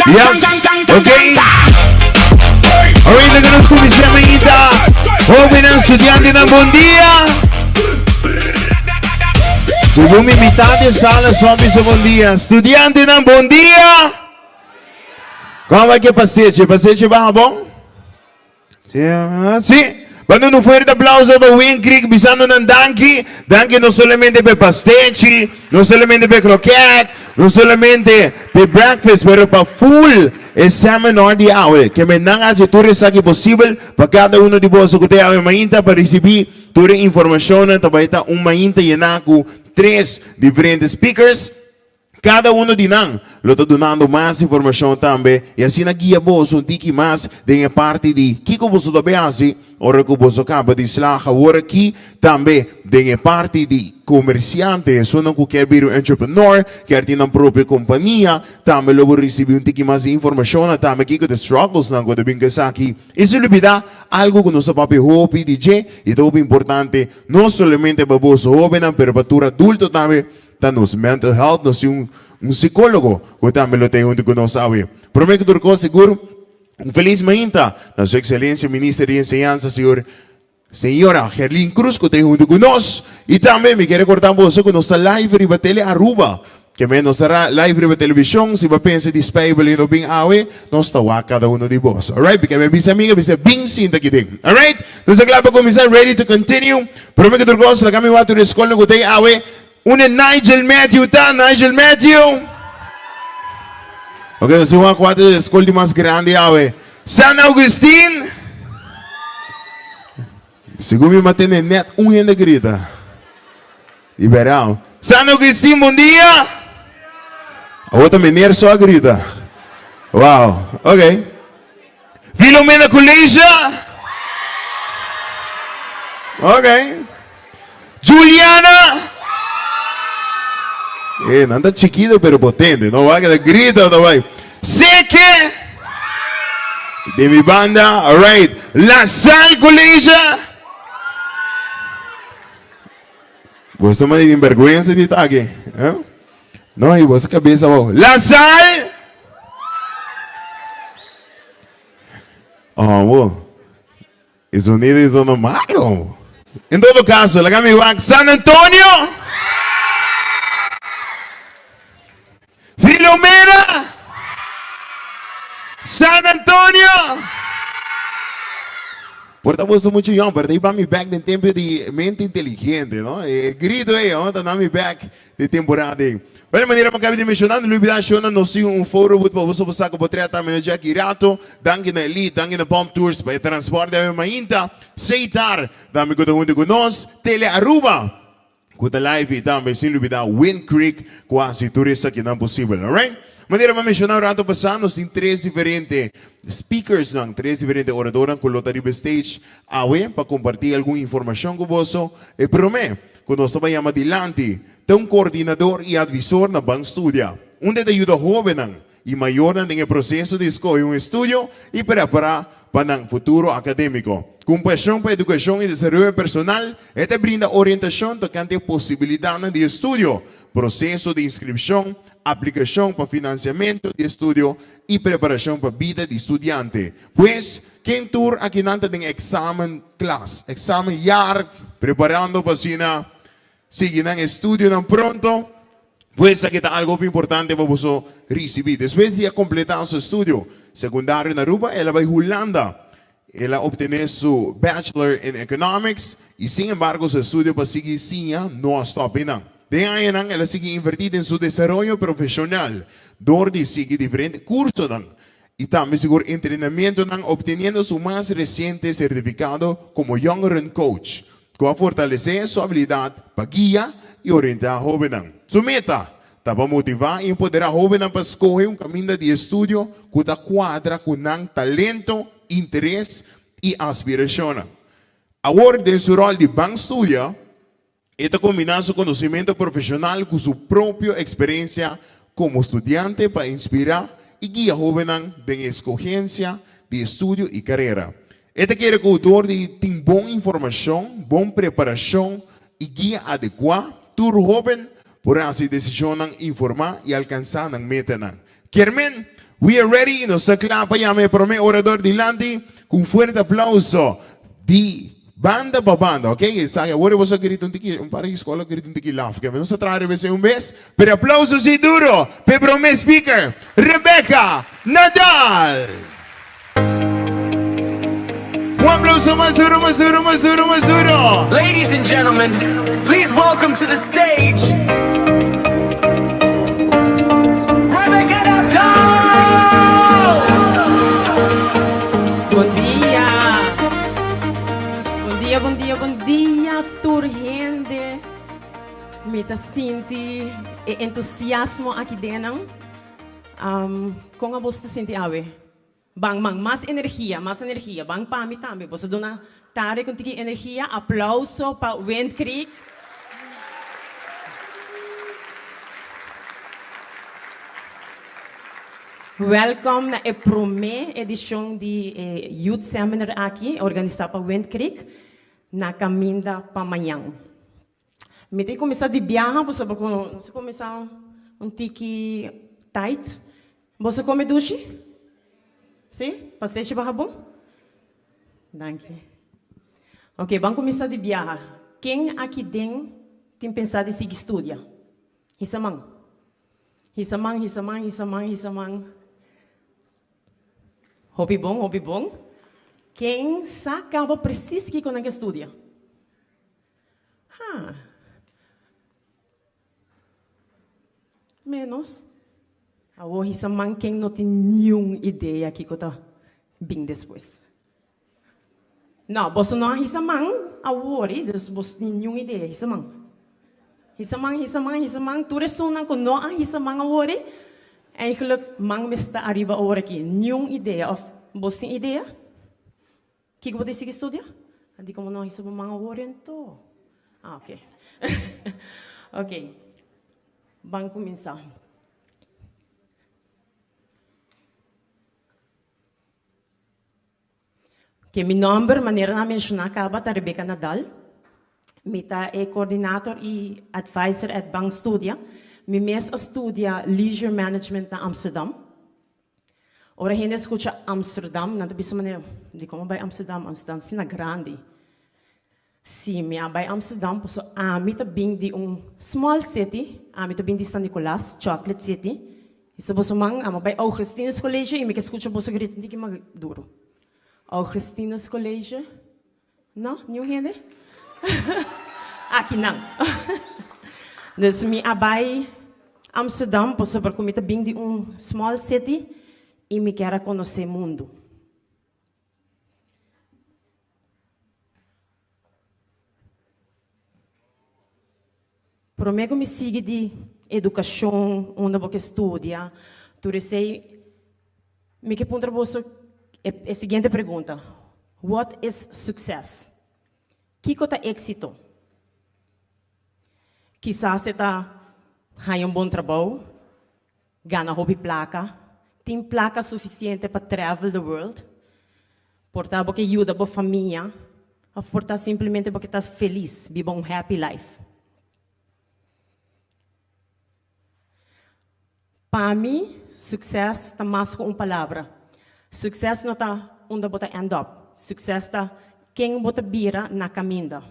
Yes, ok. Ahorita ku nos kuminsá mainta. Hóbennan, studiantenan, bon dia. Segun mi mitad di sala so a bisa bon dia. Studiantenan, bon dia. Kon bai ke pastechi? Pastechi baha bon? Sí, sí. Banda un fuerte aplauso pa Wayne Creek bisando nan danki. Danki no solamente pa e pastechi, no solamente pa e kroket, no solamente pa e breakfast, pero pa full e seminar di awe. Ke men nan hasi tur esaki posibel pa kada uno di boso ku ta e awe mainta pa risibí tur e informashonnan. Ta bai ta un mainta yená ku tres diferente speakers. Kada uno di nan lo ta dunando mas informashon tambe i asina guia boso un tiki mas den e parti di kiko boso ta bay hasi ora ku boso kaba di slaag. Awor aki tambe den e parti di komersiante, esunnan ku kier bira un entrepreneur, kier tin nan propio kompania, tambe lo bo risibi un tiki mas di informashonnan tambe kiko ta e strugglesnan ku ta bin ku esaki. I sin lubida algu ku nos ta papia hopi di dje i ta hopi importante no solamente pa boso hobennan pero pa tur adulto tambe, Ta nos mental health, nos tin un un psicólogo cu tambe lo ta hunto cu nos awe. Prome cu tur cos sigur un feliz mainta na su excelencia Minister di Enseñanza señor señora Gerlin Cruz cu ta hunto cu nos y tambe mi kier recorda boso cu nos ta live riba Tele Aruba ke men nos ta live riba television si bo a pensa di spijbel y no bin awe nos ta wak cada uno di boso alright mi bisa amiga bisa bin sinta aki den alright nos ta cla pa cuminsa ready to continue prome cu tur cos laga mi wak tur e scolnan cu ta awe. Unda Nigel Matthew ta? Nigel Matthew? Ok, nos tin wak wak e skol di mas grandi awe. San Augustin? Segun mi m'a tende net un hende grita. Di berdad. San Augustin, bon dia! Awor ta meneer so a grita. Wow, ok. Filomena College? Ok. Juliana? Eh, nan ta chiquito pero potente, no va que grita no vai. Seke? De mi banda, alright. La Salle College? Vos ta manda tin vergüenza di ta aki, eh? No, y vos cabeza abao. La Salle? Oh, bo. E sonido e sono malo. En todo caso, laga mi wak San Antonio. Filomena. San Antonio. Por ta boso mucho yong, pero ta iba mi back den tempo di mente inteligente, no? E grito ei, no? Ta na mi back di temporada ei. Bueno, manera pa kabi di mencioná, no lubidá shona nos tin un photo booth pa boso por saca potret tambe na Jackie Rato. Danki na Elite, danki na Pump Tours pa e transporte awe mainta. Seitar tambe ku ta huntu ku nos. Tele Aruba ku ta live i tambe sin lubidá Wind Creek ku hasi tur esakinan posibel. Alright? Manera mi a mencioná un rato pasá, nos tin tres diferente speakersnan, tres diferente oradornan ku lo ta riba e stage awe pa kompartí algun informashon ku boso. E promé ku nos ta bai yama dilanti ta un koordinador i advisor na Ban Studia, unda e ta yuda hóbennan i mayornan den e proseso di skohe un estudio i prepará pa nan futuro akadémiko. Ku un pashon pa edukashon i desaroyo personal, e ta brinda orientashon tokante e posibilidatnan di estudio, proseso di inskripshon, aplikashon pa finansiamentu di estudio i preparashon pa bida di studiante. Pues, ken tur akinan ta den eksamen klas, eksamen jaar, preparando pa asina sigui nan estudionan pronto? Pues esaki ta algo hopi importante pa boso ricibi. Despues di a completa su estudio secundario na Aruba, el a bay Hulanda. El a obtene su Bachelor in Economics y sin embargo su estudio pa sigui siña no a stop einan. Den añanan el a sigui inverti den su desaroyo profesional door di sigui diferente cursonan y tambe sigur entrenamientonan obteniendo su mas reciente certificado como Jongeren Coach cu a fortalece su habilidad pa guia y orienta hobennan. Su meta ta pa motiva y empodera hobennan pa scoge un caminda di estudio cu ta cuadra cu nan talento, interes y aspiracionnan. Awor den su rol di Ban Studia, E ta kombiná su konosementu profeshonal ku su propio eksperensia komo studiante pa inspirá i guia hóbennan den e eskogensia di estudio i karera. E ta kere ku dor di tin bon informashon, bon preparashon i guia adekuá, tur hóben por hasi desishonnan informá i alkansá nan metanan. Kier men, We are ready, nos ta kla pa yama e prome orador dilanti ku un fuerte aplauso di banda pa banda, ok? Esaki awor boso a grita un tiki, un par di skola a grita un tiki laf, ke nos ta traha riba esei un bes, pero e aplauso si duro pa e prome speaker, Rebecca Nadal! Un aplauso mas duro, mas duro, mas duro, mas duro! Ladies and gentlemen, please welcome to the stage Rebecca Nadal! Bon dia! Bon dia, bon dia, bon dia tur hende. Mi ta sinti e entusiasmo aki den nan. Kon abos ta sinti awe? Ban man, mas energia, mas energia. Ban pa mi tambe. Boso duna Tarek un tiki energia. Aplauso pa Wind Creek. Welkom na e prome edishon di e Youth Seminar aki, organisá pa Wind Creek, na kaminda pa mañan. Mi ta kuminsá di biaha pasobra ku nos a kuminsá un tiki tight. Boso kome dushi? Si? Pastechi baha bon? Danki. Ok, ban kuminsá di biaha. Ken aki den tin pensá di sigui studia? Hisa man. Hisa man, hisa man, hisa man, hisa man. Hopi bon, hopi bon. Ken sa kaba presis kiko nan ke studia? Ha. Menos. Awor hisa man ken no tin niun idea kiko ta bin despues. No, boso no a hisa man awor, dus boso tin niun idea. Hisa man. Hisa man, hisa man, hisa man. Tur esunnan ku no a hisa man awor, eigenlijk man mester ta ariba awor aki. Niun idea. Of boso tin idea? Kiko bo ta sigui studia? A di komo no hisa bo man awor ento. Ah, ok. Ok. Ban kuminsá. Ok, mi nòmber, manera nan a menshoná kaba, ta Rebecca Nadal. Mi ta e coordinator i advisor at Ban Studia. Mi mes a studia Leisure Management na Amsterdam. Ora hende skucha Amsterdam, nan ta bisa manera, Dikon bo bai Amsterdam? Amsterdam ta asina grandi. Sí, mi a bai Amsterdam pasobra ami ta bin di un small city, ami ta bin di San Nicolas, Chocolate City. I so boso man, ami a bai Augustinus College i mi ke skucha boso grita un tiki mas duru. Augustinus College? No, niun hende? Aki nan. Dus mi a bai Amsterdam pasobra ku mi ta bin di un small city i mi kier a konosé mundu. Promé ku mi sigui di edukashon, unda bo ke studia, tur esei, mi ke puntra boso e siguiente pregunta, What is success? Kiko ta éksito? Kisas e ta haña un bon trabou, gana hopi plaka, tin plaka sufisiente pa travel the world, por ta bo ke yuda bo famia òf por ta simplemente bo ke ta felis, biba un happy life. Pa mi, success ta mas ku un palabra. Success no ta unda bo ta end up, success ta ken bo ta bira na kaminda.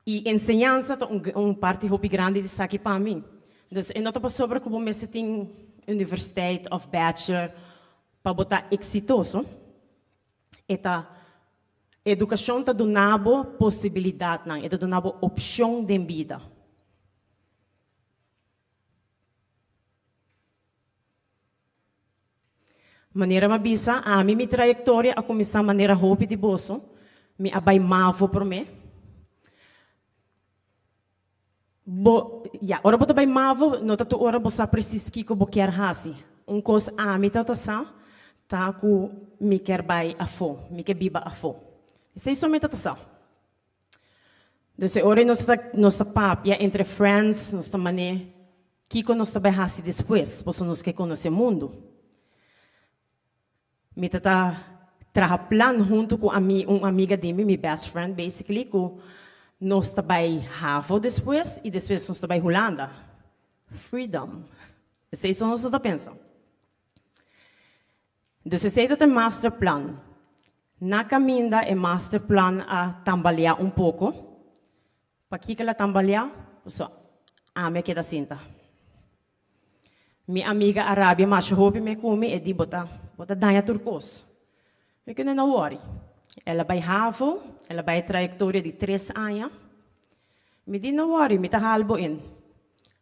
I enseñansa ta un parti hopi grandi di esaki pa mi. Dus e no ta pasobra ku bo mester tin universiteit òf bachelor pa bo ta eksitoso. E ta edukashon ta duna bo posibilidatnan, e ta duna bo opshon den bida. Manera mi a bisa, ami mi trayektoria a kuminsá manera hopi di boso. Mi a bai mavo promé. Bo, ya, ora bo ta bai mavo, no ta tur ora bo sa presis kiko bo kier hasi. Un kos ami tabata sa ta ku mi kier bai afó, mi ke biba afó. Esei so mi tabata sa. Dus e ora ei nos ta nos ta papia entre friends, nos ta man'é kiko nos ta bai hasi despues, pasobra nos ke konosé mundu. Mi ta ta traha plan huntu ku ami un amiga di mi, mi best friend basically, ku nos ta bai havo despues i despues nos ta bai Hulanda. Freedom. Esei so nos ta ta pensa. Dus esei ta e masterplan. Na kaminda e masterplan a tambaleá un poko. Pakiko el a tambaleá? Pasobra ami a keda sinta. Mi amiga a rabia masha hopi me ku mi, e di, Bo ta, bo ta daña tur kos. Mi kende no wòri. El a bai havo, el a bai e trayektoria di tres aña. Mi di, No wòri, mi ta hal bo in.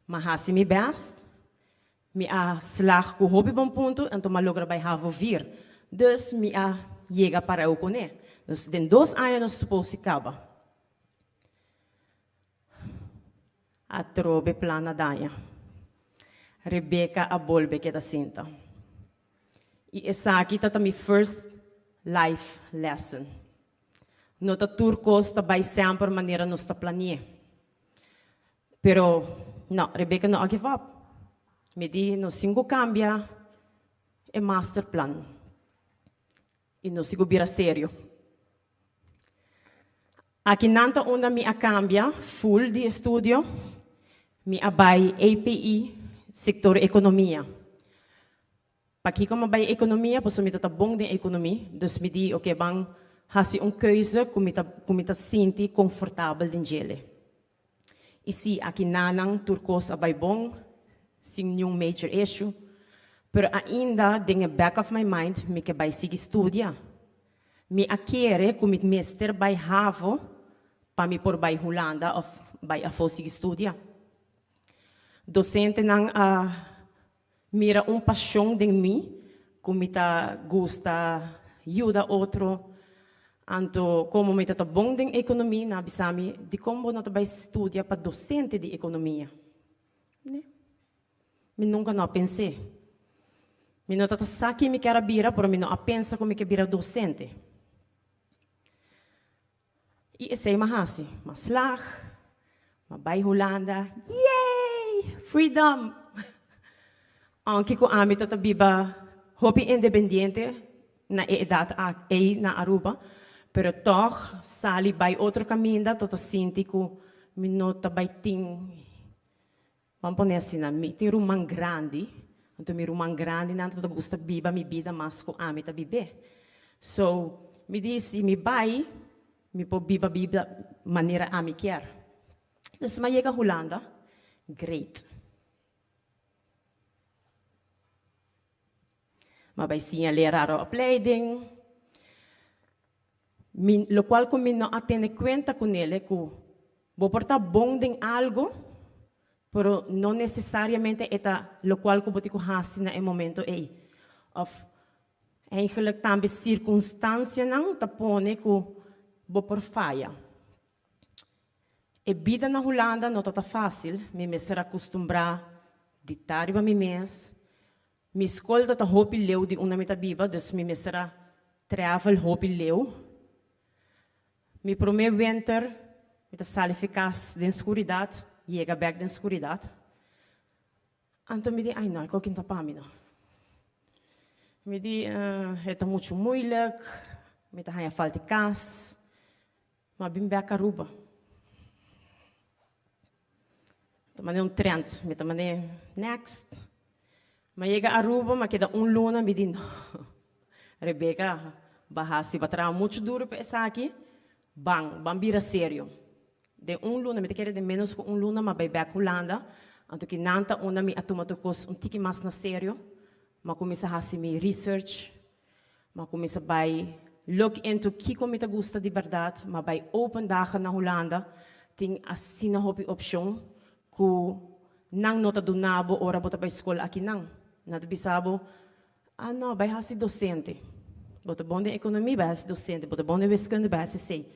M'a hasi mi bèst, mi a slag ku hopi bon punto, anto m'a logra bai havo vier. Dus mi a yega pareu kuné. Dus den dos aña nos supos di kaba. Atrobe plan a daña. Rebecca a bolbe keda sinta. I esaki ta ta mi first life lesson. No ta tur kos ta bai semper manera nos ta plani'é. Pero, no, Rebecca no a give up. Mi di, nos tin ku kambia e master plan. I nos sigu bira serio. Aki nan ta unda mi a kambia full di estudio, mi a bai API, sector economia. Pakiko mi a bai economia? Pasobra mi ta ta bon den economia, dus mi di oke ban hasi un keuze ku mi ta ku mi ta sinti konfortabel den djele. I si, aki nanan tur kos a bai bon, sin niun major issue, pero ainda den e back of my mind mi ke bai sigui studia. Mi a kere ku mi mester bai havo pa mi por bai Hulanda of bai afó sigui studia. Dosentenan a mira un pashon den mi ku mi ta gusta yuda otro. Anto komo mi ta ta bon den ekonomia, nan a bisa mi, Dikon bo no ta bai studia pa dosente di ekonomia? Ne. Mi nunka no a pens'é. Mi no ta ta sa ki mi kier a bira, pero mi no a pensa ku mi ke bira dosente. I esei m'a hasi. M'a slag, m'a bai Hulanda, yay! Freedom! Aunke ku ami ta ta biba hopi independiente na e edat ei na Aruba, pero tòg sali bai otro kaminda ta ta sinti ku mi no ta bai tin. Ban pone asina, mi tin ruman grandi, anto mi ruman grandinan ta gusta biba mi bida mas ku ami ta bib'é. So, mi di si mi bai, mi por biba bida manera ami kier. Dus mi a yega Hulanda, great. Mi a bai siña lerarenopleiding. Mi, locual cu mi no a tene cuenta cunele cu bo por ta bon den algo, pero no necesariamente e ta locual cu bo tin cu haci na e momento ey. Of eigenlijk tambe circunstancianan ta pone cu bo por faya. E bida na Hulanda no ta ta facil, mi mester a custumbra di ta riba mi mes, Mi skol ta ta hopi leu di unda mi ta biba, dus mi mester a travel hopi leu. Mi promé winter mi ta sali fi kas den skuridat, yega bèk den skuridat. Anto mi di, ai no, e koki no ta pa mi no. Mi di, e ta muchu moeilijk, mi ta haña falta di kas. M'a bin bèk Aruba. Ta manera un trend, mi ta manera next. M'a yega Aruba, m'a keda un luna, mi di no, Rebecca, bo a hasi, bo a traha muchu duru pa esaki, ban, ban bira serio. Den un luna, mi ta kere den menos ku un luna m'a bai bèk Hulanda, anto ki nan ta unda mi a tuma tur kos un tiki mas na serio, m'a kuminsá hasi mi research, M'a kuminsá bai look into kiko mi ta gusta di bèrdat. M'a bai open dagen na Hulanda. Tin asina hopi opshon ku nan no ta duna bo ora bo ta bai skol akinan. Nan ta bisa bo, ah no, bai hasi dosente. Bo ta bon den ekonomi, bai hasi dosente. Bo ta bon den wiskunde, bai hasi esei.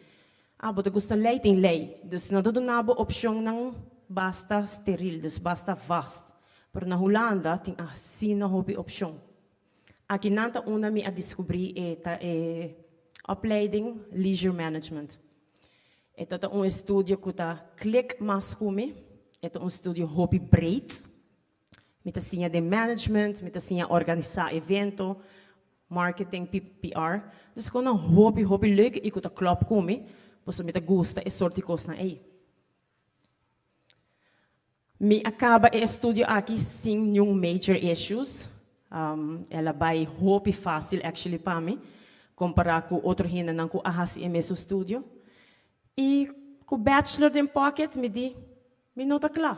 Ah, bo ta gusta lei, tin lei. Dus nan ta duna bo opshonnan basta steril, dus basta vast. Pero na Hulanda tin asina hopi opshon. Aki nan ta unda mi a descubri e ta e opleiding Leisure Management. E ta ta un estudio cu ta click mas cu mi, e ta un estudio hopi breed. Mi ta siña den management, mi ta siña organisa evento, marketing, PR. Dus con nan hopi hopi leuk y cu ta klop cu mi, pasobra mi ta gusta e soort di cosnan ey. Mi a caba e estudio aki sin niun major issues. El a bai hopi fácil actually pa mi, compará cu otro hendenan cu a haci e mesun studio. Y cu bachelor den pocket mi di, mi no ta cla.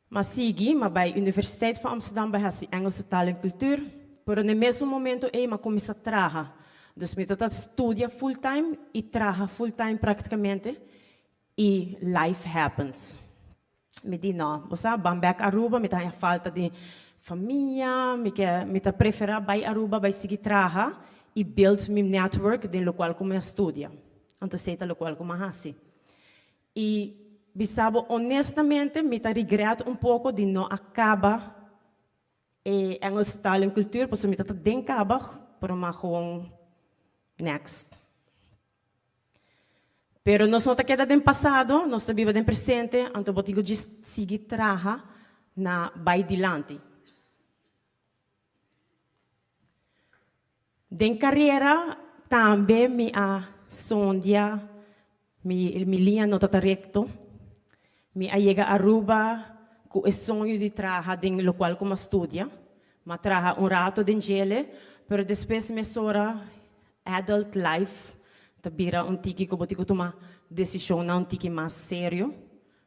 M'a sigui, m'a bai Universiteit van Amsterdam bai haci Engelse taal en cultuur, pero n'e mesun momento ei m'a cuminsa traha. Dus mi ta ta studia full time y traha full time practicamente y life happens. Mi di no, bo sa, ban bek Aruba, mi ta haña falta di famia, mi ke, mi ta prefera bai Aruba bai sigui traha y build mi network den locual cu mi a studia. Anto esey ta locual cu m'a haci. Y bisa bo honestamente mi ta regret un poco di no a caba e Engelse taal en cultuur pasobra mi ta ta den caba pero m'a gewoon next. Pero nos no ta keda den pasado, nos ta biba den presente, anto bo tin cu djis sigui traha na bay dilanti. Den carera tambe mi a sondia, mi mi liña no ta ta recto. Mi a yega Aruba cu e soño di traha den locual cu mi a studia. Mi a traha un rato den djele, pero despues mesora adult life ta bira un tiki cu bo tin cu tuma decisionnan un tiki mas serio.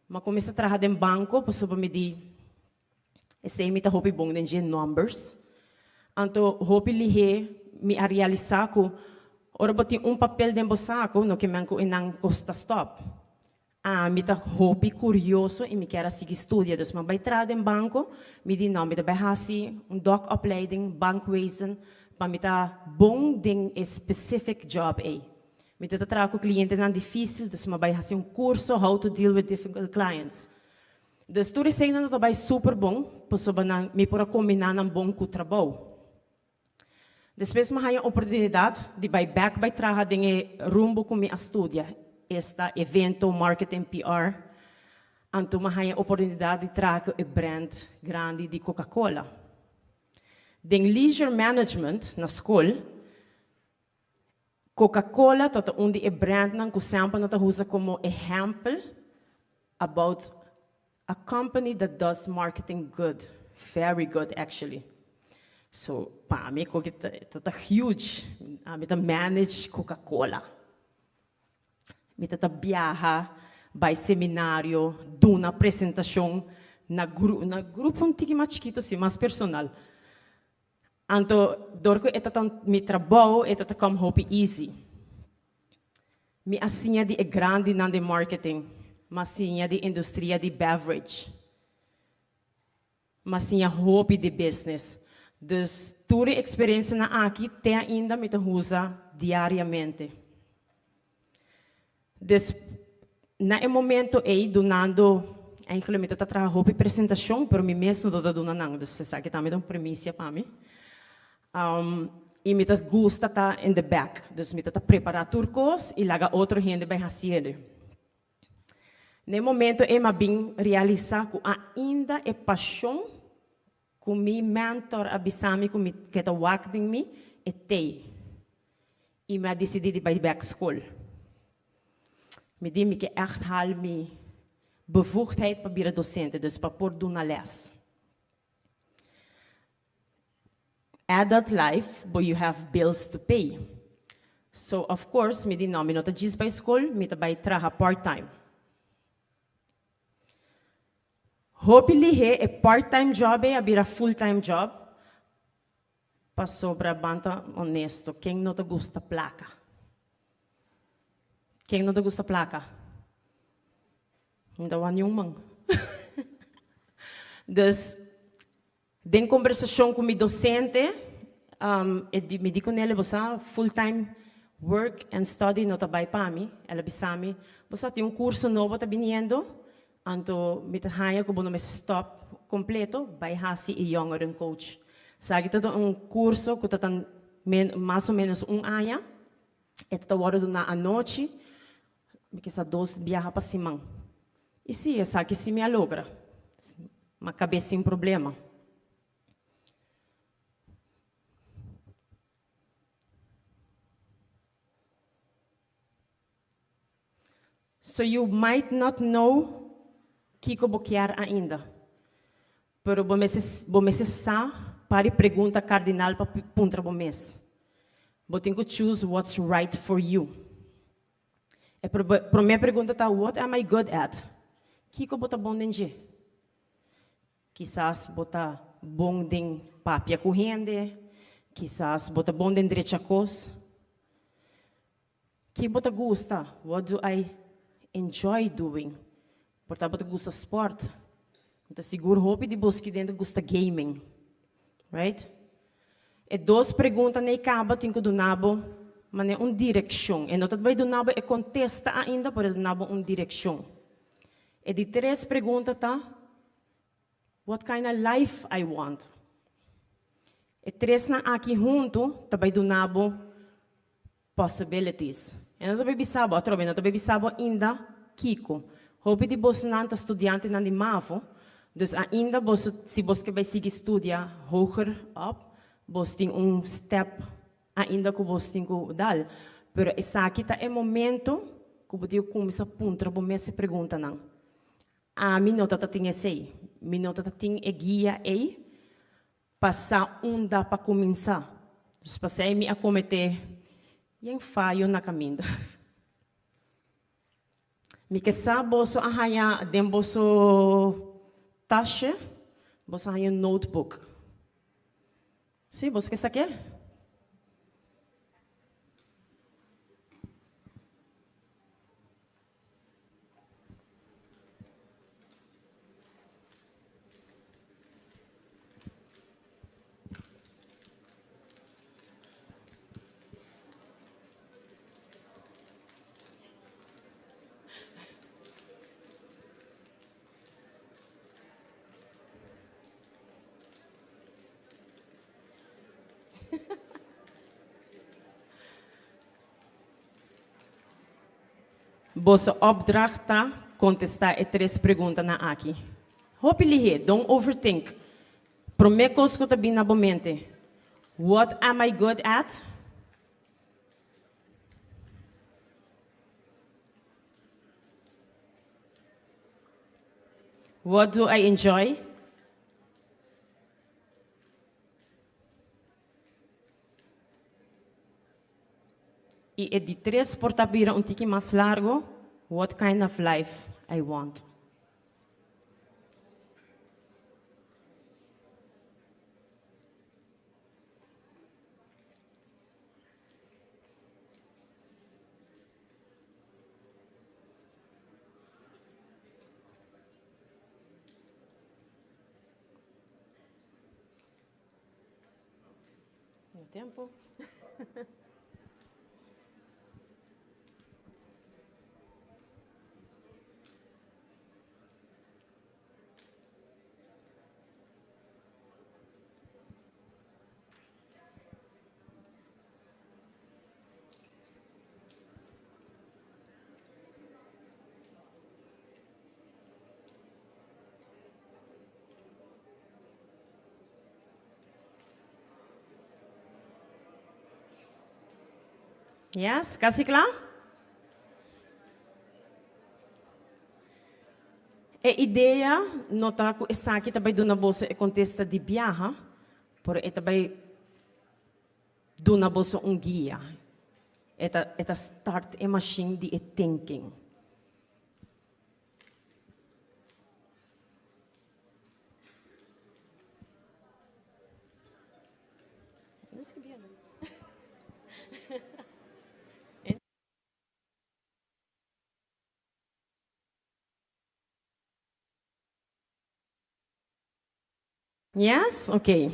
Mi a cuminsa traha den banco pasobra mi di Esei mi ta hopi bon den dje numbers. Anto hopi lihé mi a realisá ku ora bo tin un papel den bo saku no ke men ku e nan kos ta stòp. Ami ta hopi kurioso i mi kier a sigui studia dus mi a bai traha den banko, mi di no mi ta bai hasi un dokopleiding bankwezen pa mi ta bon den e specific job ei. Mi ta ta traha ku klientenan difísil dus mi a bai hasi un kurso how to deal with difficult clients. Dus tur eseinan ta bai super bon pasobra nan mi por a kombiná nan bon ku trabou. Despues mi a haña oportunidat di bai bèk bai traha den e rumbo ku mi a studia, esta evento, marketing, PR. Anto mi a haña oportunidat di traha ku e brand grandi di Coca-Cola. Den leisure management na skol, Coca-Cola ta ta un di e brandnan ku semper nan ta usa komo ehèmpel about a company that does marketing good, very good actually. So pa mi koke ta ta ta huge, ami ta manage Coca-Cola. Mi ta ta biaha bai seminario, duna presentashon na gru na grupo un tiki mas chikito si, mas personal. Anto dor ku e ta ta mi trabou e ta ta kom hopi easy. Mi a siña di e grandinan den marketing, m'a siña di industria di beverage, m'a siña hopi di business. Dus tur e eksperensianan aki te ainda mi ta usa diariamente. Des, na e momento ei dunando, eigenlijk mi ta ta traha hopi presentacion, pero mi mes no ta ta duna nan, dus esaki tambe ta un premicia pa mi. Y mi ta gusta ta in the back, dus mi ta ta prepara tur cos y laga otro hende bay haciele. Na e momento ei mi a bin realisa cu ainda e pasion Ku mi mentor a bisa mi ku mi ke ta wak den mi, e tei. I mi a disidí di bai bèk skol. Mi di mi ke ègt hal mi bevoegdheid pa bira dosente, dus pa por duna lès. Adult life, but you have bills to pay. So of course mi di no, mi no ta djis bai skol, mi ta bai traha part time. Hopi lihé e part time job ei a bira full time job pasobra ban ta honesto ken no ta gusta plaka? Ken no ta gusta plaka? Mi ta wak niun man. Dus Den kombersashon ku mi dosente, e di, mi di ku nel, bo sa, full time work and study no ta bai pa mi. El a bisa mi, bo sa tin un kurso nobo ta biniendo, anto mi ta haña ku bo no mester stòp kompleto, bai hasi e jongerencoach. Esaki ta un kurso ku ta ta mas o ménos un aña, e ta ta wòrdu duná anochi, Mi ke sa dos biaha pa siman. I sí, esaki sí mi a logra. M'a kab'é sin problema. So you might not know kiko bo kier ainda. Pero bo mester bo mester sa par di pregunta kardinal pa puntra bo mes. Bo tin ku choose what's right for you. E promé pregunta ta, What am I good at? Kiko bo ta bon den dje? Kisas bo ta bon den papia ku hende, kisas bo ta bon den drecha kos. Ki bo ta gusta? What do I enjoy doing? Por ta bo ta gusta sport. Mi ta sigur hopi di boso ki den ta gusta gaming. Right? E dos preguntanan ei kaba tin ku duna bo manera un direkshon. E no ta bai duna bo e kontesta ainda, pero e duna bo un direkshon. E di tres pregunta ta, What kind of life I want? E tresnan aki huntu ta bai duna bo Possibilities. E no ta bay bisa bo atrobe, e no ta bay bisa bo ainda kiko. Hopi di bosonan ta studiantenan di mavo, dus ainda boso, si bos ke bay sigui studia hoger op, bos tin un step ainda ku bos tin ku dal. Pero esaki ta e momento ku bo tin ku kuminsa puntra bo mes e preguntanan. Ami no ta ta tin esey. Mi no ta ta tin e guia ey. Pa sa unda pa kuminsá. Dus pasei mi a kometé yen fayo na kaminda. Mi ke sa boso a haña den boso tashe, boso a haña un notebook. Sí, boso ke sa ke? Boso opdracht ta kontestá e tres preguntanan aki. Hopi lihé, don't overthink. Promé kos ku ta bin na bo mente, What am I good at? What do I enjoy? I e di tres por ta bira un tiki mas largo, What kind of life I want? No tempo. Yes, casi cla? E idea no ta cu esaki ta bay duna boso e contesta di biaha, pero e ta bay duna boso un guia. E ta, e ta start e machine di e thinking. Yes? Ok.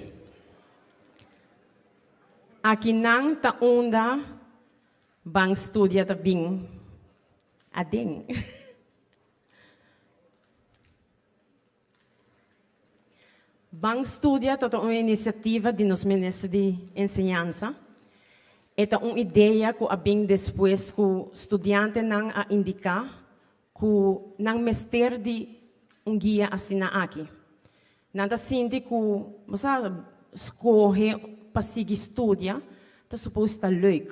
Akinan ta unda Ban Studia ta bin aden. Ban Studia ta un inisiativa di nos Minister di Enseñansa. E ta un idea ku a bin despues ku studiantenan a indiká ku nan mester di un guia asina aki. Nan ta sinti ku bo sa skohe pa sigui studia ta supos ta leuk.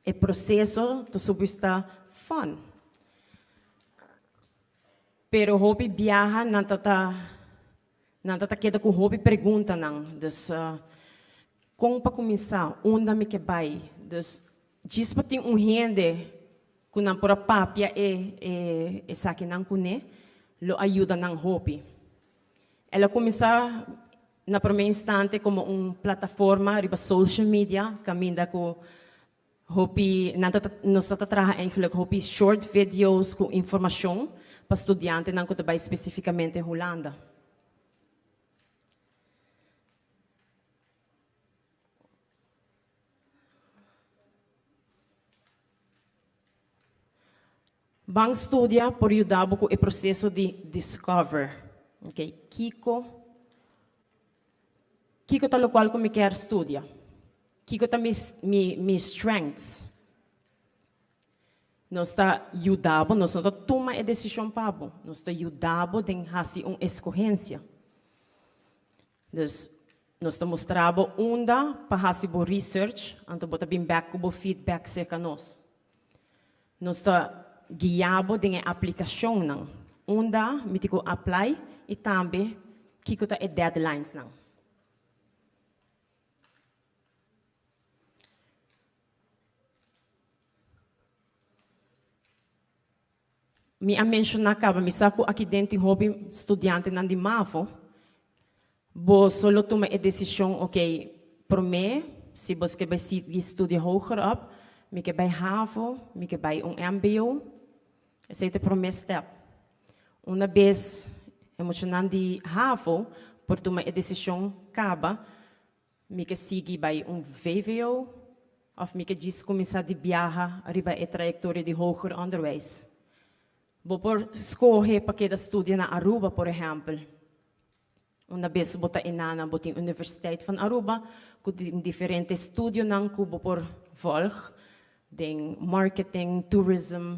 E proseso ta supos ta fun. Pero hopi biaha nan ta ta. Nan ta ta keda ku hopi preguntanan. Dus kon pa kuminsá, unda mi ke bai? Dus djis pa tin un hende ku nan por a papia e e esakinan kuné lo a yuda nan hopi. El a kuminsá na promé instante komo un plataforma riba social media kaminda ku Hopi nan ta nos ta ta traha eigenlijk hopi short videos ku informashon pa studiantenan ku ta bai spesifikamente Hulanda. Ban studia por yuda bo ku e proseso di discover. Okay, kiko kiko ta lokual ku mi kier studia? Kiko ta mi mi mi strengths? Nos ta yuda bo, nos no ta tuma e desishon pa bo, nos ta yuda bo den hasi un eskohensia. Dus nos ta mustra bo unda pa hasi bo research, anto bo ta bin bek ku bo feedback serka nos. Nos ta guia bo den e aplikashonnan, unda mi tin ku apply i tambe kiko ta e deadlinesnan. Mi a menshoná kaba, mi sa ku aki den tin hopi studiantenan di mavo. Boso lo tuma e desishon, ok, promé si bos ke bai sigui studia hoger op, mi ke bai havo, mi ke bai un mbo. Esei ta e promé step. Una bes e muchanan di havo por tuma e desishon kaba, Mi ke sigui bai un vwo of mi ke djis kuminsá di biaha riba e trayektoria di hoger onderwijs? Bo por skohe pa keda studia na Aruba, por ehèmpel. Una bes bo ta enana bo tin Universiteit van Aruba ku tin diferente studionan ku bo por vòlg den marketing, tourism,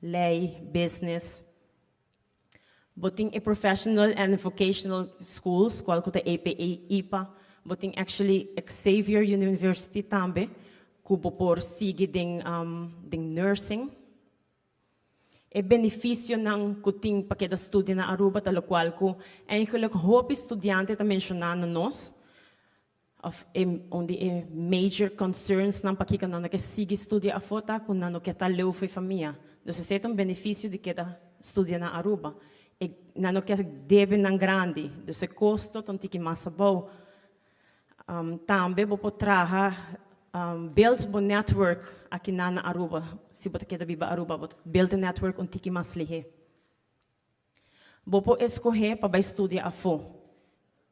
lei, business. Bo tin e professional and vocational schools cual cu ta EPE, ipa. Bo tin actually Xavier University tambe cu bo por sigui den den nursing. E beneficionan cu tin pa keda studia na Aruba ta locual cu eigenlijk hopi studiante ta menciona na nos. Of e un di e major concerns nan pakiko nan no ke sigui studia afó ta ku nan no ke ta leu for e famia. Dus esei ta un beneficio di keda studia na Aruba. E nan no ke debe nan grandi, dus e kosto ta un tiki mas abou. Tambe bo por traha build bo network akinan na Aruba, si bo ta keda biba Aruba bo ta build e network un tiki mas lihé. Bo por escoge pa bay studia afo.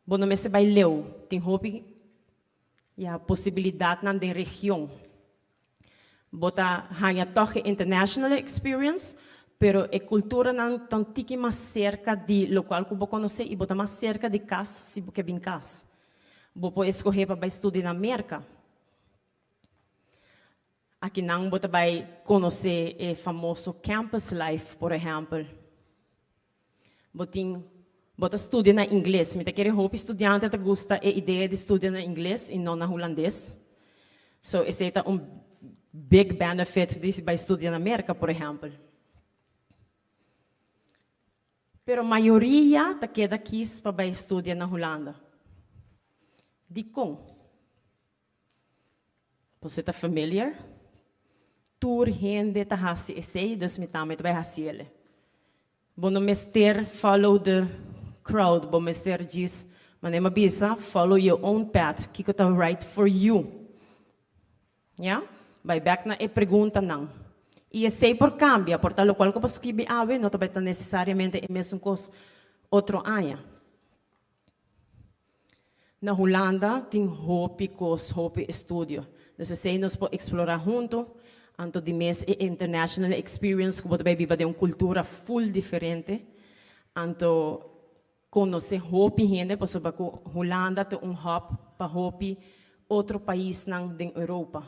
Bo no mester bay leu, tin hopi ya posibilidadnan den region. Bo ta haña tog e international experience, pero e culturanan ta un tiki mas cerca di locual cu bo conoce y bo ta mas cerca di cas si bo ke bin cas. Bo por escoge pa bay studia na Merca. Akinan bo ta bai konosé e famoso campus life, por ehèmpel. Bo tin, bo ta studia na ingles. Mi ta kere hopi studiante ta gusta e idea di studia na ingles i no na hulandes. So esei ta un big benefit di bai studia na Merka, por ehèmpel. Pero mayoria ta keda kis pa bai studia na Hulanda. Dikon? Boso ta familiar? Tur hende ta hasi esei, dus mi tambe ta bai hasi ele. Bo no mester follow the crowd, bo mester djis, manera mi a bisa, follow your own path, kiko ta right for you. Ya? Bai bek na e preguntanan. I esei por kambia, por ta lokual ku bo skibi awe no ta bai ta nesesariamente e mesun kos otro aña. Na Hulanda tin hopi kos, hopi estudio. Dus esei nos por eksplorá huntu. Anto di mes e international experience ku bo ta bai biba den un kultura ful diferente. Anto konosé hopi hende pasobra ku Hulanda ta un hub pa hopi otro paisnan den Europa.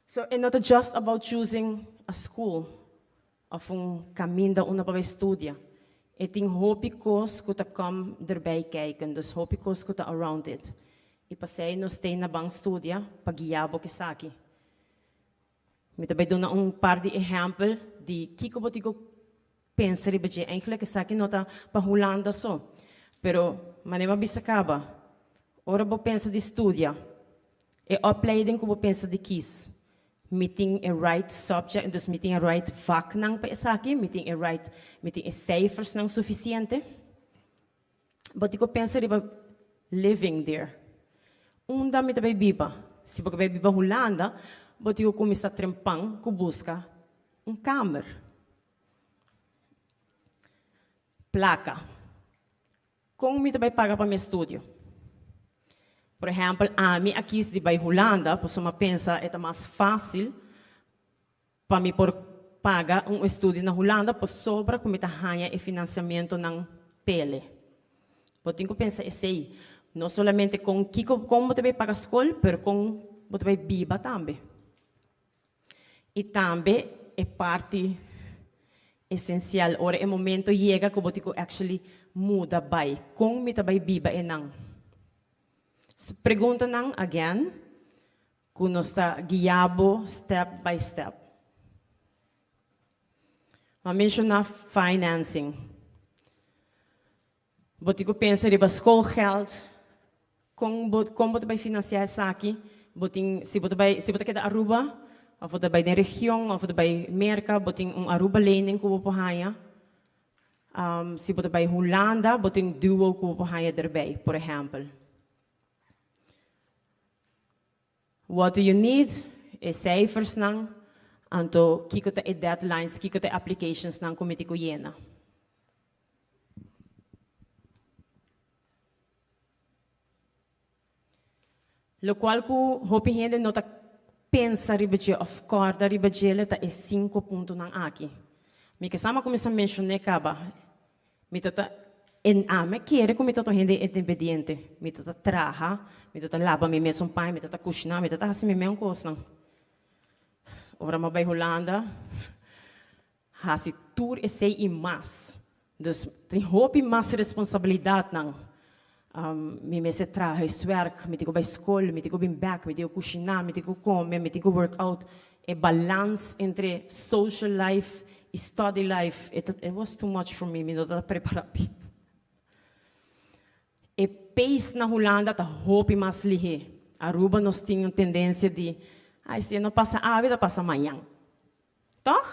So e no ta just about choosing a school of un caminda unda pa bay studia. E tin hopi cos cu ta come derbij kijken, dus hopi cos cu ta around it. Y pasey nos tey na ban studia pa guia bo kesaki. Mi ta bay duna un par di ehempel di kico bo tin cu. pensa riba dje. Eigenlijk esaki no ta pa Hulanda so, pero manera bo a bisa kaba, ora bo pensa di studia, e opleiding ku bo pensa di kis, mi tin e right subject, dus mi tin e right vaknan pa esaki, mi tin e right, mi tin e cijfersnan sufisiente. Bo tin ku pensa riba living there. Unda mi ta bai biba? Si bo ke bai biba Hulanda, bo tin ku kuminsá trempan ku buska un kamer. Plaka. Kon mi ta bai paga pa mi estudio? Por ehèmpel, ami a kis di bai Hulanda pasobra mi a pensa e ta mas fásil Pa mi por paga un estudio na Hulanda pasobra ku mi ta haña e finansiamentonan pele. Bo tin ku pensa esei, no solamente kon kiko kon bo ta bai paga skol, pero kon bo ta bai biba tambe. I tambe e parti esensial ora e momento yega ku bo tin ku actually muda bai, kon mi ta bai biba einan? Preguntanan again. Ku nos ta guia bo step by step. M'a menshoná financing. Bo tin ku pensa riba schoolgeld, kon bo kon bo ta bai finansiá esaki, bo tin si bo ta bai si bo ta keda Aruba òf bo ta bai den region òf bo ta bai Merka bo tin un Aruba lening ku bo por haña. Si bo ta bai Hulanda bo tin duo ku bo por haña derbei, por ehèmpel. What do you need? E cijfersnan, anto kiko ta e deadlines, kiko ta e applicationsnan ku mi tin ku yena. Lokual ku hopi hende no ta pensa riba dje òf kòrda riba djele ta e sinku puntonan aki. Mi ke sa mi a kuminsá menshon'é kaba. Mi ta ta en ami a kere ku mi ta ta un hende independente. Mi ta ta traha, mi ta ta laba mi mes un paña, mi ta ta kushiná, mi ta ta hasi mi mes kosnan. Ora mi a bai Hulanda, hasi tur esei i mas. Dus tin hopi mas responsabilidatnan. Mi mester traha huiswerk, mi tin ku bai skol, mi tin ku bin bèk, mi tin ku kushiná, mi tin ku kome, mi tin ku workout. E balans entre social life i study life, it it was too much for me, mi no tabata prepará p'e. E pace na Hulanda ta hopi mas lihé. Aruba nos tin un tendensia di, ai si e no pasa awe ta pasa mañan. Tòg?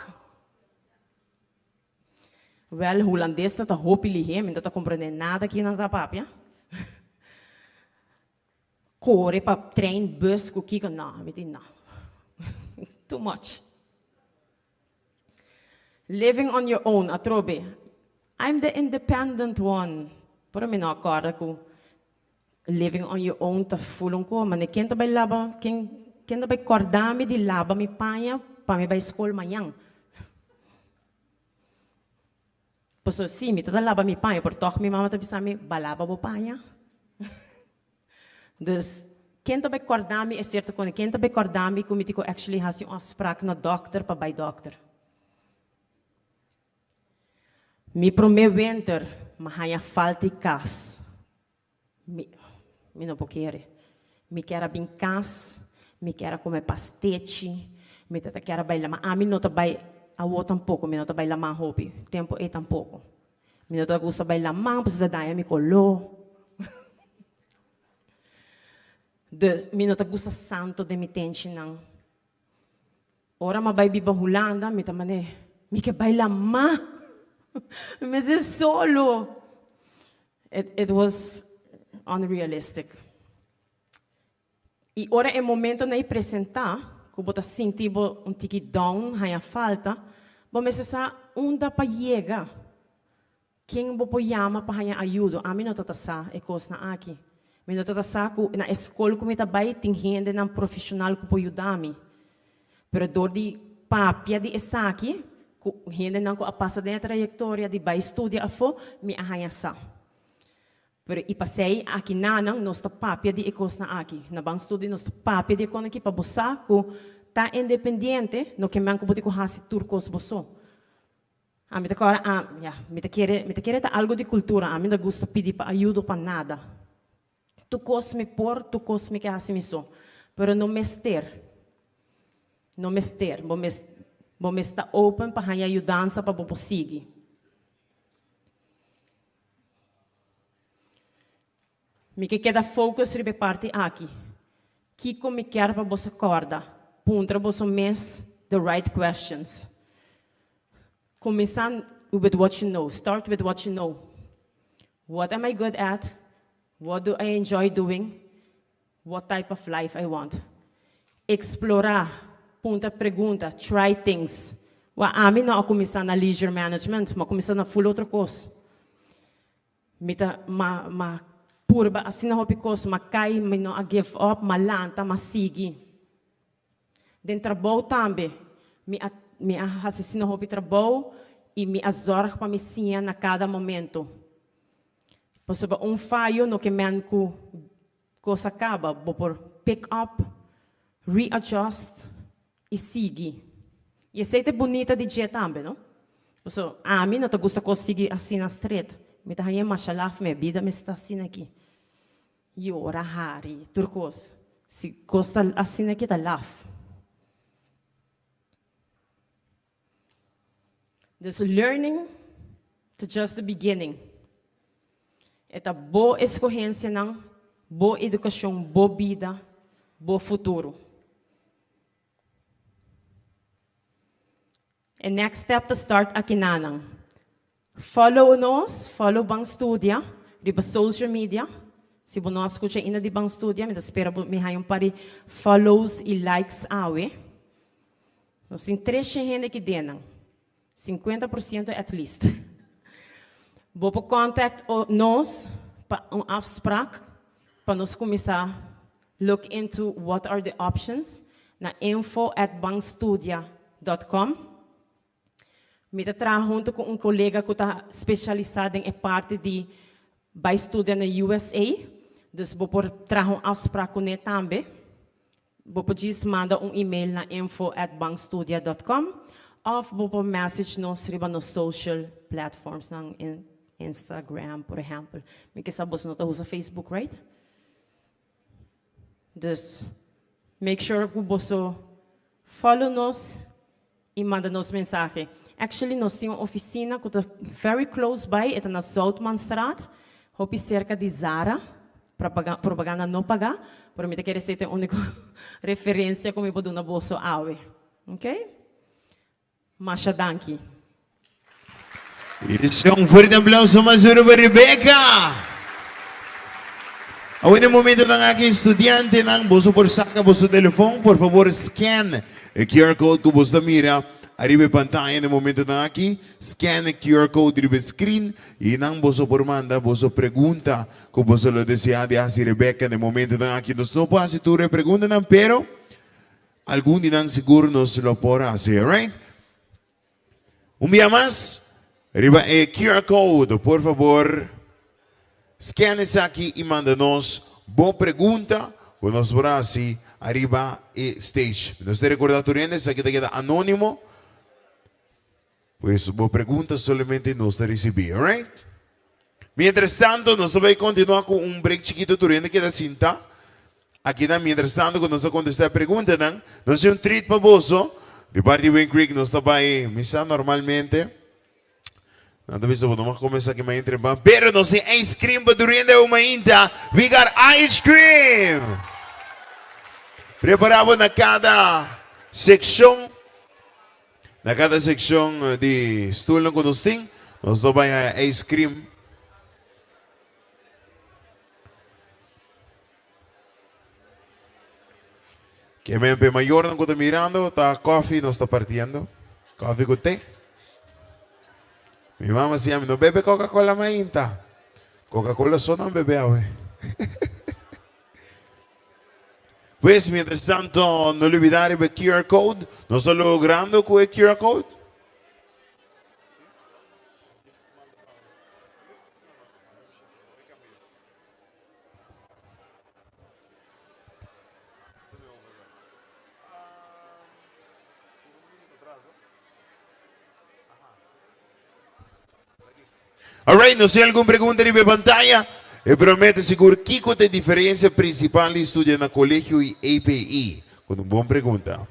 Wèl, hulandes ta ta hopi lihé, mi no ta komprendé nada ki nan ta papia. Kore pa trein, bus ku kiko, no, mi di no. Too much. Living on your own, atrobe. I'm the independent one. Pero mi no a kòrda ku living on your own ta ful un kos. Mane ken ta bai laba, ken ken ta bai kòrda mi di laba mi paña pa mi bai skol mañan? Pasobra si, mi ta ta laba mi paña, pero tòg mi mama ta bisa mi, Ba laba bo paña. Dus, ken ta bai kòrda mi e sierto kos? Ken ta bai kòrda mi ku mi tin ku actually hasi un afsprak na dòkter pa bai dòkter? Mi promé winter, mi a haña falta di kas. Mi, mi no por kere. Mi kier a bin kas, mi kier a kome pastechi, mi ta ta kier a bai lama. Ami no ta bai awo tampoko, mi no ta bai lama hopi, tempu ei tampoko. Mi no ta gusta bai lama pasobra ta daña mi koló. Dus mi no ta gusta santo den mi tenchinan. Ora mi a bai biba Hulanda, mi ta manera, mi ke bai lama, mi mester solo. It, it was unrealistic. I ora e momentonan ei presentá, ku bo ta sinti bo un tiki down, haña falta, bo mester sa unda pa yega. Ken bo por yama pa haña ayudo? Ami no ta ta sa e kosnan aki. Mi no ta ta sa ku na e skol ku mi ta bai tin hendenan profeshonal ku por yuda mi. Pero dor di papia di esaki ku hendenan ku a pasa den e trayektoria di bai studia afó, mi a haña sa. Pero i pasei aki nanan nos ta papia di e kosnan aki. Na ban studia nos ta papia di e kosnan aki pa bo sa ku ta independiente no ke men ku bo tin ku hasi tur kos bo so. Ami ta kòrda, a, ya, mi ta kere, mi ta kere ta algu di kultura. Ami no ta gusta pidi pa ayudo pa nada. Tur kos mi por, tur kos mi ke hasi mi so. Pero no mester. No mester. Bo mes, bo mes ta open pa haña yudansa pa bo por sigui. Mi ke keda focus riba e parti aki. Kiko mi kier pa boso kòrda? Puntra boso mes the right questions. Kuminsá with what you know, start with what you know. What am I good at? What do I enjoy doing? What type of life I want? Eksplorá, puntra pregunta, try things. Wak, ami no a kuminsá na leisure management, mi a kuminsá na ful otro kos. Mi ta ma ma purba asina hopi kos, m'a kai, mi no a give up, m'a lanta, m'a sigui. Den trabou tambe, mi a mi a hasi asina hopi trabou i mi a zòrg pa mi siña na kada momento. Pasobra un fayo no ke men ku kos a kaba, bo por pick up, readjust i sigui. I esei ta e bunita di dje tambe, no? Pasobra ami no ta gusta kos sigui asina stret. Mi ta haña masha laf mi bida mester ta asina aki. Yora, hari, tur kos. Si kos ta asina aki ta laf. Dus learning ta just the beginning. E ta bo escogencianan, bo educacion, bo bida, bo futuro. E next step ta start akinanan. Follow nos, follow Ban Studia riba social media. Si bo no a scucha ainda di Ban Studia, mi ta spera bo mi haña un par di follows y likes awe. Nos tin treshen hende ki den nan, 50% at least. Bo por contact nos pa un afspraak pa nos cuminsa look into what are the options na info at banstudia dot com. Mi ta traha hunto cu un colega cu ta specialisa den e parti di bay studia na USA, dus bo por traha un afspraak cune tambe. Bo por djis manda un email na info at bankstudia dot com of bo por message nos riba nos social platforms nan Instagram por ehempel. Mi ke sa boso no ta usa Facebook right? Dus make sure ku boso follow nos i manda nos mensahe. Actually nos tin un oficina ku ta very close by, e ta na Zoutmanstraat, hopi serka di Zara, propaganda no paga, pero mi ta kere esei ta e uniko referencia ku mi por duna boso awe. Ok? Masha danki. Ese un fuerte aplauso mas duro pa Rebecca. Awor den momentonan aki estudiantenan boso por saca boso telefon por favor scan e QR code cu boso ta mira ariba e pantaya den momentonan aki scan e QR code riba e screen y nan boso por manda boso pregunta cu boso lo desea di haci Rebecca den momentonan aki nos no por haci tur e preguntanan pero algun di nan sigur nos lo por haci alright. Un bia mas, riba e QR code, por fabor scan esaki y manda nos bo pregunta cu nos por haci ariba e stage. Nos ta recorda tur hende esaki ta keda anonimo, pues bo pregunta solamente nos ta ricibi, alright? Mientras tanto, nos ta bay continua cu un break chikito, tur hende keda sinta. Akinan, mientras tanto cu nos ta contesta e preguntanan, nos tin un treat pa boso. Di parti di Wind Creek nos ta bay misa normalmente. Nan ta bisa bo no mag come esaki mainta en pan, pero nos tin ice cream pa tur hende awe mainta. We got ice cream! Prepara bo na cada seccion. Na kada sekshon di stulnan ku nos tin, nos lo bai haña ice cream. Ke men p'e mayornan ku ta mirando, ta kofi nos ta partiendo. Kofi ku te. Mi mama siña mi no bebe Coca-Cola mainta. Coca-Cola so nan bebe awe. Pues, mientras tanto, no olbida riba e QR code. Nos ta logrando cu e QR code? Alright, nos tin algun pregunta riba e pantaya? E promete sigur kiko ta e diferencia principal di studia na colegio y APE? Con un bon pregunta.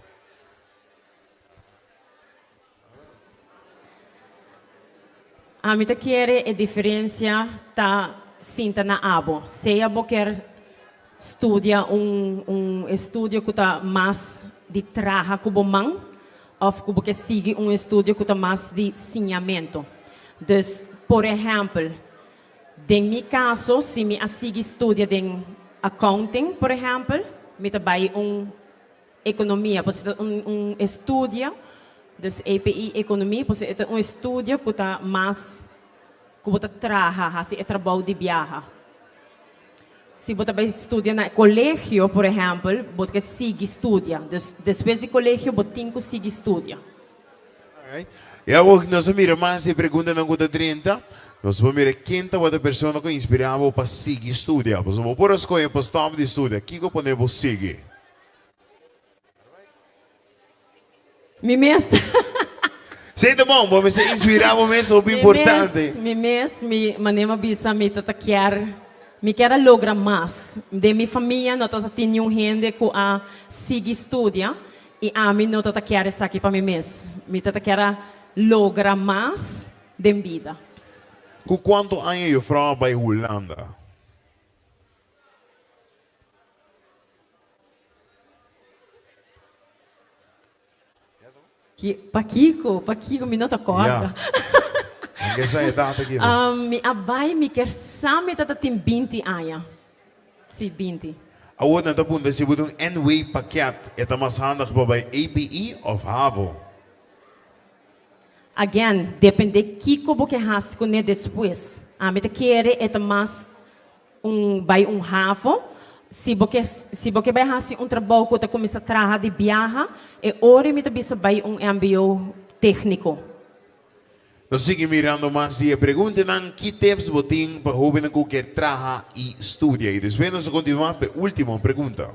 Ami ta kere e diferencia ta. sinta na abo. Sea bo kier studia un un estudio ku ta mas di traha ku bo man òf ku bo ke sigui un estudio ku ta mas di siñamentu. Dus, por ehèmpel, den mi kaso, si mi a sigui studia den accounting, por ehèmpel, mi ta bai un Economia, pasobra ta un un estudio, dus EPI Economie, pasobra e ta un estudio cu ta mas cu bo ta traha, haci e trabou di biaha. Si bo ta bay studia na colegio, por ehempel, bo ta ke sigui studia, dus despues di colegio bo tin cu sigui studia. Alright. Y awor nos a mira mas e preguntanan cu ta drenta. Nos por mira ken tabata e persona cu a inspira bo pa sigui studia. Pasobra bo por a scoge pa stop di studia. Kico pone bo sigui? Mi mes. Sí, ta bon. Bo mester inspirá bo mes, hopi importante. Mi mes, mi mes, mi manera mi a bisa mi ta ta kier, mi kier a logra mas. Den mi famia no ta ta tin niun hende ku a sigui studia i ami no ta ta kier esaki pa mi mes. Mi ta ta kier a logra mas den bida. Ku kuantu aña jufrou a bai Hulanda? Pakiko? Pakiko? Mi no ta kòrda. Ya. Ke sa edat aki no. Mi a bai, mi kier sa mi ta tin binti aña. Si, binti. Awor nan ta puntra si bo ta un NW pakèt e ta mas handig pa bai APE òf havo? Again, depende kiko bo ke hasi kuné despues. Ami ta kere e ta mas Un bai un havo. Si bo ke si bo ke bai hasi un trabou ku ta kuminsá traha di biaha, e ora mi ta bisa bai un mbo tékniko. Nos sigui mirando mas di e preguntanan, Ki tips bo tin pa hóbennan ku kier traha i studia? I despues nos ta kontinuá pa e último pregunta.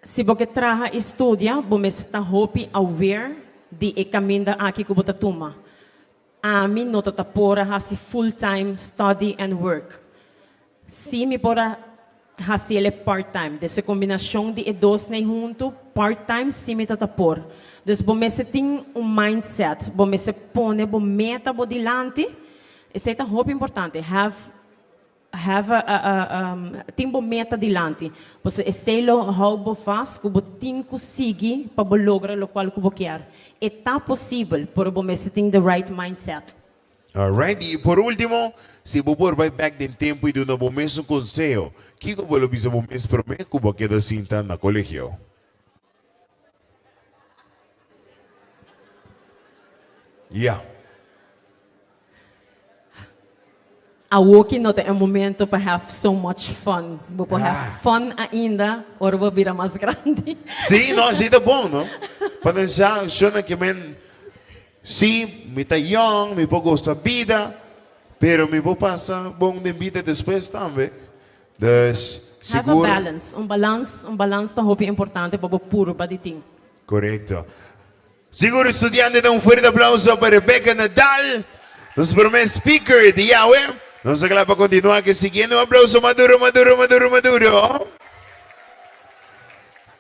Si bo ke traha i studia, bo mester ta hopi aware di e kaminda aki ku bo ta tuma. Ami no ta ta por a hasi full time study and work. Sí mi por a hasiel e part time. Dus e kombinashon di e dos nei huntu, part time, sí mi ta ta por. Dus bo mester tin un mindset, bo mester pone bo meta bo dilanti, esei ta hopi importante, have Have a a tin bo meta dilanti, pasobra esei lo hou bo vast ku bo tin ku sigui pa bo logra lokual ku bo kier. E ta posibel, pero bo mester tin the right mindset. Alright, i por ultimo, si bo por bai bek den tempu i duna bo mes un konseho, kiko bo lo bisa bo mes promé ku bo a keda sinta na kolegio? Ya. Awoki no ta e momento pa have so much fun. Bo por have fun ainda ora bo bira mas grandi. Sí, no, así ta bon, no? Pa nan sa, shona ke men, sí, mi ta young, mi por gosa bida, pero mi por pasa bon den bida despues tambe. Dus, Have a sigur. balance. Un balans, un balans ta hopi importante pa bo purba di tin. Korekto. Sigur estudiante da un fuerte aplauso pa Rebecca Nadal, nos prome speaker di yawe. Nos ta kla pa kontinua ku e siguiente. Un aplauso mas duro, mas duro, mas duro, mas duro.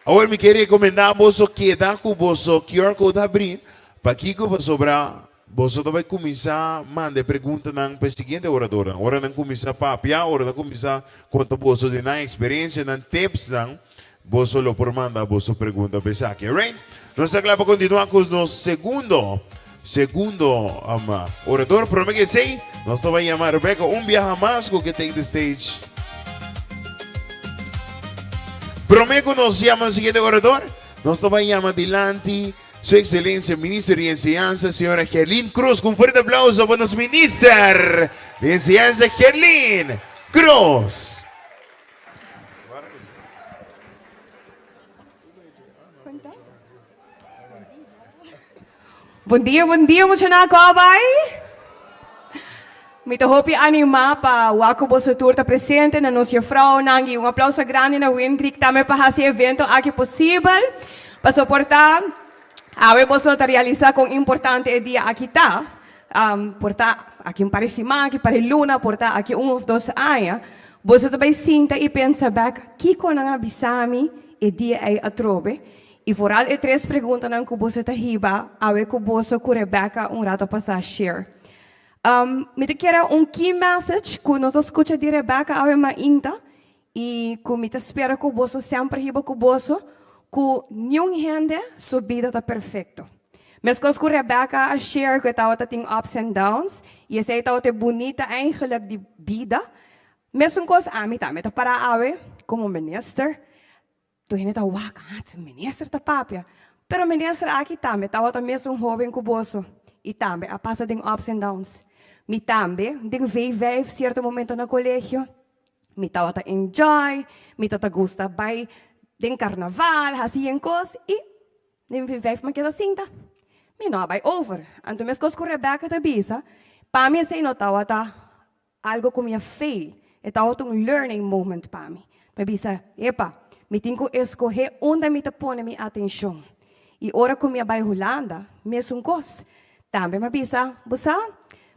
Awor mi ke rekomendá boso keda ku boso QR code habrí. Pakiko? Pasobra boso ta bai kuminsá manda e preguntanan pa e siguiente oradornan. Ora nan kuminsá papia, ora nan kuminsá konta boso di nan eksperensia, nan tipsnan, Boso lo por manda boso pregunta pa esaki. Alright? Nos ta kla pa kontinuá ku nos segundo, segundo um, orador. Promé ku esei, nos ta bai yama Rebecca un biaha mas ku ke take the stage. Promé ku nos yama nos siguiente orador, nos ta bai yama dilanti Su Excelencia Minister di Enseñansa, señora Gerlin Cruz. Ku un fuerte aplauso pa nos Minister di Enseñansa, Gerlin Cruz. Bon dia, bon dia muchanan, ko a bai? Mi ta hopi animá pa wak ku boso tur ta presente na nos jefrounan i un aplauso grandi na Wind Creek tambe pa hasi e evento aki posibel. Pa soportá awe boso ta realisá kon importante e dia aki ta. Por ta aki un par di siman, aki un par di luna, por ta aki un of dos aña, boso ta bai sinta i pensa bek, Kiko nan a bisa mi e dia ei atrobe? I foral e tres preguntanan ku boso ta hiba awe ku boso ku Rebecca un rato pasá share. Mi ta kere un key message ku nos a skucha di Rebecca awe mainta i ku mi ta spera ku boso semper hiba ku boso, ku niun hende su bida ta perfekto. Meskos ku Rebecca a share ku e tabata tin ups and downs i esei tabata e bunita eigenlijk di bida, mesun kos ami tambe ta para awe komo minister. Tur hende ta wak, ah, minister ta papia. Pero minister aki tambe tabata mesun hoben ku boso i tambe a pasa den ups and downs. Mi tambe den V5 sierto momento na kolegio. Mi tabata enjoy, mi tata gusta bai den karnaval, hasi yen kos i den V5 mi a keda sinta. Mi no a bai over. Anto meskos ku Rebecca ta bisa, pa mi esei no tabata Algo ku mi a fail, e tabata un learning moment pa mi. Mi a bisa, Epa, mi tin ku eskohé unda mi ta pone mi atenshon. I ora ku mi a bai Hulanda, mesun kos. Tambe mi a bisa, Bo sa,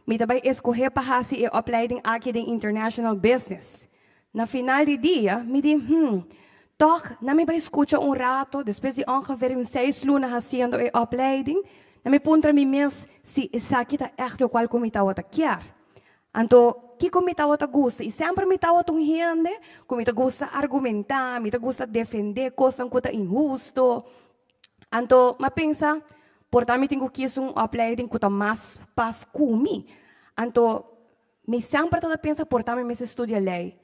mi ta bai eskohé pa hasi e opleiding aki den International Business. Na final di dia, mi di, Hmm, tòg na mi bai skucha un rato, despues di ongeveer un seis luna hasiendo e opleiding, na mi puntra mi mes si esaki ta ègt lokual ku mi tabata kier. Anto, kiko mi tabata gusta? I semper mi tabata un hende ku mi ta gusta argumentá, mi ta gusta defendé kosnan ku ta inhusto. Anto, mi a pensa, por ta mi tin ku kis un opleiding ku ta mas pas ku mi. Anto, mi semper tabata pensa por ta mi mester studia lei.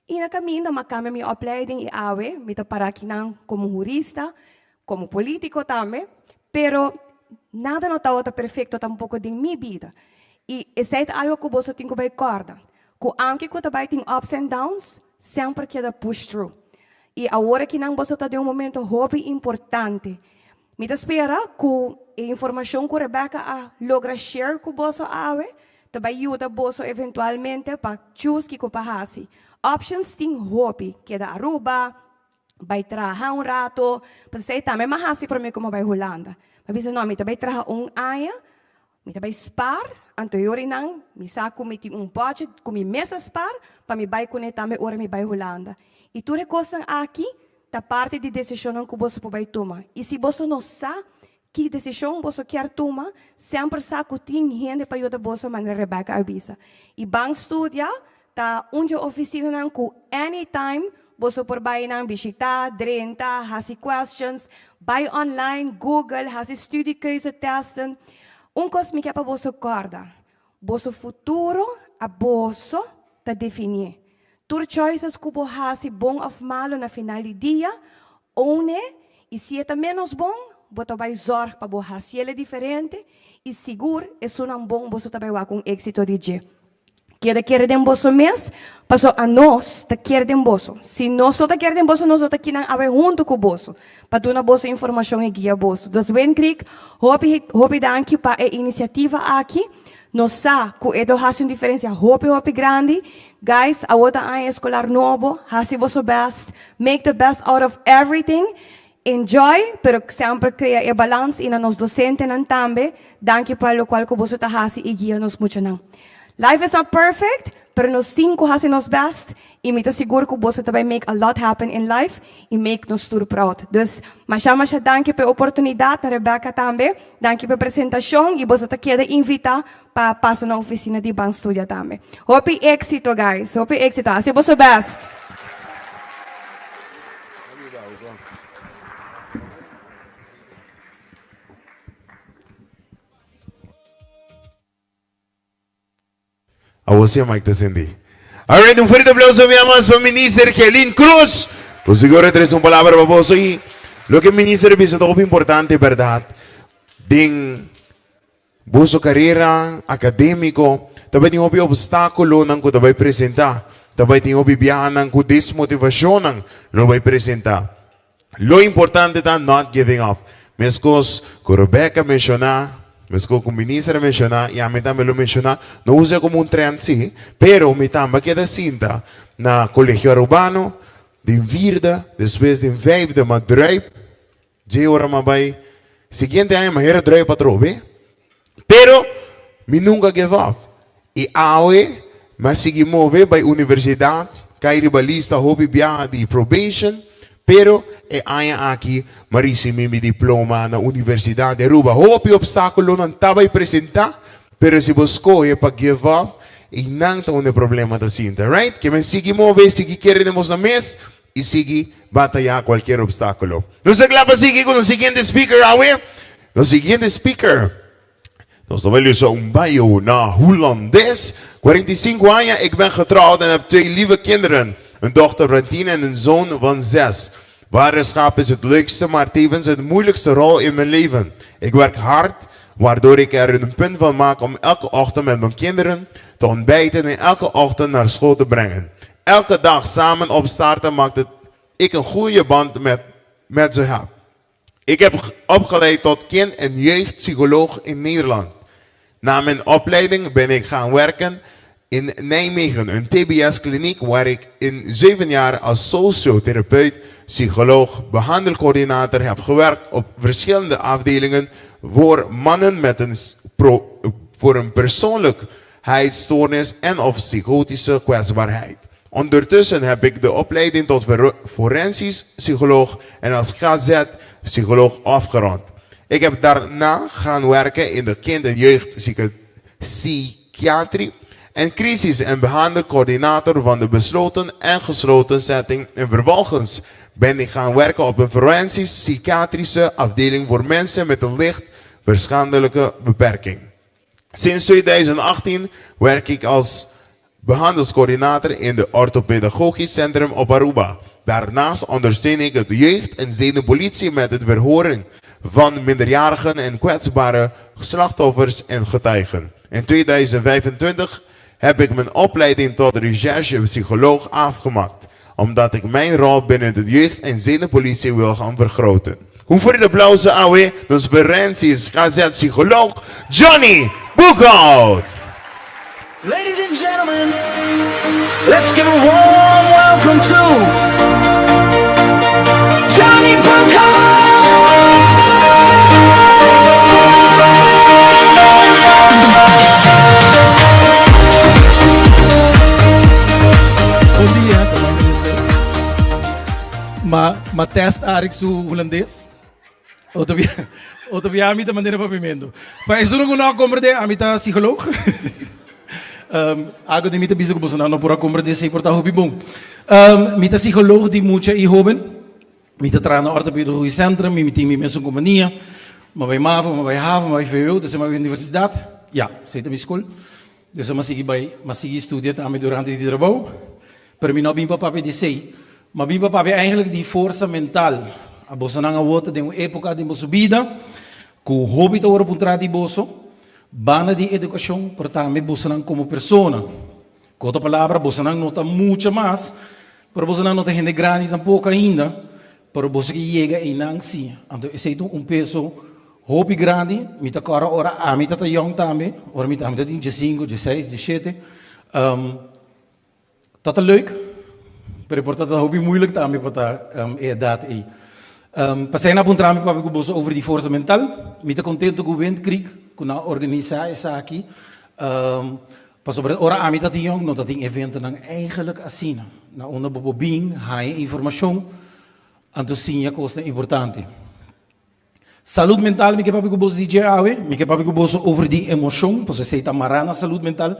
I na kaminda mi a kambia mi opleiding i awe mi ta para akinan komo hurista, komo polítiko tambe. Pero nada no tabata perfecto tampoco den mi bida. Y esey ta algo cu boso tin cu bay corda, cu aunke cu ta bay tin ups and downs, semper keda push through. Y awor akinan boso ta den un momento hopi importante. Mi ta spera cu e informacion cu Rebecca a logra share cu boso awe ta bay yuda boso eventualmente pa choose kico pa haci. Options tin hopi, keda Aruba, Bai traha un rato, pasobra esei tambe mi a hasi prome ku mi a bai Hulanda. Mi a bisa no, mi ta bai traha un aña, mi ta bai spar, anto e ora einan mi sa ku mi tin un budget ku mi mes a spar pa mi bai kuné tambe ora mi bai Hulanda. I tur e kosnan aki ta parti di desishonnan ku boso por bai tuma. I si boso no sa ki desishon boso kier tuma, semper sa ku tin hende pa yuda boso manera Rebecca a bisa. I ban studia Ta un dje oficinanan cu anytime boso por bay nan bishita, drenta, haci questions, bay online, google, haci studiekeuzetesten. Un cos mi ke pa boso corda, boso futuro a boso ta definie. Tur choices cu bo haci bon of malo na final di dia, own e y si e ta menos bon, bo ta bay zorg pa bo haciele diferente y sigur esunnan bon boso ta bay wak un exito di dje. Keda kere den boso mes, paso anos ta kere den boso. Si nos no ta kere den boso, nos no ta kinan awe huntu ku boso pa duna boso informashon i guia boso. Dus Windcreek, hopi hopi danki pa e inisiativa aki. Nos sa ku e lo hasi un diferensia hopi hopi grandi. Guys, awo ta aña eskolar nobo, hasi boso best, make the best out of everything. Enjoy, pero semper crea e balans y na nos docentenan tambe, danki pa locual cu boso ta haci y guia nos muchanan. Life is not perfect, pero nos tin cu haci nos best y mi ta sigur cu boso ta bay make a lot happen in life y make nos tur proud. Dus, masha masha danki pa e oportunidad, na Rebecca tambe, danki pa e presentacion y boso ta keda invita pa pasa na oficina di Ban Studia tambe. Hopi exito guys, hopi exito, haci boso best! Awor si e mic ta sendí. Alright, un fuerte aplauso mi amas pa Minister Gelin Cruz. Ku sigur a trese un palabra pa boso i loke Minister a bisa ta hopi importante, berdad. Den Boso karera akadémiko ta bai tin hopi opstákulonan ku ta bai presentá. Ta bai tin hopi biahanan ku desmotivashonnan lo bai presentá. Lo importante ta not giving up. Meskos ku Rebecca menshoná, meskos ku minister a menshoná i ami tambe lo menshoná, no usa komo un trend sí, pero mi tambe a keda sinta na Colegio Arubano den vierde, despues den vijfde, ma druip. Dje ora m'a bai siguiente aña m'a hera druip atrobe, pero mi nunca give up. I awe m'a sigui move bai universidad, kai riba lista hopi biaha di probation, pero e aña aki m'a ricibi mi diploma na Universidad di Aruba. Hopi obstaculonan ta bai presenta. Pero si bo scoge pa give up, eynan ta unda e problema ta sinta, right? Ke men sigui move, sigui kere den boso mes y sigui bataya cualkier obstaculo. Nos ta kla pa sigui cu nos siguiente speaker awe? Nos siguiente speaker, nos ta bai lusa un bio na Hulandes. 45 aña, ik ben getrouwd en heb twee lieve kinderen, een dochter van 10 en een zoon van 6. Vaderschap is het leukste, maar tevens het moeilijkste rol in mijn leven. Ik werk hard, waardoor ik er een punt van maak om elke ochtend met mijn kinderen te ontbijten en elke ochtend naar school te brengen. Elke dag samen opstarten maakt dat ik een goede band met ze heb. Ik heb opgeleid tot kind- en jeugdpsycholoog in Nederland. Na mijn opleiding ben ik gaan werken in Nijmegen, een TBS-kliniek waar ik in 7 jaar als sociotherapeut, psycholoog, behandelcoördinator heb gewerkt op verschillende afdelingen voor mannen met een, voor een persoonlijkheidsstoornis en of psychotische kwetsbaarheid. Ondertussen heb ik de opleiding tot forensisch psycholoog en als GZ-psycholoog afgerond. Ik heb daarna gaan werken in de kind- en jeugdpsychiatrie en crisis- en behandelcoördinator van de besloten en gesloten setting. En vervolgens ben ik gaan werken op een forensisch psychiatrische afdeling voor mensen met een licht verstandelijke beperking. Sinds 2018 werk ik als behandelscoördinator in de orthopedagogisch centrum op Aruba. Daarnaast ondersteun ik het jeugd- en zedenpolitie met het verhoren van minderjarigen en kwetsbare slachtoffers en getuigen. In 2025 heb ik mijn opleiding tot recherchepsycholoog afgemaakt, omdat ik mijn rol binnen de jeugd- en zedenpolitie wil gaan vergroten. Hoe voor de applaus awe, ons forensisch GZ-psycholoog Johnny Boekhout. Ladies and gentlemen, let's give a warm welcome to Johnny Boekhout! Bon dia, minister. M'a test Arik su hulandes. Otro bia mi ta manera papiamento. Pa esun ku no a komprendé, ami ta psycholoog. Algo di mi ta bisa ku boso no por a komprendé, esei por ta hopi bon. Mi ta psycholoog di mucha i hoben. Mi ta traha na Orthopedagogisch Centrum, mi tin mi mesun kompania. M'a bai MAVO, m'a bai HAVO, m'a bai VWO, dus m'a bai universidat. Ja, esei ta mi skol. Dus m'a sigui bai, m'a sigui studia tambe durante di trabou. Pero mi no a bin pa papia di esei. M'a bin pa papia eigenlijk di forsa mental. A bosonan awor ta den un epoka den boso bida ku hopi ta wòrdu puntrá di boso, banda di edukashon, pero tambe bosonan komo persona. Ku otro palabra, bosonan no ta mucha mas, pero bosonan no ta hende grandi tampoko ainda, pero boso ke yega einan sí. Anto esei ta un peso hopi grandi. Mi ta kòrda ora ami ta ta yòn tambe, ora mi ta tin diesinku, dieseis, diesshete. Ta ta leuk, pero e por ta ta hopi moeilijk tambe pa ta e edat ei. Pasei nan a puntra mi papia ku boso over di forsa mental. Mi ta kontento ku Wind Creek ku nan a organisá esaki, pasobra ora ami ta tin yòn no ta tin eventonan eigenlijk asina, na unda bo por bin haña informashon anto siña kosnan importante. Salud mental, mi ke papia ku boso di dje awe, mi ke papia ku boso over di emoshon, pasobra esei ta mará na salud mental.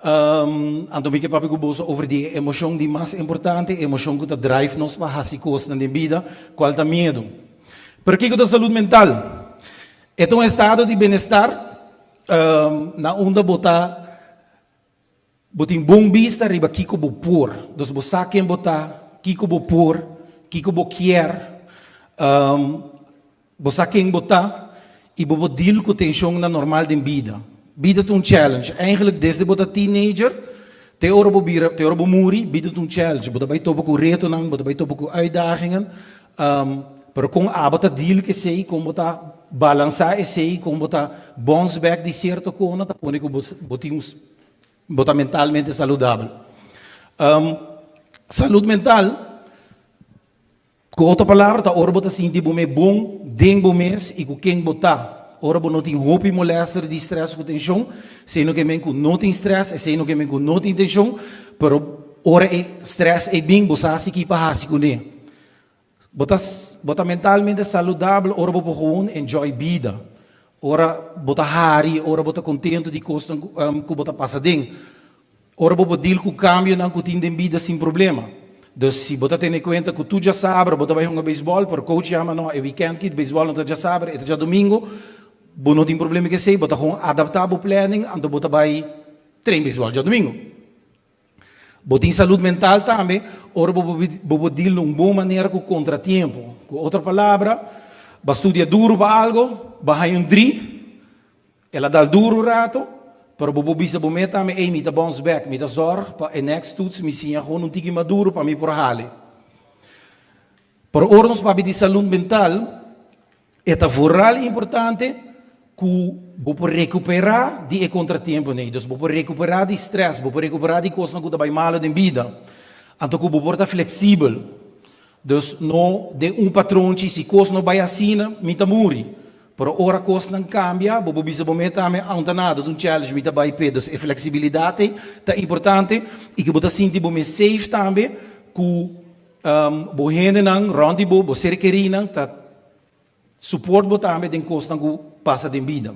Anto mi ke papia ku boso over di e emoshon di mas importante, e emoshon ku ta drive nos pa hasi kosnan den bida, kual ta miedu. Pero kiko ta salud mental? E ta un estado di benestar na unda bo ta Bo tin bon bista riba kiko bo por. Dus bo sa ken bo ta, kiko bo por, kiko bo kier. Bo sa ken bo ta i bo por deal ku tenshonnan normal den bida. Bida ta un challenge. Eigenlijk desde bo ta teenager te ora bo bira, te ora bo muri, bida ta un challenge. Bo ta bai topa ku retonan, bo ta bai topa ku uitdagingen. Pero kon abo ta deal ku esei, kon bo ta balansá esei, kon bo ta bounce back di sierto kona ta pone ku bo bo tin un Bo ta mentalmente saludabel. Salud mental, ku otro palabra, ta ora bo ta sinti bo mes bon den bo mes i ku ken bo ta. Ora bo no tin hopi molester di stress ku tenshon, esei no ke men ku no tin stress, esei no ke men ku no tin tenshon, pero ora e stress ei bin, bo sa si ki pa hasi kuné. Bo ta bo ta mentalmente saludabel ora bo por gewoon enjoy bida. Ora bo ta hari, ora bo ta contento di cosnan cu bo ta pasa den. Ora bo por deal cu cambionan cu tin den bida sin problema. Dus si bo ta tene cuenta cu tur djasabra bo ta bay hunga beisbol, pero coach yama no, e weekend ki beisbol no ta djasabra, e ta djadomingo, bo no tin problema cu esey, bo ta gewoon adapta bo planning, anto bo ta bay train beisbol djadomingo. Bo tin salud mental tambe ora bo bo por deal na un bon manera cu contratiempo. Cu otro palabra, bo a studia duro pa algo, bo a haña un dri, el a dal duro un rato, pero bo por bisa bo mes tambe, ey, mi ta bounce back, mi ta zorg pa e next toets mi siña gewoon un tiki mas duro pa mi por hali. Pero ora nos papia di salud mental, E ta vooral importante ku bo por rekuperá di e kontratiemponan ei. Dus bo por rekuperá di strès, bo por rekuperá di kosnan ku ta bai malu den bida. Anto ku bo por ta fleksibel. Dus no den un patronchi, si kos no bai asina, mi ta muri. Pero ora kosnan kambia, bo por bisa bo mes tambe, aun ta nada, ta un challenge, mi ta bai p'e. Dus e fleksibilidat ei ta importante i ku bo ta sinti bo mes safe tambe ku Bo hendenan rònt di bo, bo ser kerínan ta support bo tambe den kosnan ku pasa den bida.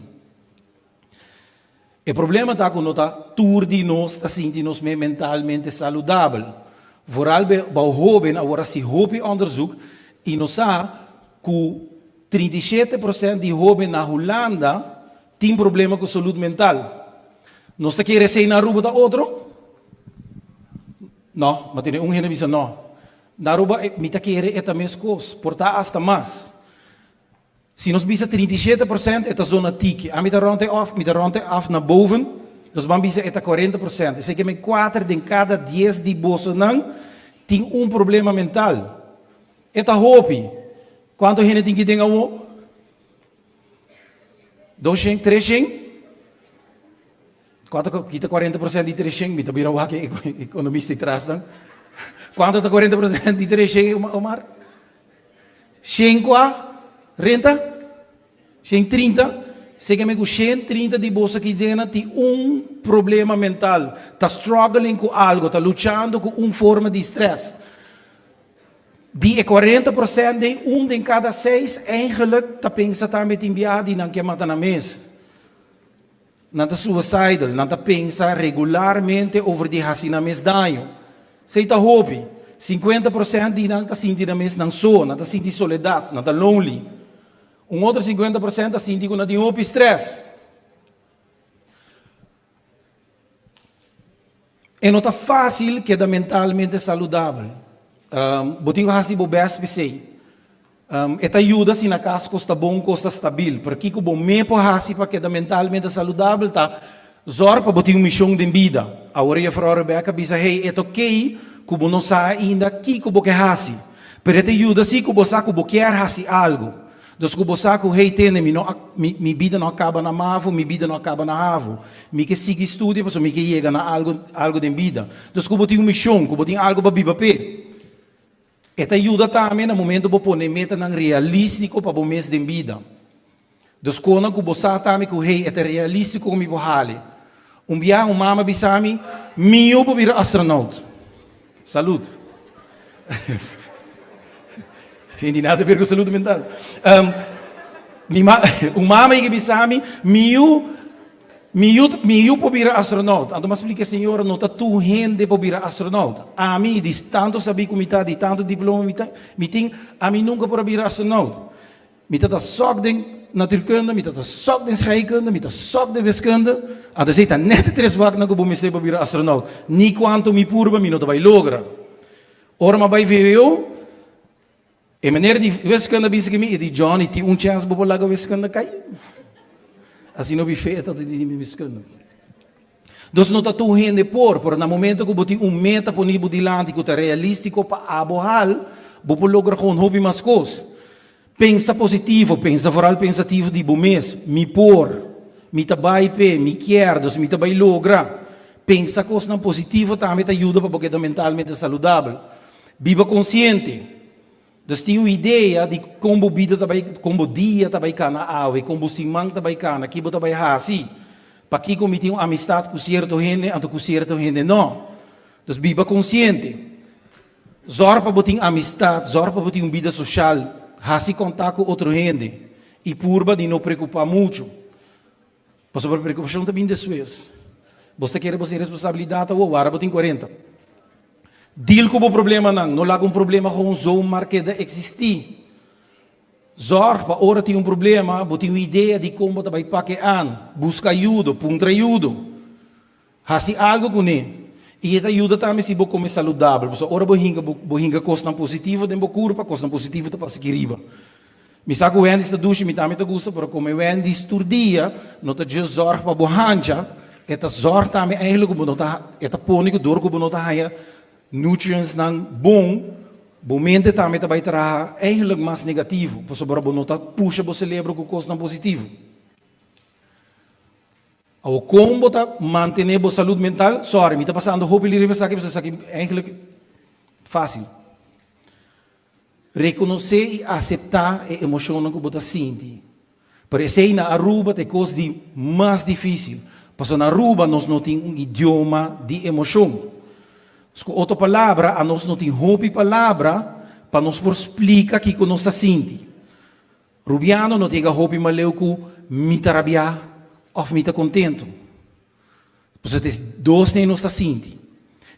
E problema ta ku no ta tur di nos ta sinti nos mes mentalmente saludabel. Vooral bou hóben awor a hasi hopi onderzoek i nos sa ku 37 prosènt di hóben na Hulanda tin problema ku salud mental. Nos ta kere esei na Aruba ta otro? No, ma tene un hende bisa no. Na Aruba mi ta kere e ta meskos, por ta asta mas. Si nos bisa 37% e ta zona tiki. Ami ta rond e of, mi ta rond e af na boven, nos ban bisa e ta 40%. Esei ke men kuater den kada dies di bosonan tin un problema mental. E ta hopi. Kuantu hende tin ki den awo? Doshen, treshen? Kuantu ta kita 40% di 300? Mi ta bira wak e ekonomista i tras nan. Kuantu ta 40% di 300, Omar? Shen kua? Renta? Shen 30? Sega mi ku shen 30 di boso aki dena tin un problema mental. Ta struggling ku algo, ta luchando ku un forma di stress. Di e 40% den un den kada seis eigenlijk ta pensa tambe tin biaha di nan ke mata nan mes. Nan ta suicidal, nan ta pensa regularmente over di hasi nan mes daño. Esei ta hopi. 50% di nan ta sinti nan mes nan so, nan ta sinti soledad, nan ta lonely. Un otro 50% ta sinti ku nan tin hopi stress. E no ta fácil keda mentalmente saludabel. Bo tin ku hasi bo bèst p'esei. E ta yuda si na kas kos ta bon, kos ta stabil. Pero kiko bo mes por hasi pa keda mentalmente saludabel ta zòrg pa bo tin un mishon den bida. Awor Juffrouw Rebecca bisa, Hey, e ta okey ku bo no sa ainda kiko bo ke hasi. Pero e ta yuda si ku bo sa ku bo kier hasi algu. Dus ku bo sa ku, hey, tende, mi no a, mi, mi bida no a kaba na mavo, mi bida no a kaba na havo. Mi ke sigui studia pasobra mi ke yega na algu, algu den bida. Dus ku bo tin un mishon, ku bo tin algu pa biba p'e. E ta yuda tambe na momento bo pone metanan realístiko pa bo mes den bida. Dus konan ku bo sa tambe ku, hey, e ta realístiko ku mi por hali. Un biaha un mama bisa mi, Mi yu por bira astronaut. Salud. Sin di nada ver ku salud mental. Mi ma, un mama yega bisa mi, Mi yu, mi yu, mi yu por bira astronaut. Anto mi a splika e señora, no ta tur hende por bira astronaut. Ami, di tantu sabí ku mi ta, di tantu diploma mi ta, mi tin, ami nunka por a bira astronaut. Mi ta ta sòk den natuurkunde, mi ta ta sòk den scheikunde, mi ta sòk den wiskunde. Anto esei ta nèt e tres vaknan ku bo mester pa bira astronaut. Ni kuantu mi purba mi no ta bai logra. Ora mi a bai vwo, e meneer di wiskunde a bisa ku mi, e di, Johnny, tin un chèns bo por laga wiskunde kai? Asina hopi fe e ta di mi wiskunde. Dus no ta tur hende por, pero na momento ku bo tin un meta poni bo dilanti ku ta realístiko pa abo hal, bo por logra gewoon hopi mas kos. Pensa positivo, pensa vooral pensativo di bo mes, mi por, mi ta bai p'e, mi kier, dus mi ta bai logra. Pensa kosnan positivo tambe ta yuda pa bo keda mentalmente saludabel. Biba konsiente. Dus tin un idea di kon bo bida ta bai, kon bo dia ta bai kana awe, kon bo siman ta bai kana, ki bo ta bai hasi. Pakiko mi tin un amistat ku sierto hende anto ku sierto hende no. Dus biba konsiente. Zòrg pa bo tin amistat, zòrg pa bo tin un bida soshal, hasi kontak ku otro hende. I purba di no preokupá muchu. Pasobra preokupashon ta bin despues. Bo ta kere bo sin responsabilidat awor, wara bo tin kuarenta. Deal ku bo problemanan, no laga un problema gewoon zomaar keda eksistí. Zorg pa ora tin un problema, bo tin un idea di kon bo ta bai pak e an. Buska ayudo, puntra ayudo. Hasi algu kuné. I e ta yuda tambe si bo kome saludabel, pasobra ora bo hinka bo hinka kosnan positivo den bo kurpa, kosnan positivo ta pasa aki riba. Mi sa ku Wendy's ta dushi, mi tambe ta gusta, pero kome Wendy's tur dia no ta dje zòrg pa bo hancha, e ta zòrg tambe eigenlijk ku bo no ta, e ta pone ku dor ku bo no ta haña nutrientsnan bon, bo mente tambe ta bai traha eigenlijk mas negativo, pasobra bo no ta pusha bo selebro ku kosnan positivo. Awor kon bo ta mantené bo salud mental? Sorry, mi ta pasando hopi riba esaki pasobra esaki eigenlijk fácil. Rekonosé i aseptá e emoshonnan ku bo ta sinti. Pero esei na Aruba ta e kos di mas difísil, pasobra na Aruba nos no tin un idioma di emoshon. Ku otro palabra, anos no tin hopi palabra pa nos por splika kiko nos ta sinti. Rubiano no ta yega hopi maleu ku mi ta rabiá òf mi ta kontentu. Pasobra ta es dosnan nos ta sinti.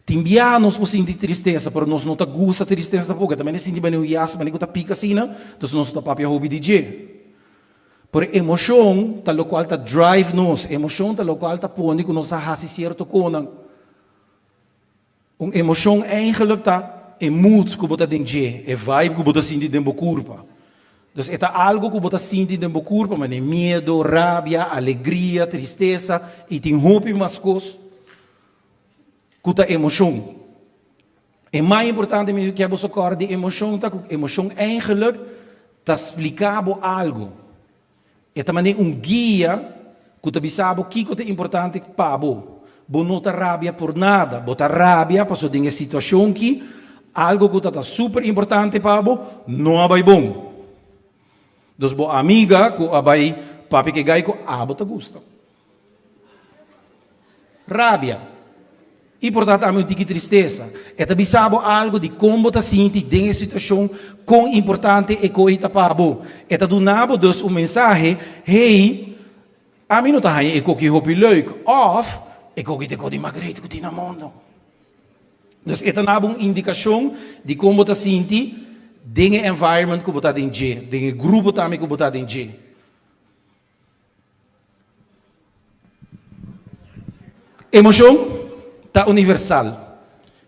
Tin biaha nos por sinti tristesa, pero nos no ta gusta tristesa tampoco. E ta manera sinti manera un yas, manera ku ta pika asina, entonces nos no ta papia hopi di dje. Pero emoshon ta lokual ta drive nos, emoshon ta lokual ta pone ku nos ta hasi sierto konan. Un emoshon eigenlijk ta e mood ku bo ta den dje, e vibe ku bo ta sinti den bo kurpa. Dus e ta algu ku bo ta sinti den bo kurpa, manera miedo, rabia, alegria, tristesa i tin hopi mas kos ku ta emoshon. E mas importante mi ke boso kòrda di emoshon ta ku emoshon eigenlijk ta splika bo algu. E ta manera un guia ku ta bisa bo kiko ta importante pa bo. Bo no ta rabia por nada. Bo ta rabia pasobra den e situashon ki algu ku ta ta super importante pa bo no a bai bon. Dus bo amiga ku a bai papia ku e gai ku abo ta gusta. Rabia. I por ta tambe un tiki tristesa. E ta bisa bo algu di kon bo ta sinti den e situashon, kon importante e ko'i ta pa bo. E ta duna bo dus un mensahe, Hey, ami no ta haña e koki hopi leuk òf E koki ta e kos di mas great ku tin na mundu. Dus e ta na bo un indikashon di kon bo ta sinti den e environment ku bo ta den dje, den e grupo tambe ku bo ta den dje. Emoshon ta universal.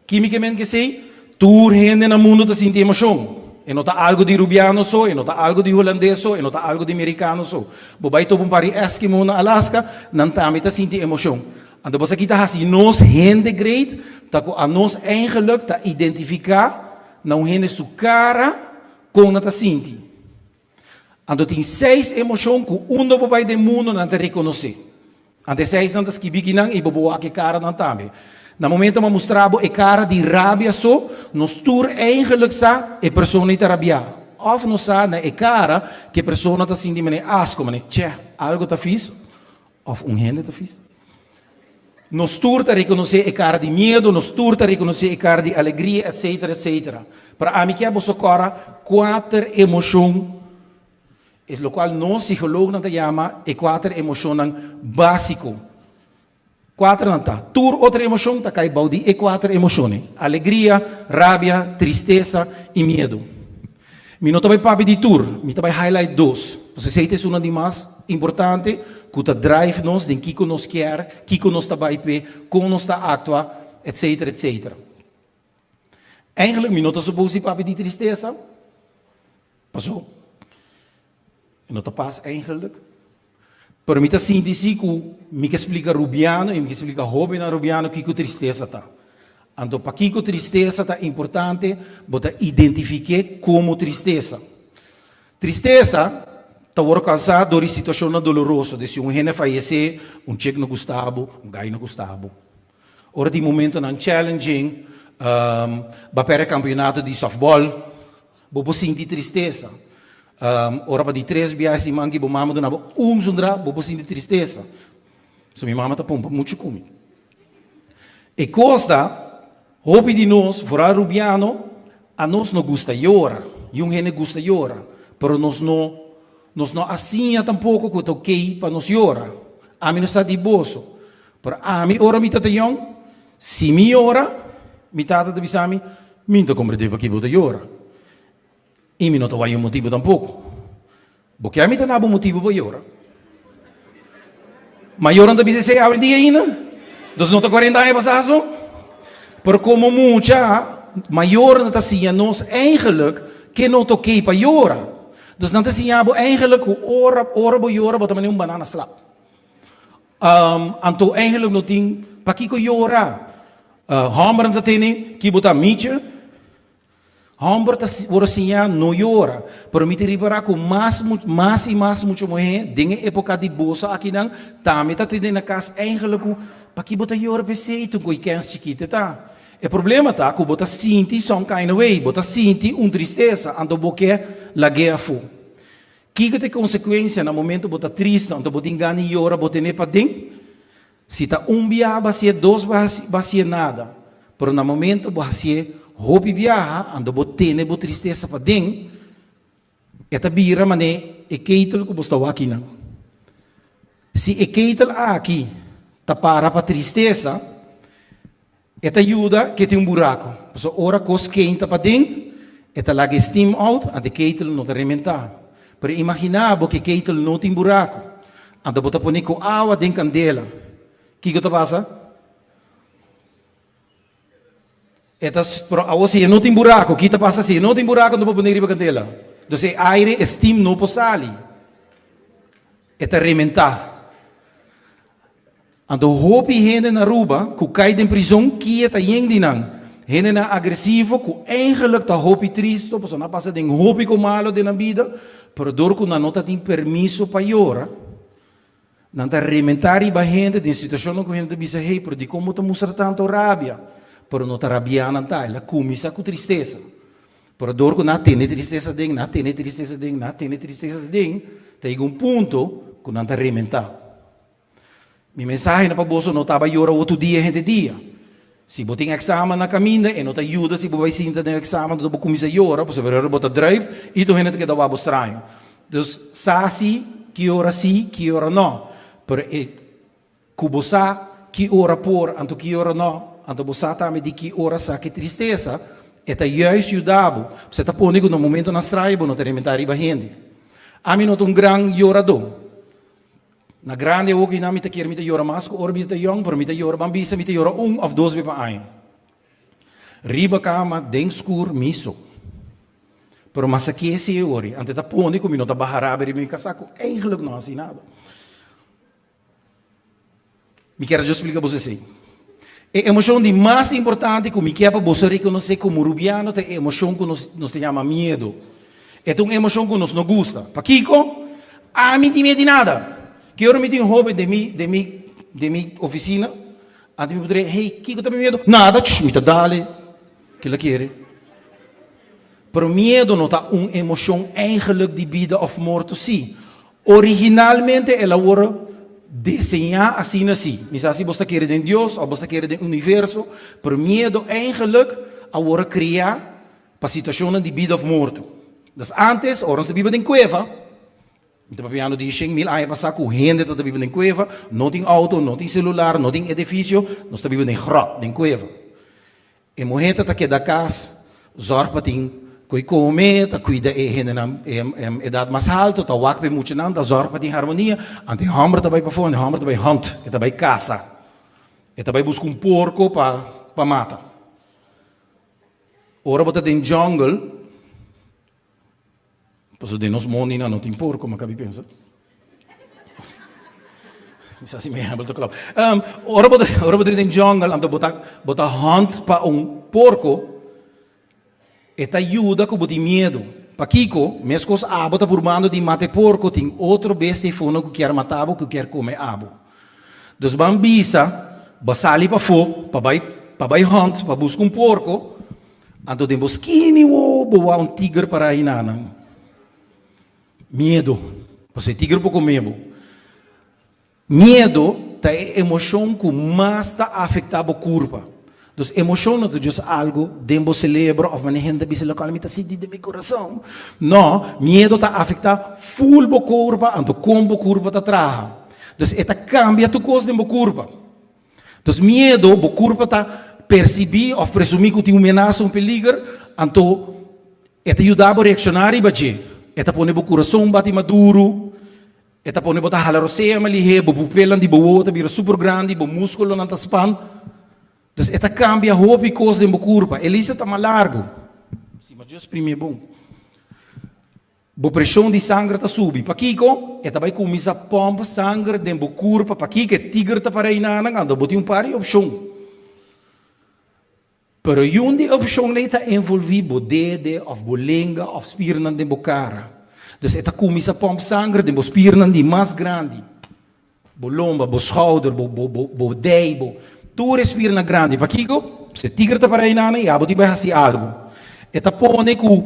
Kímikamente esei, tur hende na mundu ta sinti emoshon. E no ta algu di rubiano so, e no ta algu di hulandes so, e no ta algu di merikano so. Bo bai topa un par di eskimo na Alaska, nan tambe ta sinti emoshon. Anto bo sa ki ta hasi nos hende great? Ta ku anos eigenlik ta identifiká na un hende su kara kon nan ta sinti. Anto tin seis emoshon ku unda bo bai den mundu nan ta rekonosé. Anto e seisnan ta skibí kinan i bo bo wak e karanan tambe. Na momento bo a mustra bo e kara di rabia so, nos tur eigenlik sa e persona ei ta rabiá. Òf nos sa na e kara ku e persona ta sinti manera asko, manera chè, algu ta fis òf un hende ta fis. Nos tur ta rekonosé e kara di miedu, nos tur ta rekonosé e kara di alegria, etsetera, etsetera. Pero ami ke boso kòrda kuater emoshon, es lokual nos psikolognan ta yama e kuater emoshonnan básiko. Kuater nan ta. Tur otro emoshon ta kai bou di e kuater emoshonnan, alegria, rabia, tristesa i miedu. Mi no ta bai papia di tur, mi ta bai highlight dos. Pasobra esei ta esunnan di mas importante ku ta drive nos den kiko nos kier, kiko nos ta bai p'e, kon nos ta aktua, etcetera, etcetera. Eigenlijk mi no ta supos di papia di tristesa, paso e no ta pas eigenlijk. Pero mi ta sinti si ku mi ke splika rubiano i mi ke splika hóbennan rubiano kiko tristesa ta. Anto pakiko tristesa ta importante, bo ta identifik'é komo tristesa. Tristesa ta wòrdu kausá dor di situashonnan doloroso, di si un hende fayesé, un chek no gusta bo, un gai no gusta bo. Ora tin momentonan challenging, bo a pèrdè kampionato di sòftbòl, Bo por sinti tristesa. Ora pa di tres biaha siman ki bo mama duna bo un zundra, bo por sinti tristesa. So mi mama ta pompa muchu ku mi. E kos ta, hopi di nos, foral rubiano, anos no gusta yora. Yun hende gusta yora, pero nos no. Nos no a siña tampoko ku ta okey pa nos yora. Ami no sa di boso, pero ami ora mi ta ta yòn, si mi yora, mi tata ta bisa mi, Mi no ta komprendé pakiko bo ta yora. I mi no ta wak un motibu tampoko. Bo kier mi ta na bo motibu pa yora? Mayornan ta bisa esei awendia ainda? Nos no ta 40 aña pasá so? Pero komo mucha, mayornan ta siña nos eigenlijk ke no ta okey pa yora. Dus nan ta siña bo eigenlijk ku ora ora bo yora bo ta manera un banana slap. Anto eigenlijk no tin pakiko yora. Hòmbernan ta tene ki bo ta michi. Hòmber ta wòrdu siñá no yora, pero mi ta ripará ku mas mas i mas mucha muhé den e époka di boso akinan tambe ta tende na kas eigenlijk ku paki bo ta yora p'esei tur ku e kèns chikito ta. E problema ta ku bo ta sinti some kind of way, bo ta sinti un tristesa anto bo ke lag'é afó. Kiko ta e konsekuensia na momento bo ta tristu anto bo tin gana di yora bo tene paden? Si ta un biaha bo hasié, dos bo hasié nada. Pero na momento bo hasié hopi biaha, anto bo tene bo tristesa paden, e ta bira manera e ketel ku bo sta wak akinan. Si e ketel aki ta para pa tristesa, E ta yuda ke tin un buraku, pasobra ora kos keinta paden, e ta laga e steam out, anto e ketel no ta rementá. Pero imaginá bo ke ketel no tin buraku, anto bo ta pone ku awa den kandela. Kiko ta pasa? E ta, pero awor si e no tin buraku, ki ta pasa si e no tin buraku anto bo pone riba kandela? Entonces e aire, e steam no por sali. E ta rementá. Anto hopi hende na Aruba ku kai den prizon kia ta yen di nan. Hendenan agresivo ku eigenlik ta hopi tristo pasobra nan a pasa den hopi ku malo den nan bida, pero dor ku nan no ta tin permiso pa yora, nan ta rementá riba hende den situashonnan ku hende ta bisa, hey, pero dikon bo ta mustra tantu rabia? Pero no ta rabiá nan ta, el a kuminsá ku tristesa. Pero dor ku nan a tene tristesa den, nan a tene tristesa den, nan a tene tristesa den, ta yega un punto ku nan ta rementá. Mi mensahe na pa boso no taba yora otro dia hende dia. Si bo tin examen na caminda e no ta yuda si bo bay sinta den examen anto bo cuminsa yora pasobra ora bo ta druip y tur hende ta keda wak bo straño. Dus sa si ki ora si ki ora no pero e cu bo sa ki ora por anto ki ora no anto bo sa tambe di ki ora sa ki tristesa e ta juist yuda bo pasobra e ta pone cu na momentonan straño bo no ta rementa riba hende. Ami no ta un gran yorado. Na grandi awor ku mi ta kier mi ta yora mas ku ora mi ta yòn, pero mi ta yora, ban bisa mi ta yora un òf dos be pa aña. Riba kama, den skur, mi so. Pero mas aki si e ori, ante ta pone ku mi no ta baha rabia riba mi kasá ku eigenlijk no hasi nada. Mi kier a djos splika boso esei. E emoshon di mas importante ku mi kier pa boso rekonosé komo rubiano ta e emoshon ku nos nos ta yama miedu. E ta un emoshon ku nos no gusta. Pakiko? Ami tin miedu di nada. Ki ora mi tin un hoben den mi den mi den mi ofisina, antes mi puntra e, hey, kiko ta mi miedu? Nada, tsh, mi ta dale. Kila kere. Pero miedu no ta un emoshon eigenlijk di bida òf morto sí. Originalmente el a worde deseñá asina sí. Mi sa si bos ta kere den Dios òf bos ta kere den universo, pero miedu eigenlijk a worde kreá pa situashonnan di bida òf morto. Dus ántes, ora nos ta biba den kueva, mi ta papiando di shen mil aña pasá ku hende ta ta biba den kueva, no tin outo, no tin selular, no tin edifisio, nos ta biba den gròt, den kueva. E muhé ta ta keda kas, zòrg pa tin ku e kome, ta kuida e hendenan edat mas haltu, ta wak pa e muchanan, ta zòrg pa tin harmonia. Anto e hòmber ta bai pafó, anto e hòmber ta bai hunt, e ta bai kasa, e ta bai buska un porko pa pa mata. Ora bo ta den jungle, Pasobra den nos mondinan no tin porko, mi a kabi pensa. Mi sa si mi ehèmpel ta klòp. Ora bo ta ora bo ta den jungle anto bo ta bo ta hunt pa un porko, e ta yuda ku bo tin miedu. Pakiko? Meskos abo ta purbando di mata e porko, tin otro bestia ei fondo ku kier mata bo, ku kier kome abo. Dus ban bisa, bo a sali pafó pa bai pa bai hunt, pa buska un porko, Anto den bo skini wo bo wou un tiger para hinanan. Miedo. Pasobra e tiger por come bo. Miedo ta e emocion cu mas ta afecta bo curpa. Dus emoshon no ta just algu den bo selebro òf manera hende ta bisa lokual mi ta sinti den mi kurason. No, miedu ta afektá ful bo kurpa anto kon bo kurpa ta traha. Dus e ta kambia tur kos den bo kurpa. Dus miedu bo kurpa ta persibí òf presumí ku tin un menasa, un peliger, anto e ta yuda bo reakshoná riba dje. E ta pone bo kurason bati mas duru. E ta pone bo ta hala rosea mas lihé, bo pupilnan di bo wowo ta bira super grandi, bo múskulonan ta span. Dus e ta kambia hopi kos den bo kurpa. E lista ta mas largu. Si mas djis primi e bon. Bo preshon di sanger ta subi. Pakiko? E ta bai kuminsá pòmp sanger den bo kurpa. Pakiko e tiger ta para einanan? Anto bo tin un par di opshon. Pero yun di opshon ei ta envolví bo dede òf bo lenga òf spirnan den bo kara. Dus e ta kuminsá pòmp sanger den bo spirnan di mas grandi, bo lomba, bo skouder, bo bo bo bo dei, bo tur e spirnan grandi. Pakiko? Si e tiger ta para einan i abo tin bai hasi algu. E ta pone ku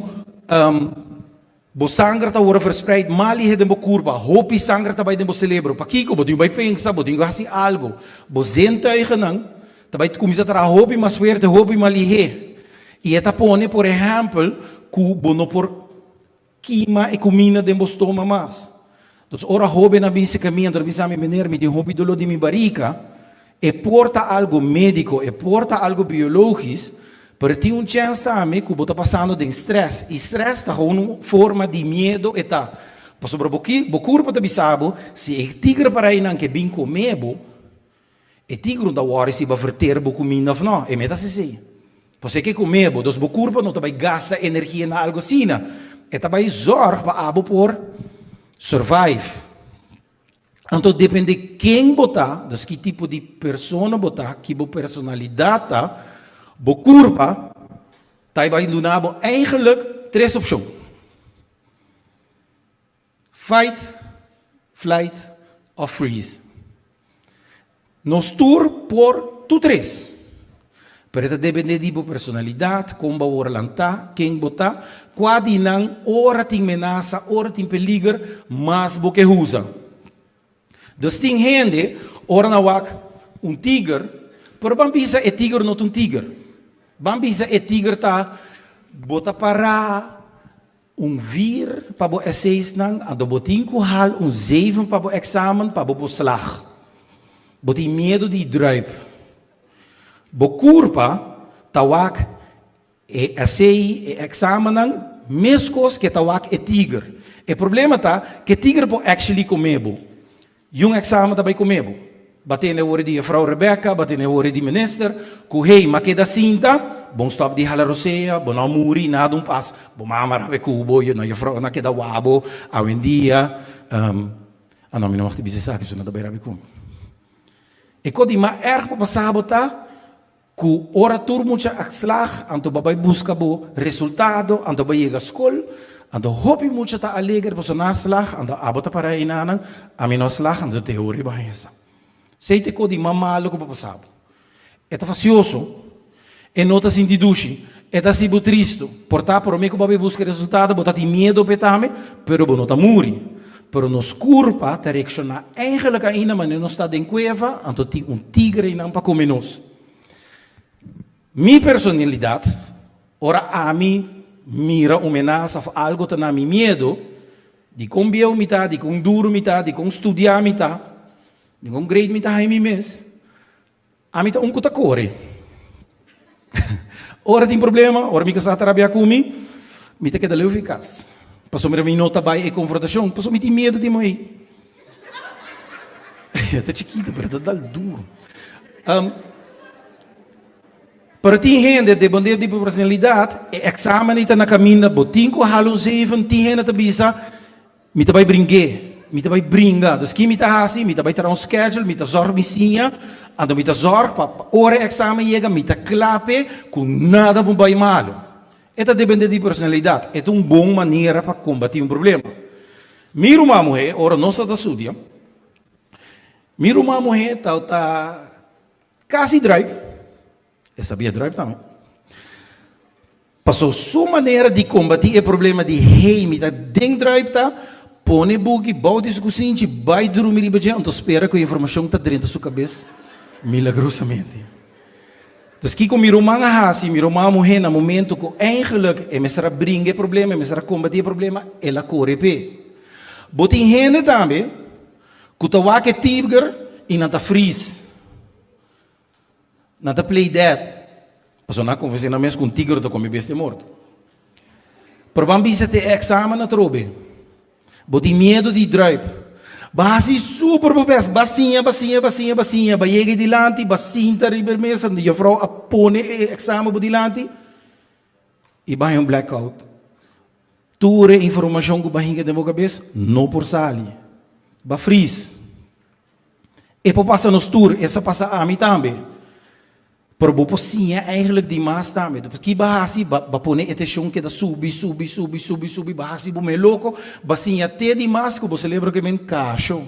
Bo sanger ta wòrdu verspreid mal lihe den bo kurpa. Hopi sanger ta bai den bo selebro. Pakiko? Bo tin ku bai pensa, bo tin ku hasi algu. Bo zintuigennan ta bai kuminsá traha hopi mas fuerte, hopi mas lihé. I e ta pone, por ehèmpel, ku bo no por kima e kuminda den bo stoma mas. Dus ora hóbennan bin serka mi, anto nan bisa mi, Meneer, mi tin hopi doló di mi barika. E por ta algo médiko, e por ta algo biológis, pero tin un chèns tambe ku bo ta pasando den strès. I strès ta gewoon un forma di miedu e ta. Pasobra bo ki bo kurpa ta bisa bo, si e tigre para einan ke bin kome bo, e tigre no ta wòri si bo a verter bo kuminda òf nò, e meta hasi esei. Pasobra e ke kome bo, dus bo kurpa no ta bai gasta energia na algo asina. E ta bai zòrg pa abo por survive. Anto depende ken bo ta, dus ki tipo di persona bo ta, ki bo personalidat ta, bo kurpa ta bai duna bo eigenlijk tres opshon. Fight, flight òf freeze. Nos tur por tur tres. Pero e ta depende di bo personalidat, kon bo a wòrdu lantá, ken bo ta, kua di nan ora tin menasa, ora tin peliger, mas bo ke usa. Dus tin hende ora nan wak un tiger, pero ban bisa e tiger no ta un tiger. Ban bisa e tiger ta bo ta pará Un vier pa bo essaysnan, anto bo tin ku hal un zeven pa bo eksamen pa bo por slag. Bo tin miedu di druip. Bo kurpa ta wak e essay, e eksamennan, meskos ke ta wak e tiger. E problema ta ke tiger por actually kome bo. Yun examen ta bai come bo. Ba tene wori di juffrouw Rebecca, ba tene wori di minister, cu hey, ma keda sinta, bon stop di hala rosea, bo no a muri, nada un pas, bo mama rabe cu bo, you know, juffrouw na keda wak bo, awendia, um, ah no, mi no mag di bisa esaki, pasobra nan ta bai rabi cu mi. E cos di mas erg pa pasa bo ta, Ku ora tur mucha a slag, anto bo a bai buska bo resultado, anto bo a yega skol, anto hopi mucha ta alegre pasobra nan a slag, anto abo ta para einanan, ami no a slag, anto te hori bo a hesa. Esei ta e kos di mas malo ku por pasa bo. E ta fasioso, e no ta sinti dushi, e ta hasi bo tristu. Por ta promé ku bo a bai buska e resultado bo ta tin miedu p'e tambe, pero bo no ta muri. Pero nos kurpa ta reakshoná eigenlik ainda manera nos ta den kueva, anto tin un tigre einan pa kome nos. Mi personalidat, ora ami mira un menasa òf algu ta na mi miedu, di kon bieu mi ta, di kon duru mi ta, di kon studiá mi ta, di kon great mi ta haña mi mes, ami ta un ku ta kore. Ora tin problema, ora mi kasá ta rabiá ku mi, mi ta keda leu fi kas. Pasobra mi no ta bai e konfrontashon, pasobra mi tin miedu di moei. E ta chikitu, pero e ta dal duru. Pero tin hende, depende di bo personalidad, e examen ei ta na caminda, bo tin cu hala un zeven, tin hende ta bisa, mi ta bai bringu'é, mi ta bai bringa. Dus ki mi ta haci? Mi ta bai traha un schedule, mi ta zorg mi siña, anto mi ta zorg pa ora e examen yega, mi ta cla p'e cu nada por bai malo. E ta depende di personalidad. E ta un bon manera pa combati un problema. Mi ruman muhé, ora nos ta ta studia, mi ruman muhé ta ta casi druip, e sabia druip tambe, paso su manera di combati e problema di hey mi ta den druip ta pone buki bou di su cusinchi, bai drumi riba dje, anto spera cu e informacion ta drenta su cabes milagrosamente. Dus kiko mi ruman a hasi, mi ruman muhé na momento ku eigenlijk e mester a bringa e problema, e mester a kombatí e problema, el a kore p'e. Bo tin hende tambe ku ta wak e tiger i nan ta fris. Nan ta play dead. Pasobra nan a konvensé nan mes ku un tiger ta kome bestia morto. Pero ban bisa te e eksamen atrobe. Bo tin miedu di druip. Bo hasi super bo best. Bo siña, bo siña, bo siña, bo siña. Bo yega dilanti, bo sinta riba e mesa. Juffrouw a pone e eksamen bo dilanti i bo haña un blackout. Tur e informashon ku bo a hinka den bo kabes no por sali. Bo a fris. E por pasa nos tur, e sa pasa ami tambe. Pero bo por siña eigenlijk di mas tambe. Despues ki bo a hasi, bo a pone e tenshon keda subi, subi, subi, subi, subi, bo a hasi bo mes loko, bo a siña te di mas ku bo selebro ke men kasho.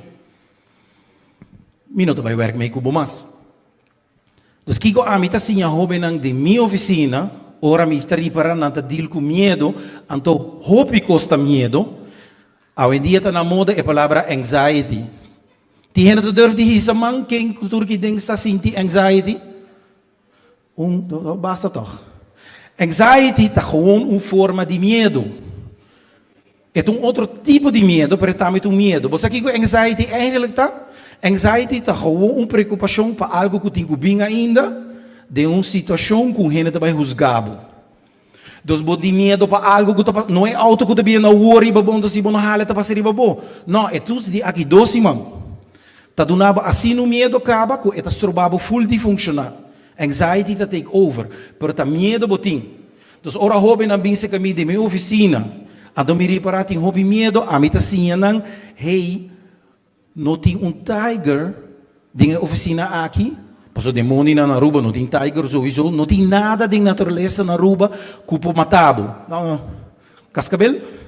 Mi no ta bai wèrk mei ku bo mas. Dus kiko ami ta siña hóbennan den mi ofisina, ora mi ta ripará nan ta dil ku miedu, anto hopi kos ta miedu. Awendia ta na moda e palabra anxiety. Tin hende ta durf di hisa man ken ku tur ki den sa sinti anxiety? Un, dos, basta tòg. Anxiety ta gewoon un forma di miedu. E ta un otro tipo di miedu, pero e tambe ta un miedu. Bo sa kiko anxiety eigenlijk ta? Anxiety ta gewoon un preokupashon pa algu ku tin ku bin ainda den un situashon ku un hende ta bai husga bo. Dus bo tin miedu pa algu ku ta pasa, no e outo ku ta bini awor riba bo, enton si bo no hala e ta pasa riba bo. No, e tus di aki dos siman ta duna bo asina un miedu kaba ku e ta stroba bo ful di funshoná. Anxiety ta take over, pero ta miedu bo tin. Dus ora hóbennan bin serka mi den mi ofisina, anto mi ripará tin hopi miedu, ami ta siña nan, hey, No tin un tiger den e oficina aki, pasobra den mondinan na Aruba no tin tiger sowieso, no tin nada den naturalesa na Aruba cu por mata bo. No, cascabel?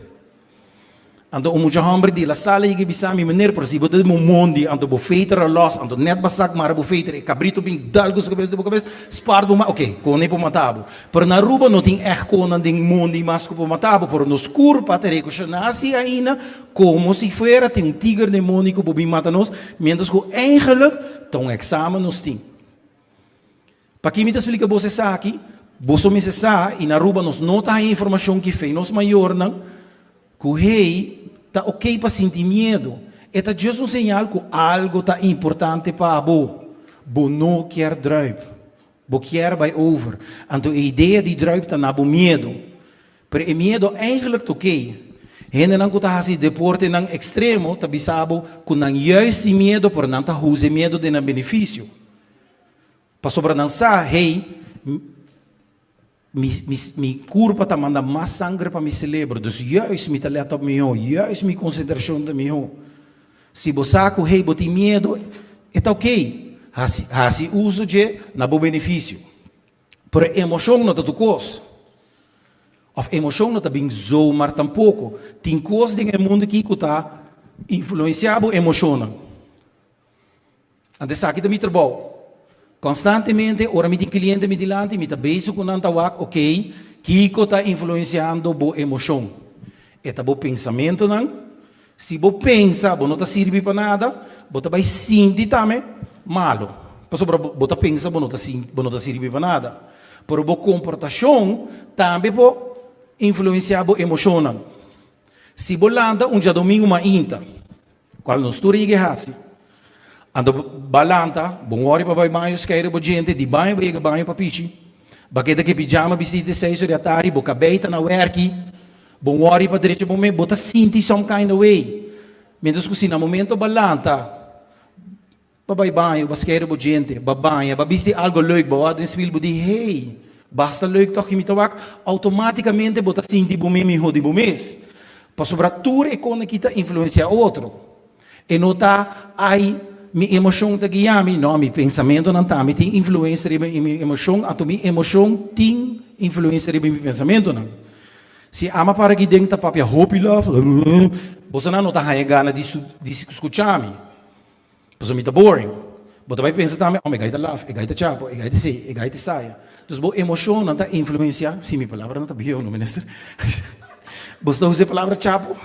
Anto un mucha homber di La Salle yega bisa mi, meneer, pero si bo ta den bo mondi, anto bo veter a los, anto net bo a sak mara bo veter, e cabrito bin dal cu su cabes den bo cabes, spart bo ma, ok, con e por mata bo. Pero na Aruba no tin echt conan den mondi mas cu por mata bo, pero nos curpa ta reacciona asi ainda Komo si fuera tin un tiger demóniko por bin mata nos, miéntras ku eigenlik ta un eksamen nos tin. Paki mi ta splika boso esaki? Boso mester sa, i na Aruba nos no ta haña informashon ki fe nos mayornan, ku hey, ta oké pa sinti miedu. E ta djis un señal ku algu ta importante pa bo. Bo no kier druip. Bo kier bai over. Anto e idea di druip ta na bo miedu. Pero e miedo eigenlijk ta oké. Hendenan ku ta hasi deportenan ekstremo ta bisa bo ku nan juist tin miedo pero nan ta usa e miedo den nan benefisio. Pasobra nan sa, hey, mi, mi, mi kurpa ta manda mas sanger pa mi selebro, dus juist mi ta lèt op mihó, juist mi konsentrashon ta mihó. Si bo sa ku, hey, bo tin miedo, e ta oké. Hasi, hasi uso dje na bo benefisio. Pero emoshon no ta tur kos. Òf emoshon no ta bin zomaar tampoko. Tin kos den e mundu aki ku ta influensiá bo emoshonnan. Anto esaki ta mi trabou. Konstantemente ora mi tin kliente mi dilanti mi ta bezig ku nan ta wak, okey, kiko ta influensiando bo emoshon? E ta bo pensamentunan? Si bo pensa bo no ta sirbi pa nada, bo ta bai sinti tambe malo, pasobra bo ta pensa bo no ta bo no ta sirbi pa nada. Pero bo komportashon tambe por influensiá bo emoshonnan. Si bo lanta un djadomingu mainta, kual nos tur yega e hasi, anto bo a lanta, bo wòri pa bai baño skeire bo djente, di baño bo yega baño pa pichi, bo a keda ku e pijama bistí te seis ora di atardi, bo kabei ta na wèrki, Bo worry pa drecha bo mes, bo ta sinti some kind of way. Mientras ku si na momento bo lanta pa bai baño, bo skere bo djente, bo baña, bo bisti algo leuk, bo wak den spiel, bo di hey, basta leuk toch ki mi ta wak, automaticamente bo ta sinti bo mes miho di bo mes. Pasobra tur e kos aki ta influencia otro. E no ta ay mi emocion ta guia mi, no, mi pensamentonan tambe tin influencia riba mi emocion, anto mi emocion tin influencia riba mi pensamentonan. Si ama para aki den ta papia hopi love, bosonan no ta haña gana di di skucha mi, pasobra mi ta boring. Bo ta bai pensa tambe, oh, e gai ta laf, e gai ta chapo, e gai ta esei, e gai ta esaya. Dus bo emoshonnan ta influensia, si mi palabranan ta bieu no minister. Boso ta usa e palabra chapo?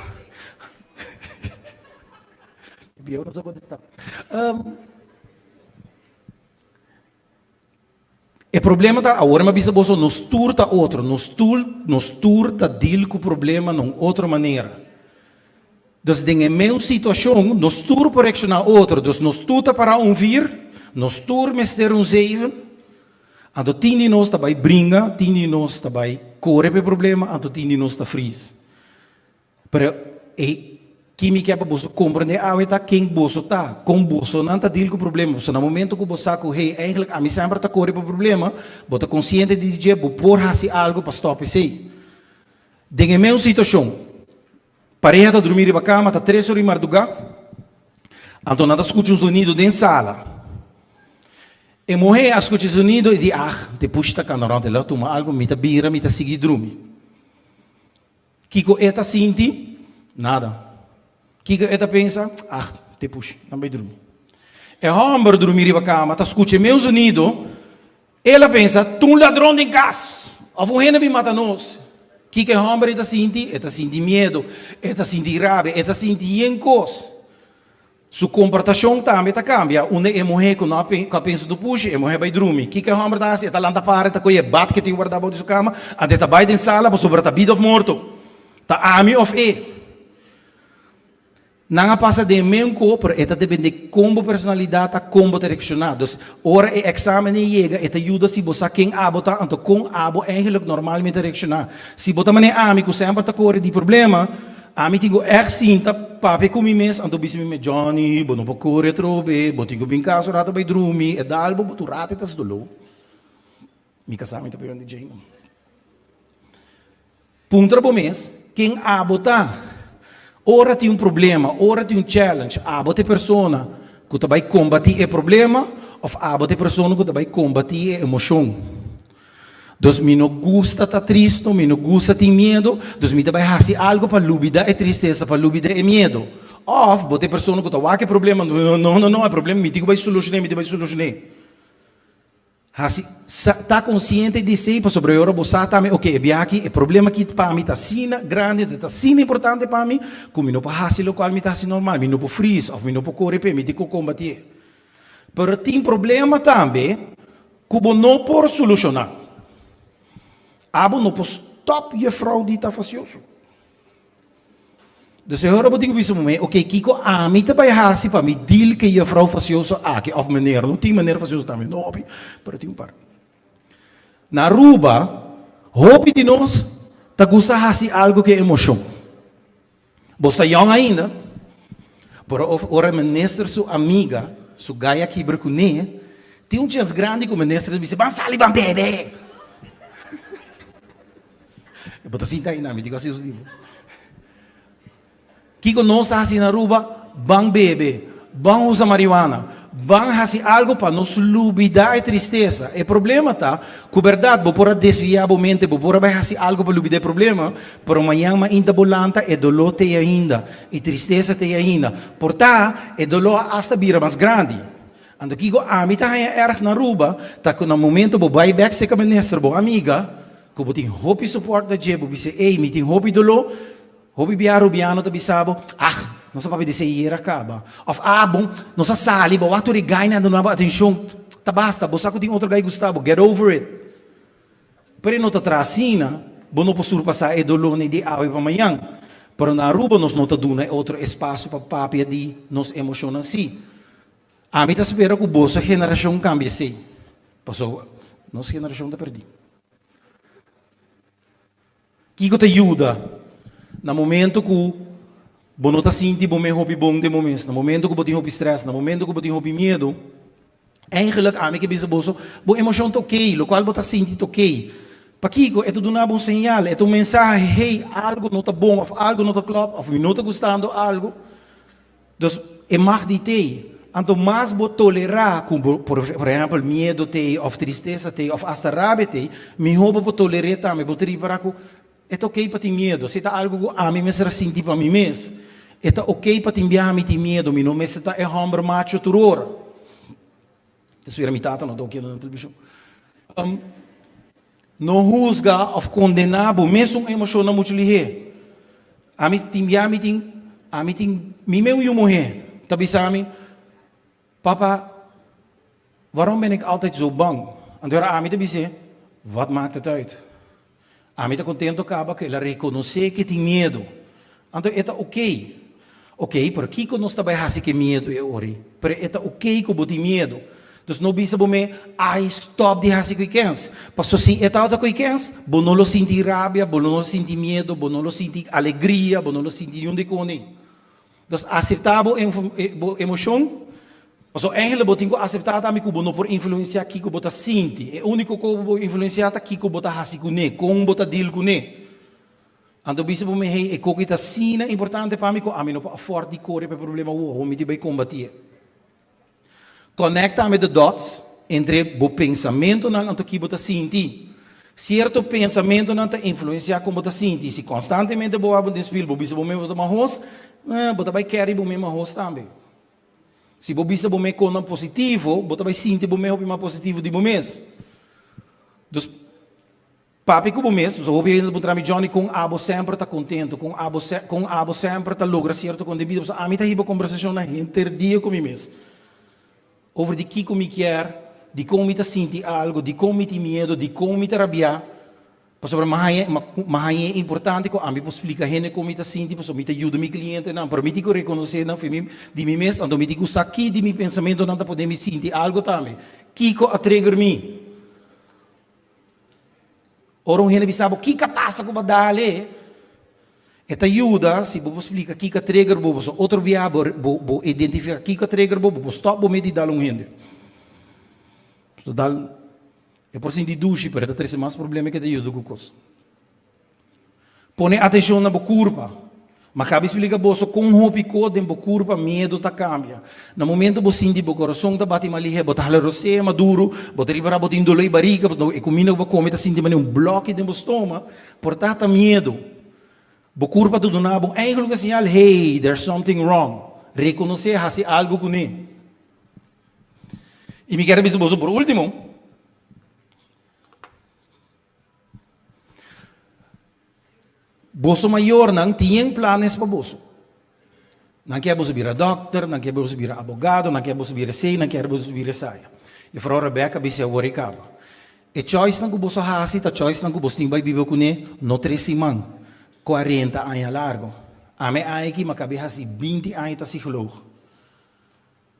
Bieu no sa kontestá. E problema ta, awor mi a bisa boso, nos tur ta otro, nos tur, nos tur ta deal ku problema na un otro manera. Dus den e meu situashon, nos tur por reakshoná otro, dus nos tur ta pará un vier, nos tur mester un zeven, anto tin di nos ta bai bringa, tin di nos ta bai kore pa e problema, anto tin di nos ta fris. Pero e ki mi ke pa boso komprendé awe ta ken boso ta, kon bosonan ta deal ku problema. Pasobra na momento ku bo sa ku hey, eigenlijk ami semper ta kore pa problema, bo ta konsiente di dje, bo por hasi algu pa stòp esei. Den e meun situashon, pareha ta drumí riba kama, ta tres ora di mardugá, anto nan ta skucha un zonido den sala. E muhé a skucha e zonido i di, ah, te pushi ta kanda rònt, el a tuma algu, mi ta bira, mi ta sigui drumi. Kiko e ta sinti? Nada. Kiko e ta pensa? Ah, te pushi, nan bai drumi. E hòmber drumi riba kama ta skucha e meun zonido, el a pensa, Ta un ladron den kas! Òf un hende a bin mata nos! Kiko e hòmber ei ta sinti? E ta sinti miedu, e ta sinti rabia, e ta sinti yen kos. Su komportashon tambe ta kambia. Unda e muhé ku no a ku a pensa tu pushi, e muhé bai drumi. Kiko e hòmber ta hasi? E ta lanta para, e ta kohe e bat ku e tin wardá bou di su kama, anto e ta bai den sala pasobra ta bida òf morto. Ta ami òf e. Nan a pasa den e meun ko, pero e ta dependé kon bo personalidat ta, kon bo ta reakshoná. Dus, ora e èksamen ei yega, e ta yuda si bo sa ken abo ta, anto kon abo eigenlijk normalmente ta reakshoná. Si bo ta manera ami ku semper ta kore di problema, Ami tin ku ègt sinta papia ku mi mes, anto bisa mi mes, Johnny, bo no por kore atrobe, bo tin ku bin kas un rato bai drumi, e dal bo, bo tur rato e ta hasi doló. Mi kasá mi ta pega di djei no. Puntra bo mes, ken abo ta? Ora tin un problema, ora tin un challenge, abo ta e persona ku ta bai kombatí e problema òf abo ta e persona ku ta bai kombatí e emoshon? Dus mi no gusta ta tristo, mi no gusta tin miedo, dus mi ta bai hasi algo pa lubida e tristesa, pa lubida e miedo. Of bo ta e persona ku ta wak e problema, no, no, no, e problema mi tin ku bai solushon'é, mi tin bai solushon'é. Hasi, sa, ta konsiente di esei, pasobra e ora bo sa tambe, oke, e biaha aki, e problema aki pa mi ta asina grandi, ta asina importante pa mi, ku mi no por hasi lokual mi ta hasi normal, mi no por fris, of mi no por kore p'e, mi tin ku kombatié. Pero tin problema tambe ku bo no por solushoná. Abo no por stòp jefrou di ta fasioso. Dus e ora bo tin ku bisa bo mes, oke, kiko ami ta bai hasi pa mi deal ku e jefrou fasioso aki òf meneer? No tin meneer fasioso tambe, no hopi, pero tin un par. Na Aruba, hopi di nos ta gusta hasi algu ku e emoshon. Bo sta yong ainda, pero of ora e minister su amiga su gai a kibra kuné, tin un chens grandi ku minister ta bisa, Ban sali, ban bebe! E bo ta sinta ainda, mi di ku asi su tipo. Kiko nos ta hasi na Aruba? Ban bebe, ban usa marihuana, ban hasi algo pa nos lubida e tristesa. E problema ta ku bèrdat bo por a desviá bo mente, bo por a bai hasi algo pa lubida e problema, pero mañan mainta bo lanta e doló t'ei ainda, e tristesa t'ei ainda. Por ta e doló a asta bira mas grandi. Anto kiko ami ta haña erg na Aruba ta ku na momento bo bai bèk serka minister, bo amiga, ku bo tin hopi support na dje, bo bisa ey mi tin hopi doló, Hopi bia Rubiano ta bisa bo, Ah, nos a papia di esei ayera kaba. Òf, Ah, bon, nos a sali, bo wak tur e gainan a duna bo atenshon. Ta basta, bo sa ku tin otro gai gusta bo, get over it. Pero e no ta traha asina, bo no por surpasá e dolónan di awe pa mañan. Pero na Aruba nos no ta duna e otro espasio pa papia di nos emoshonnan sí. Ami ta spera ku boso generashon kambia esei, pasobra nos generashon ta pèrdí. Kiko ta yuda na momento ku bo no ta sinti bo mes hopi bon den bo mes, na momento ku bo tin hopi strès, na momento ku bo tin hopi miedu? Eigenlijk ami ke bisa boso, bo emoshon ta okey, lokual bo ta sinti ta okey. Pakiko? E ta duna bo un señal, e ta un mensahe, hey, algu no ta bon òf algu no ta klòp òf mi no ta gustando algu. Dus e mag di t'ei. Anto mas bo tolerá ku bo, por ehèmpel, miedu t'ei òf tristesa t'ei òf asta rabia t'ei, mihó bo por toler'é tambe. Bo ta ripará ku e ta okey pa tin miedu. Si ta algu ku ami mester a sinti pa mi mes, e ta okey pa tin biaha mi tin miedu. Mi no mester ta e hòmber macho tur ora. Ta spera mi tata no ta okiendo na televishon. No husga òf kondená bo mesun emoshonnan muchu lihé. Ami tin bia mi tin, ami tin, mi meu yu muhé ta bisa mi, Papa, waarom ben ik altijd zo bang? Anto ora ami ta bis'é, Wat maakt het uit? Ami ta contento caba cu el a reconoce cu e tin miedo. Anto e ta ok. Ok, pero kico nos ta bay haci cu e miedo e ora ei? Pero e ta ok cu bo tin miedo. Dus no bisa bo me, Ai, stop di haci cu e kens. Paso si e tabata cu e kens, bo no lo sinti rabia, bo no lo sinti miedo, bo no lo sinti alegria, bo no lo sinti niun di con ei. Dus aseptá bo bo emocion, pasobra eigenlijk bo tin ku aseptá tambe ku bo no por influenciá kiko bo ta sinti. E úniko ku bo por influenciá ta kiko bo ta hasi kuné, kon bo ta deal kuné. Anto bisa bo mi, hey, e koki ta asina importante pa mi ku ami no por afford di kore pa e problema awor, awor mi tin bai kombatié. Connect tambe the dots entre bo pensamentonan anto ki bo ta sinti. Cierto pensamentonan ta influencia con bo ta sinti. Si constantemente bo wak bo den spiel bo bisa bo mes bo ta mahos, eh, bo ta bay carry bo mes mahos tambe. Si bo bisa bo mes conan positivo, bo ta bay sinti bo mes hopi mas positivo di bo mes. Dus. Papia ku bo mes, pasobra hopi hende ta puntra mi, Johnny, kon abo semper ta kontentu? Kon abo kon abo semper ta logra sierto kon den bida? Pasobra ami ta hiba kombersashonnan henter dia ku mi mes over di kiko mi kier, dikon mi ta sinti algu, dikon mi tin miedu, dikon mi ta rabiá. Pasobra mi a haña mi a haña e importante ku ami por splika hende kon mi ta sinti, pasobra mi ta yuda mi klientenan, pero mi tin ku rekonosé nan fi mi di mi mes, anto mi tin ku sa ki di mi pensamentunan ta pone mi sinti algu tambe. Kiko a trigger mi? Ora un hende bisa bo kiko a pasa ku bo a dale, e ta yuda si bo por splika kiko a trigger bo, pasobra otro bia bo bo bo identifiká kiko a trigger bo, bo por stòp bo mes di dal un hende. Pasobra dal e por sinti dushi pero e ta trese mas problema ke ta yuda ku kos. Pone atenshon na bo kurpa. Ma kabi splika boso kon hopi ko den bo kurpa miedu ta kambia. Na momento bo sinti bo korason ta bati mas lihé, bo ta hala rosea mas duru, bo ta ripará bo tin doló di bariga, e kuminda ku bo a kome ta sinti manera un blòki den bo stoma, por ta ta miedu. Bo kurpa ta duna bo eigenlijk un señal, hey, there's something wrong. Rekonosé, hasi algu kuné. I mi kier a bisa boso por último. Boso mayornan tin planes pa boso. Nan kier boso bira dokter, nan kier boso bira abogado, nan kier boso bira esei, nan kier boso bira esaya. Juffrouw Rebecca bisa awor e kaba. E choicenan ku boso hasi ta choicenan ku boso tin bai biba kuné no tres siman, kuarenta aña largo. Ami e aña aki mi a kabe hasi binti aña ta psicoloog.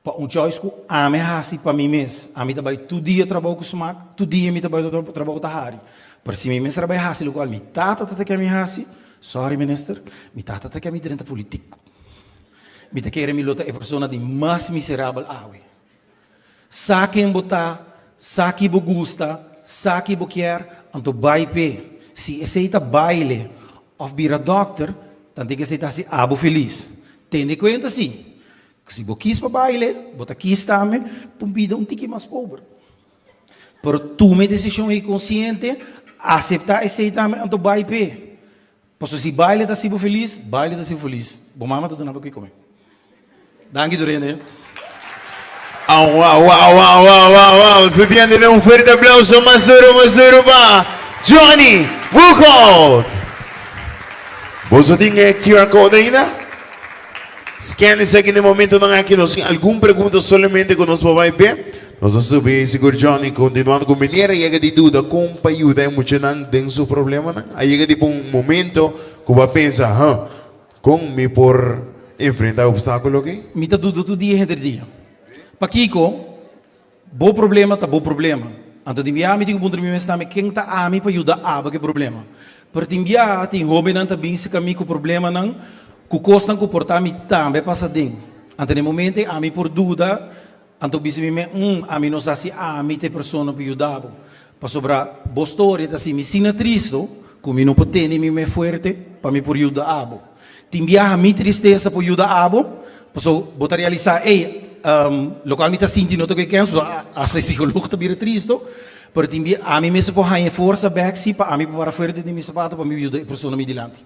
Pa un choice ku ami a hasi pa mi mes. Ami ta bai tur dia trabou ku smak, tur dia mi ta bai trabou ta hari. Pero si mi mester a bai hasi lokual mi tata ta ta ke mi hasi, sorry minister, mi tata ta ke mi drenta politik. Mi ta kere mi lo ta e persona di mas miserabel awe. Sa ken bo ta, sa ki bo gusta, sa ki bo kier, anto bai p'e. Si esei ta baile of bira dokter, tanten ku esei ta hasi abo felis. Tene kuenta si, Si bo kis pa baile, bo ta kis tambe pa un bida un tiki mas pober. Pero tuma e desishon ei konsiente, aseptá esei tambe, anto bai p'e. Pasobra si baile ta hasi bo felis, baile ta hasi bo felis. Bo mama ta duna bo kiko kome. Danki tur hende. Au, au, au, au, au, au, au. Studiante, den un fuerte aplauso mas duro, mas duro pa Johnny Boekhout. Boso tin e QR code ainda? Scan esaki den momentonan aki. Nos tin algun pregunta solamente ku nos por bai p'e. Nos a subi sigur Johnny kontinuando ku meneer a yega di duda kon pa yuda e muchanan den su problemanan. A yega di un momento ku bo a pensa, huh, kon mi por enfrenta e opstákulo aki? Mi ta duda tur dia henter dia. Pakiko? Bo problema ta bo problema. Anto tin biaha mi tin ku puntra mi mes tambe ken ta ami pa yuda abo ku e problema. Pero tin biaha tin hóbennan ta bin sika mi ku problemanan, ku kosnan ku por ta mi tambe a pasa den. Anto den e momento ei ami por duda, anto bisa mi mes, um, ami no sa si ami ta e persona pa yuda bo. Pasobra bo storia ta hasi mi asina tristu ku mi no por tene mi mes fuerte pa mi por yuda abo. Tin biaha mi tristesa por yuda abo, pasobra bo ta realisá, ey, lokual mi ta sinti no ta ku e kens, pasobra asta e psikolog ta bira tristu, pero tin bia ami mester por haña e forsa bèk si pa ami por para fuerte den mi sapato pa mi yuda e persona mi dilanti.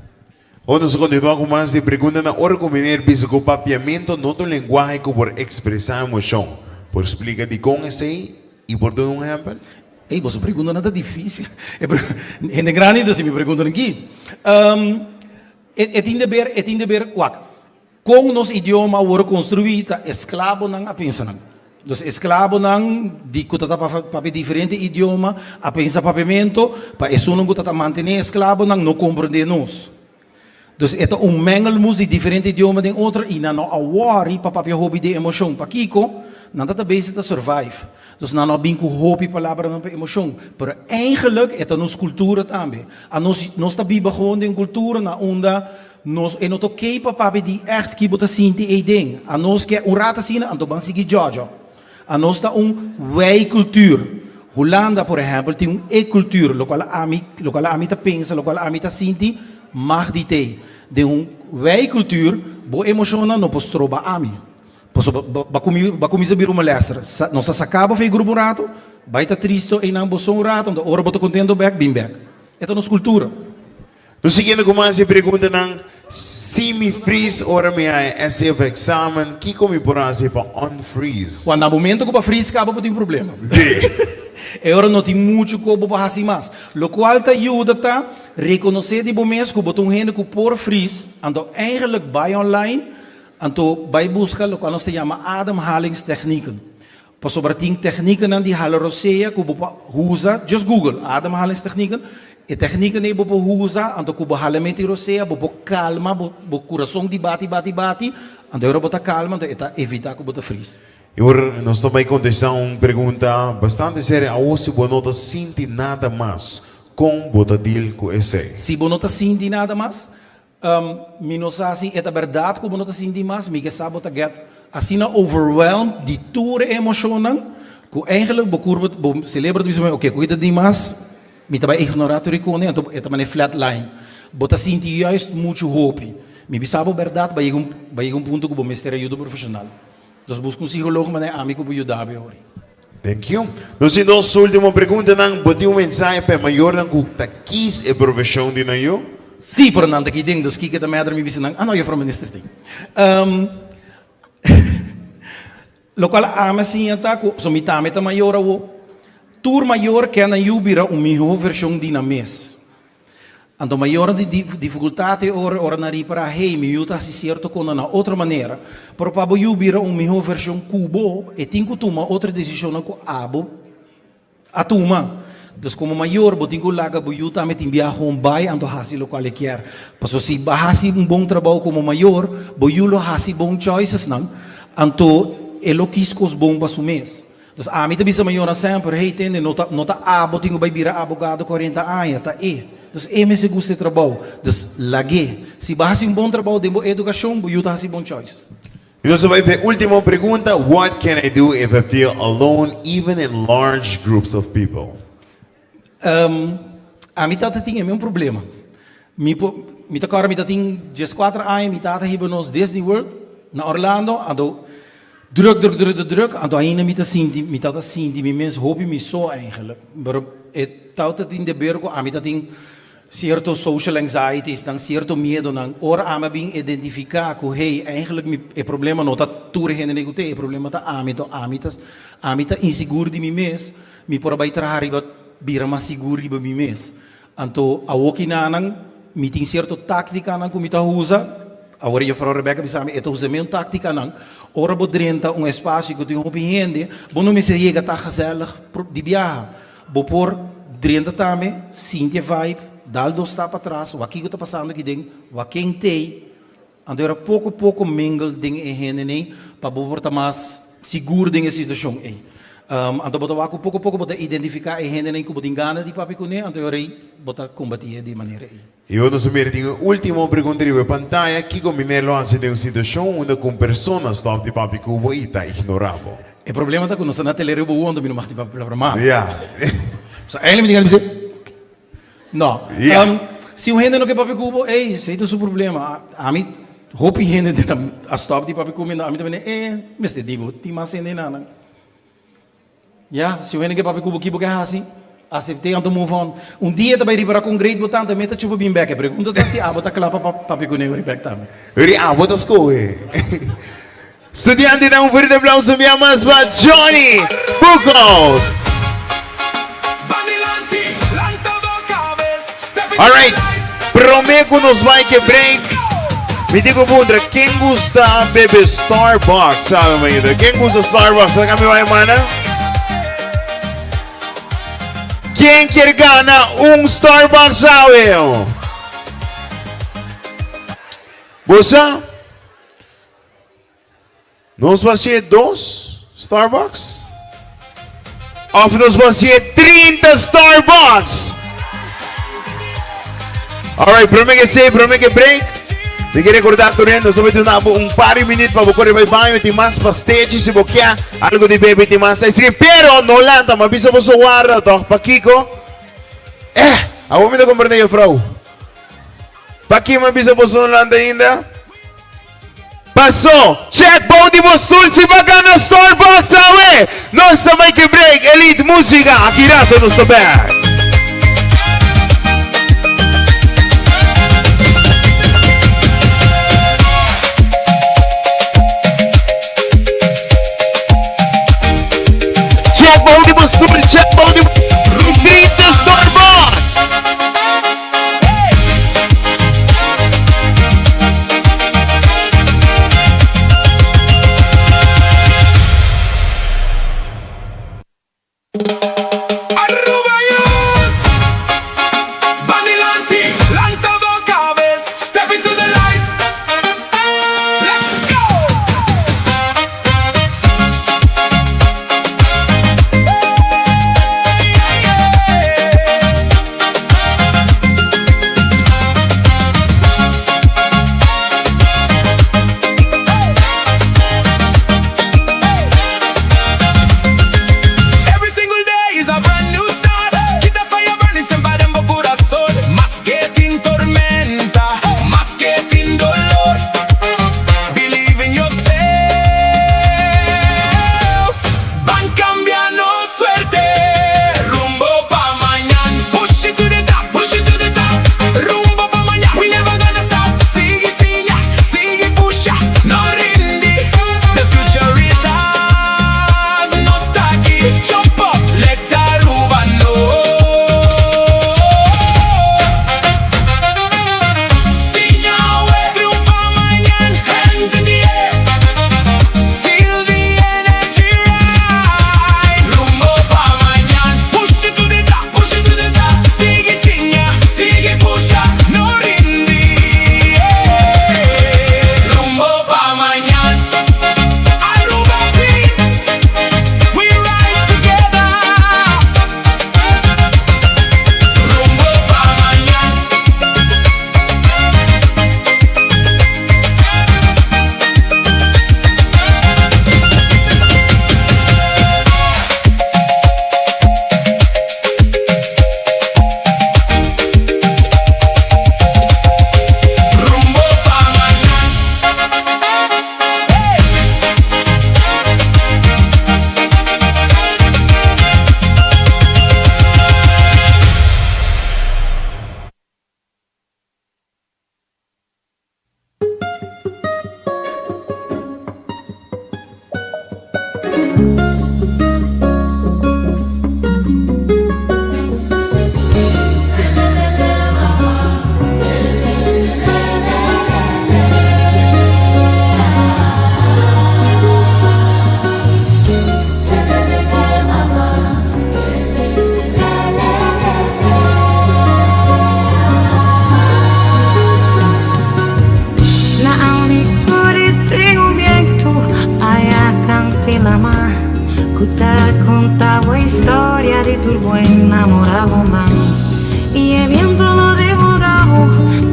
Ora nos kontinuá ku mas di preguntanan ora ku meneer bisa ku papiamentu no ta un lenguahe ku por ekspresá emoshon. Por splika dikon esei i por duna un ehèmpel? Ey, boso preguntanan ta difísil. Hende grandi ta hasi mi preguntanan aki. E tin de ber, e tin de ber, wak, kon nos idioma a wòrdu konstruí ta esklabonan a pensa nan. Dus esklabonan di ku ta papia diferente idioma a pensa papiamentu pa esunnan ku ta mantené esklabonan no komprendé nos. Dus e ta un mengelmoes di diferente idioma den otro i nan no a wòri pa papia hopi den emoshon. Pakiko? Nan ta ta bezig ta survive. Dus nan no a bin ku hopi palabranan pa emoshon. Pero eigenlijk e ta nos kultura tambe. Anos nos ta biba gewoon den un kultura na unda nos e no ta oké pa papia di ègt ki bo ta sinti eiden. Anos ke un rat asina anto ban sigui djòdjò. Anos ta un wij-cultuur. Hulanda, por ehempel, tin un ik-cultuur, locual ami, locual ami ta pensa, locual ami ta sinti, mag di tei. Den un wij-cultuur, bo emocionnan no por stroba ami. Pasobra bo, bo, bo a cuminsa bira un molester. Sa, nos ta saca bo for e grupo un rato, bay ta tristo einan bo so un rato, anto ora bo ta contento bek, bin bek. E ta nos cultura. Nos siguiendo ku mas e preguntanan, Si mi freeze ora mi haña essay of examen, kiko mi por hasi pa unfreeze? Wan na momento ku bo a freeze kaba bo tin problema. E ora no tin muchu ku bo por hasi mas. Lokual ta yuda ta rekonosé di bo mes ku bo ta un hende ku por freeze, anto eigenlijk bai online, anto bai buska lokual nos ta yama ademhalingstechnieken. Pasobra tin tecnicanan di hala rosea cu bo por usa, just google, ademhalingstechnieken, e tecnicanan ey bo por usa, anto cu bo hala meti rosea bo por calma bo bo curason di bati bati bati, anto ora bo ta calma anto e ta evita cu bo ta fris. I ora nos ta bay contesta un pregunta bastante serio, awor si bo no ta sinti nada mas, con bo ta deal cu esey? Si bo no ta sinti nada mas, Mi no sa si e ta bèrdat ku bo no ta sinti mas, mi ke sa bo ta get asina overwhelmed di tur e emoshonnan ku eigenlijk bo kurpa, bo selebro ta bisa bo, oke, ku ta di mas, mi ta bai ignorá tur e kone, anto e ta manera flat line. Bo ta sinti juist muchu hopi. Mi bisa bo bèrdat, bo a yega un, bo a yega un punto ku bo mester ayuda profeshonal. Dus buska un psikologo manera ami ku bo yuda bo e ora. Thank you. Nos tin dos ultimo preguntanan. Bo tin un mensahe pa e mayornan ku ta kis e profeshon di nan yu? Sí, pero nan ta aki den, dus kiko ta mèdra mi bisa nan, ah no, juffrouw minister tin. Lokual ami a siña ta ku, pasobra mi tambe ta mayor awo, tur mayor ke nan yu bira un mihó vershon di nan mes. Anto mayornan di difikultat e ora ora nan ripará, hey, mi yu ta hasi sierto kos na otro manera. Pero pa bo yu bira un mihó vershon ku bo, e tin ku tuma otro desishonnan ku abo a tuma. Dus komo mayor bo tin ku laga bo yu tambe tin biaha un bai anto hasi lokual e kier. Pasobra si bo a hasi un bon trabou komo mayor, bo yu lo hasi bon choicesnan, anto e lo kis kos bon pa su mes. Dus ami ta bisa mayornan semper, hey tende, no ta no ta abo tin ku bai bira abogado kuarenta aña, ta e. Dus e mester gusta e trabou. Dus lag'é. Si bo a hasi un bon trabou den bo edukashon, bo yu ta hasi bon choices. I nos ta bai pa e ultimo pregunta, What can I do if I feel alone even in large groups of people? Ami tata tin e mes problema. Mi por, mi ta kòrda mi ta tin dieskuater aña, mi tata hiba nos Disney World na Orlando, anto druk druk druk druk druk, anto ainda mi ta sinti, mi tata sinti mi mes hopi mi so eigenlijk. Pero e tawata tin deber ku ami ta tin sierto social anxieties nan, sierto miedonan. Ora ami a bin identifiká ku hey, eigenlijk mi e problema no ta tur e hendenan ku te, e problema ta ami, anto ami ta ami ta insigur di mi mes. Mi por a bai traha riba bira mas sigur riba mi mes. Anto awokinanan mi tin sierto táktikanan ku mi ta usa. Awor juffrouw Rebecca bisa mi e ta usa mesun táktikanan. Ora bo drenta un espasio ku tin hopi hende, bo no mester yega ta gezellig di biaha. Bo por drenta tambe, sinti e vibe, dal dos stap atras, wak kiko ta pasando aki den, wak ken t'ei. Anto era poko poko mingle den e hendenan pa bo por ta mas sigur den e situashon ei. Anto bo ta wak ku poko poko bo ta identifiká e hendenan ku bo tin gana di papia kuné, anto e ora ei bo ta kombatí e di e manera ei. I ora nos a mira tin un último pregunta riba e pantaya, Kiko miner lo hasi den un situashon unda ku un persona stòp di papia ku bo i ta ignorá bo? E problema ta ku nos ta na tele riba bo anto mi no mag di papia palabra malo. Ya. So eigenlijk mi tin gana di bisa. No. Ya. Si un hende no ke papia ku bo, ey, esei ta su problema. Ami, hopi hende den a stòp di papia ku mi, ami ta bini, eh, mester di bo, tin mas hende nan. Ya, si un hende ke papia ku bo, ki bo ke hasi? Asept'é anto move on. Un dia e ta bai ripará kon great bo ta, anto e meta chupa bin bèk. E pregunta ta si abo ta kla pa papia kuné ori bèk tambe. Ori abo ta skohe. Studiantenan un fuerte aplauso un bia mas pa Johnny Boekhout. Alright, prome ku nos bai ke break. Mi tin ku puntra, ken gusta bebe Starbucks? Sabe, manito? Ken gusta Starbucks? Saca mi bai mana. Ken kier gana un Starbucks awe? Bosa? Nos por hacié dos Starbucks? Of nos por hacié 30 Starbucks? Alright, prome que sei, prome que break. Mi ke recordá tur hende, nos ta duna bo un par di minuut pa bo kore bai baño, tin mas pastechi si bo kia algo di bebe, tin mas ice cream. Pero no lanta, m'a bisa boso warda toch. Pakiko? Eh, awor mi ta comprende juffrouw. Paki m'a bisa boso no lanta ainda? Paso, check bou di bo stoel si bo a gana Starbucks awe! Nos ta make a break, Elite Musica, aki rato nos ta back. Check bou di bo stoel, check bou di bo 30 Starbucks! Aruba Youth! Ban dilanti, lanta bo cabes, step into the light, let's go! Every single day is a brand new start. Keep the fire burning semper den bo curason. Maske tin tormenta, maske tin dolor. Believe in yourself. Ban cambia nos suerte. Rumbo pa mañan. Push it to the top, push it to the top. Rumbo pa mañan, we never gonna stop. Sigui siña, sigui pusha, no rindi. The future is ours, nos ta aki. Jump up, let Aruba know. Siña awe, triunfa mañan, hands in the air. Feel the energy rise. Rumbo pa mañan. Push it to the top, push it to the top. Sigui siña, sigui pusha, no rindi. Yeah. Rumbo pa mañan. Aruba Teens, we rise together. Rumbo pa mañan. Rumbo pa mañan. Hey! Na Andicuri tin un bientu aya kant'i lama Ku ta konta bo historia di tur bo enamorado-man I e bientu lo divulga bo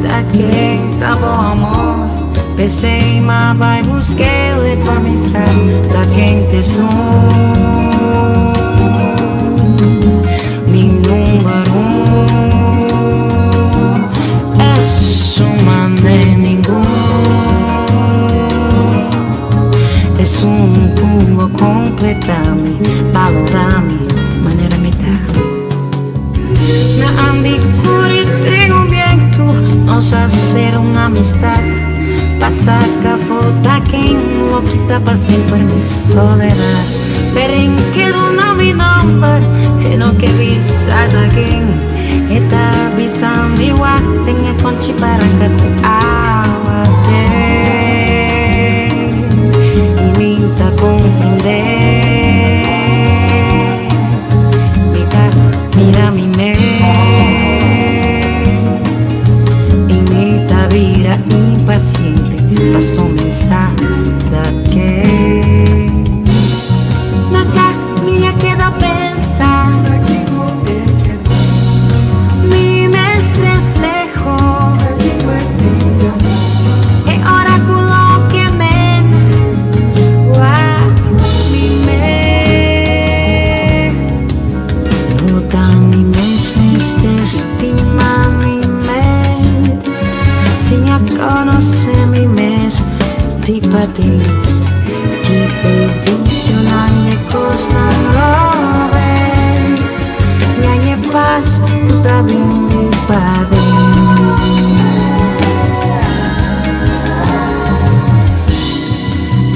ta ken ta bo amor P'esei m'a bai busk'el pa mi sa ta ken t'esun Mi number un Esun mane ningun Esun ku lo completa mi Balora mi manera mi ta Na Andicuri tin un bientu Nos a ser un amistad Pa saca foto ken lo kita pa semper mi soledad Pero en ke duna mi nomber E no ke bisa ta ken E ta bisa mi wak den e conchi baranca cu awa den. sa ta ken. Na kas mi a keda pensa. Mi mes refleho. E orákulo ke men wak mi mes. No ta mi mes mester stima mi mes. Siña konosé mi mes di paden. Kita e visionan e kosnan robes. I haña e pas ku ta bin di paden.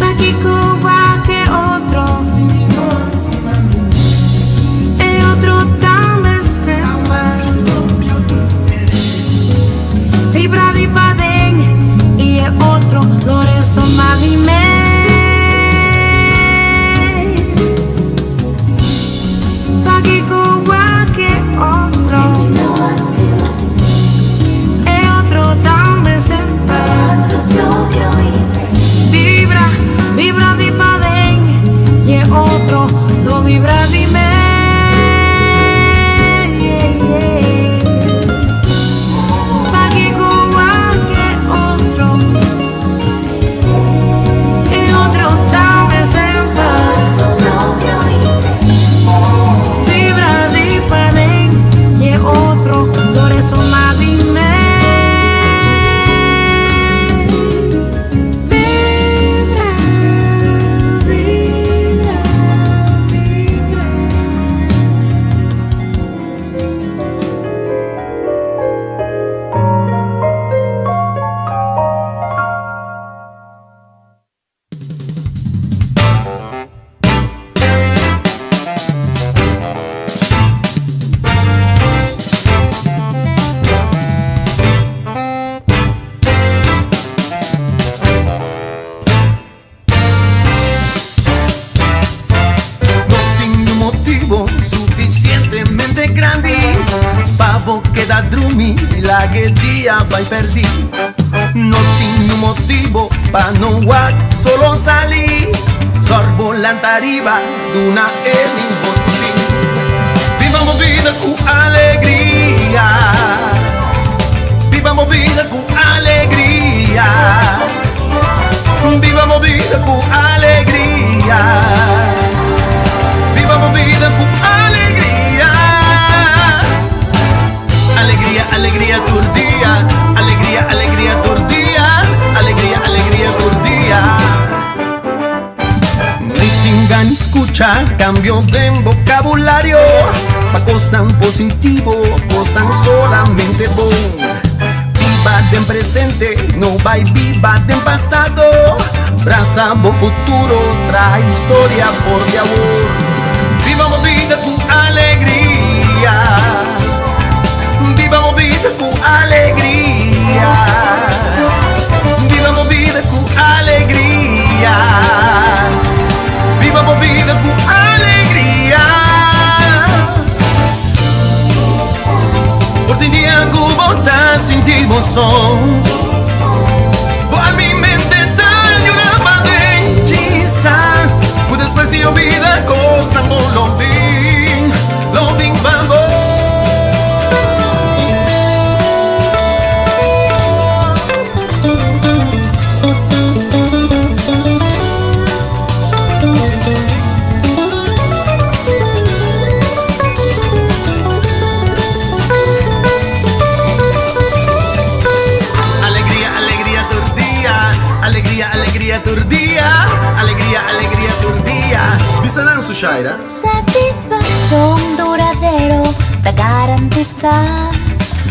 Pakiko wak e otro? E otro tambe semper. Vibra di paden i e otro lo resoná mi mes. Pakiko wak e otro? E otro tambe semper. Vibra, vibra di paden i e otro lo vibra di mes. Pakiko wak e otro? E otro tambe semper. Vibra di paden i e otro lo resoná di mes. Vibra, vibra, vibra. No tin motibu sufisientemente grandi pa bo keda drumi laga e dia bai pèrdí. No tin motibu pa no wak solo sali. Sòru lanta ariba, duna e mihó Biba bo bida ku alegria. Biba bo bida ku alegria. Biba bo bida ku alegria. Biba bo bida ku alegria. Alegria, alegria tur dia. Alegria, alegria tur dia. Alegria, alegria tur dia. Mi tin gan'i skucha, kambio di vokabulario. Pa kosnan positivo, kosnan solamente bon. Biba den presente, no bai biba den pasado. Brasa bo futuro, traha historia for di awor. Biba bo bida ku alegria. Biba bo bida ku alegria. Biba bo bida ku alegria. Biba bo bida ku alegria. Por tin dia ku bo ta sinti bo so. Bo alma i mente ta yora paden. Kisa, ku despues di bida kosnan bon lo bin, lo bin pa bo. Alegria, alegria tur dia. Alegria, alegria tur dia. Alegria, alegria tur dia. Bisa nan, Sushaira. Satisfakshon duradero ta garantisá.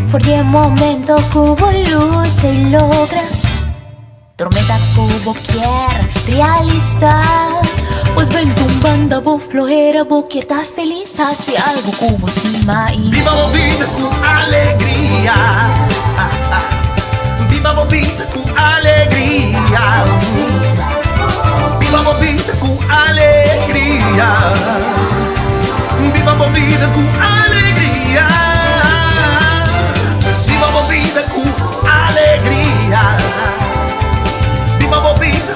For di e momento ku bo lucha i logra. Tur meta ku bo kier realisá. Pues benta un banda bo flohera, bo kier ta felis, hasi algu ku bo stima i. Biba bo bida ku alegria. Biba bo bida ku alegria. Biba bo bida ku alegria. Biba bo bida ku alegria. Biba bo bida ku alegria. Biba bo bida.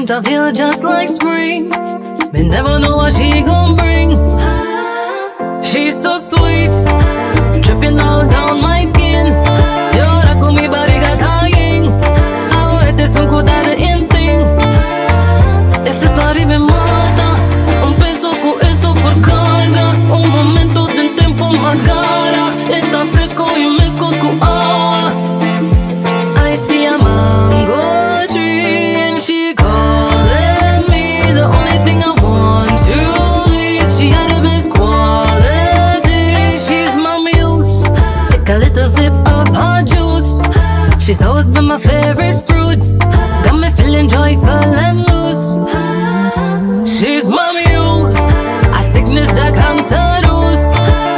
Winter feel just like spring. Me never know what she gon' bring. She's so sweet, dripping all down my skin. Yora ku mi barriga dying. Awe te son cuidado in thing. E fruta ribe mata. Un penso ku eso por carga. Un momento den tempo magara. Está fresco y mezcos ku agua. I see a mango tree and she calling me. The only thing I want to eat. She had the best quality. She's my muse. Take a little sip of her juice. She's always been my favorite fruit. Got me feeling joyful and loose. She's my muse. A thickness that comes seduce.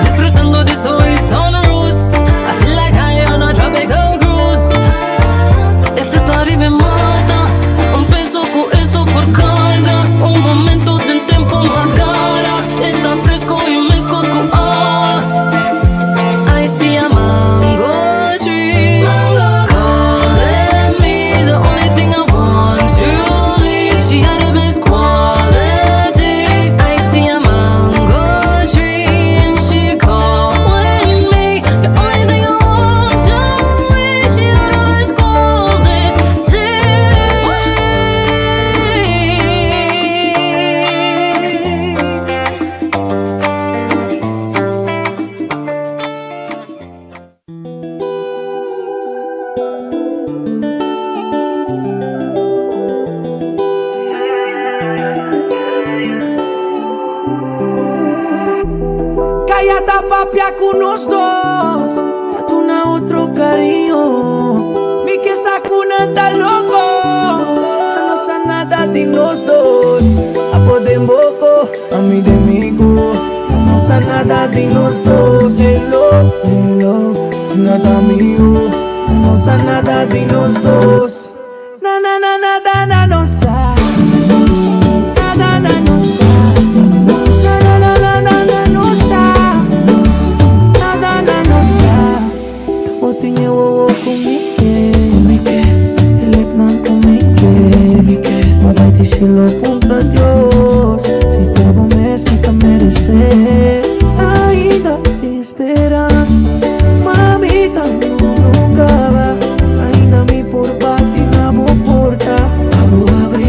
Disfrutando de su eastern roots. I feel like I on a tropical cruise. E fruta ribe mata. Un penso ku eso por carga. Un momento den tempo magara. Está fresco y mezcos ku agua. I see a mango tree. Calling me the only thing I want to eat. She had the best quality. I see a mango tree and she calling me. The only thing I want to eat. She had the best quality. Calla ta papia ku nos dos Ta duna otro cariño Mi ke sa ku nan ta loco No sa nada di nos dos Abo den boco, ami den mi cu No sa nada di nos dos Hello, hello, si nada amigo No sa nada di nos dos Na na na nada na no sa Nada na no sa Na na na na na na no sa Nada na no sa Tapotin niyo wo kumike Kumike Elek nan kumike Kumike Mabait sila punta Dios Si te mes mi ta merece Ainda tin speransa Mamita, no nunca va Ainda mi por bati na bo porta Abo habri.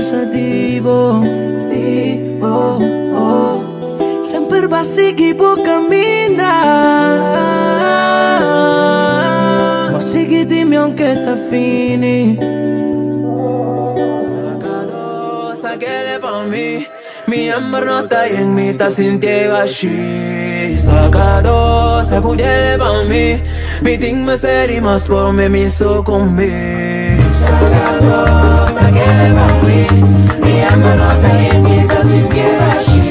pensa di bo, di bo, oh. Semper b'a sigui bo kaminda. M'a sigui di mi aunke ta fini. Sacado, saquele pa mi. Mi amor no ta yen, mi ta sinti bashi. Sacado, sacudele pa mi. Mi tin mester di mas por mi mi sucumbi. Sacado, saquele pa mi. Mi amor no ta yen, mi ta sinti bashi.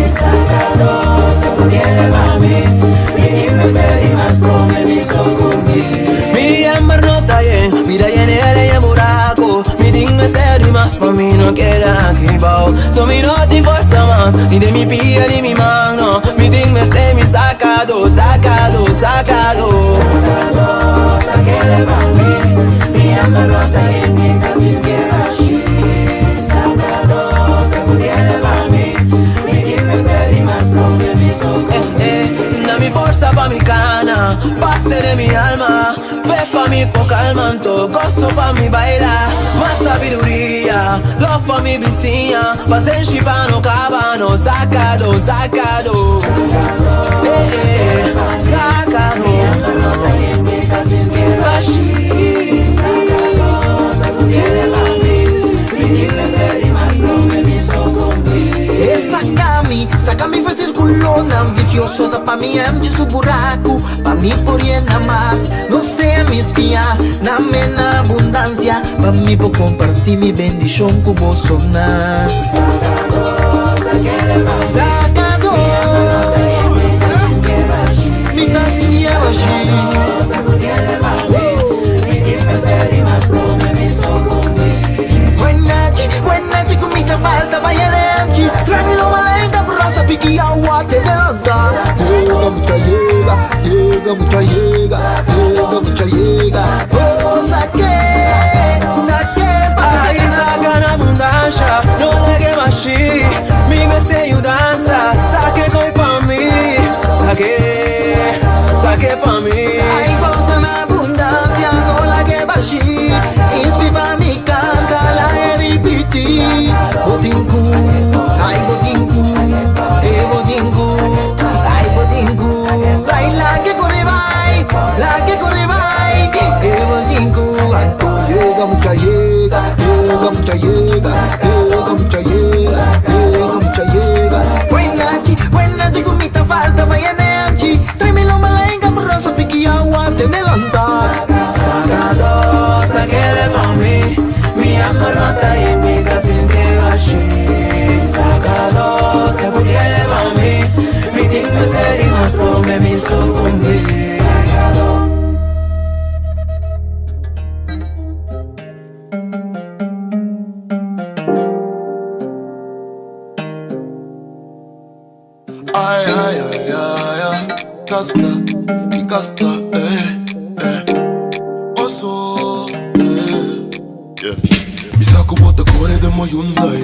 Sacado, sacudele pa mi. Mi tin mester di mas por mi mi sucumbi. Mi amor no ta yen, mi ta yen el en buraco. Mi tin mester di mas pa mi no keda aki bou. So mi no tin forsa mas, ni den mi pia ni mi man, no. Mi tin mester mi sacado, sacado, sacado. Sacado, saquele pa mi. Mi amor no ta yen, mi ta sinti bashi. Sacado, sacudiele pa mi. Mi tin mester di mas pa mi sucumbi. Eh, na mi forsa pa mi cana, paste de mi alma. Fe pa mi por calma, anto goso pa mi baila. Mas sabiduria, love pa mi bisiña. Pasenshi pa no caba, no sacado, sacado. Eh, eh, sacado. Bashi. E saca mi, saca mi for circulonan vicioso ta pa mi empty su buraco, pa mi por llena mas. No sea misquia, dame na abundancia, pa mi por compartir mi bendición cu bosonan. Sacado, mi ta sinti bashi. Buena chi, cu mi ta falta, vaya empty. Tranquilo, malenta, brasa, piki, agua, te delanta. Llega, mucha llega, llega, mucha llega, llega, mucha llega. Oh, saqué, saqué, pa' que Ay, saca na abundancia, no lage bashi. Mi mester yudansa, saque coi pa mi. Saque, saque pa mi. Ay, forsa na abundancia, no lage bashi. Inspira mi canta, la ripiti. Botinku, ay, botinku, eh, botinku, ay, botinku. Ay, la que corre, vai, la que corre, vai, eh, botinku. Anto llega, mucha llega, llega, mucha llega, llega, mucha llega, llega, mucha llega. Buena chi, buena chi, gumita falta, vaya neamchi. Tráemelo malenga, borroso, piqui, agua, te levanta. Sacado, saquele pa mi. Mi amor no ta yen, mi ta sinti bashi. Sacado, sacudiele pa mi. Mi tin mester di mas pa mi sucumbi. Ay, ay, ay, ay, ay. Casta, mi casta, eh, eh. Oso, eh. Yeah. Mi sa cu bo ta core den mi Hyundai.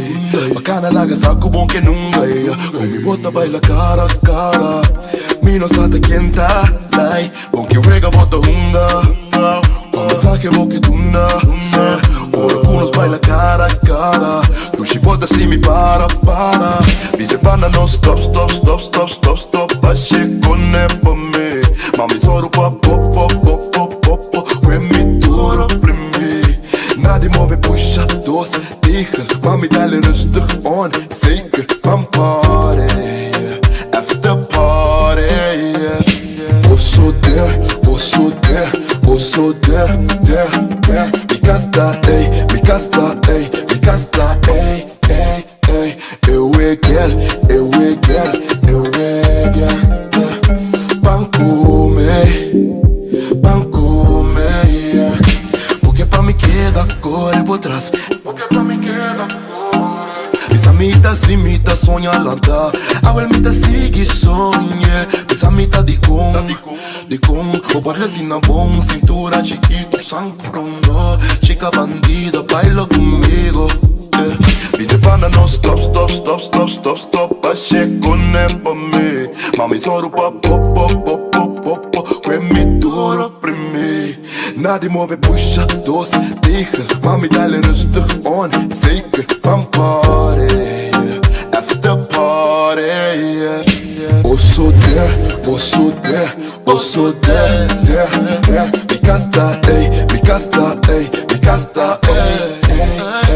Bacana laga sa cu bon que nunca, eh. Con mi bo ta baila cara a cara. Mi no sa ta ken ta lai. Bon que wega bo ta hunga. Cuando saque bo ke duna. Sa, ora cu nos baila cara a cara. Dushi bo ta si mi para, para. Dice pana no stop, stop, stop, stop, stop, stop. Bashe kone pa mi. Mami soro pa pop, pop, pop, pop, pop, pop. Kwe mi duro primi. Na die move pusha, dos, tegen. Mami dale rustig on, zeker van party. Yeah. After party, yeah. Oso there, oso there, oso there, there, there. Mi casta, ey, mi casta, ey, mi casta, ey, ey, ey. Ewe girl, ewe girl, ewe girl, yeah. Pan come, pan come, yeah. Porque pa mi keda core por tras. Porque pa mi keda core. Bisa mi ta si mi ta soña lanta. Awel mi ta sigui soña. Bisa mi ta di con, di con. O parece na bom, cintura chiquito, sangrondo. Chica bandida, baila conmigo. Yeah. Dice pana no stop, stop, stop, stop, stop, stop. Bashe kone pa mi. Mami soro pa pop, pop, pop, pop, pop, pop. Kwe mi duro primi. Na die move pusha, dos, tegen. Mami, dale rustig on, zeker. Van party, yeah. After party, yeah. Osso de, osso de, osso de, de, de. Mi casta, ey, mi casta, ey, mi casta, ey, ey,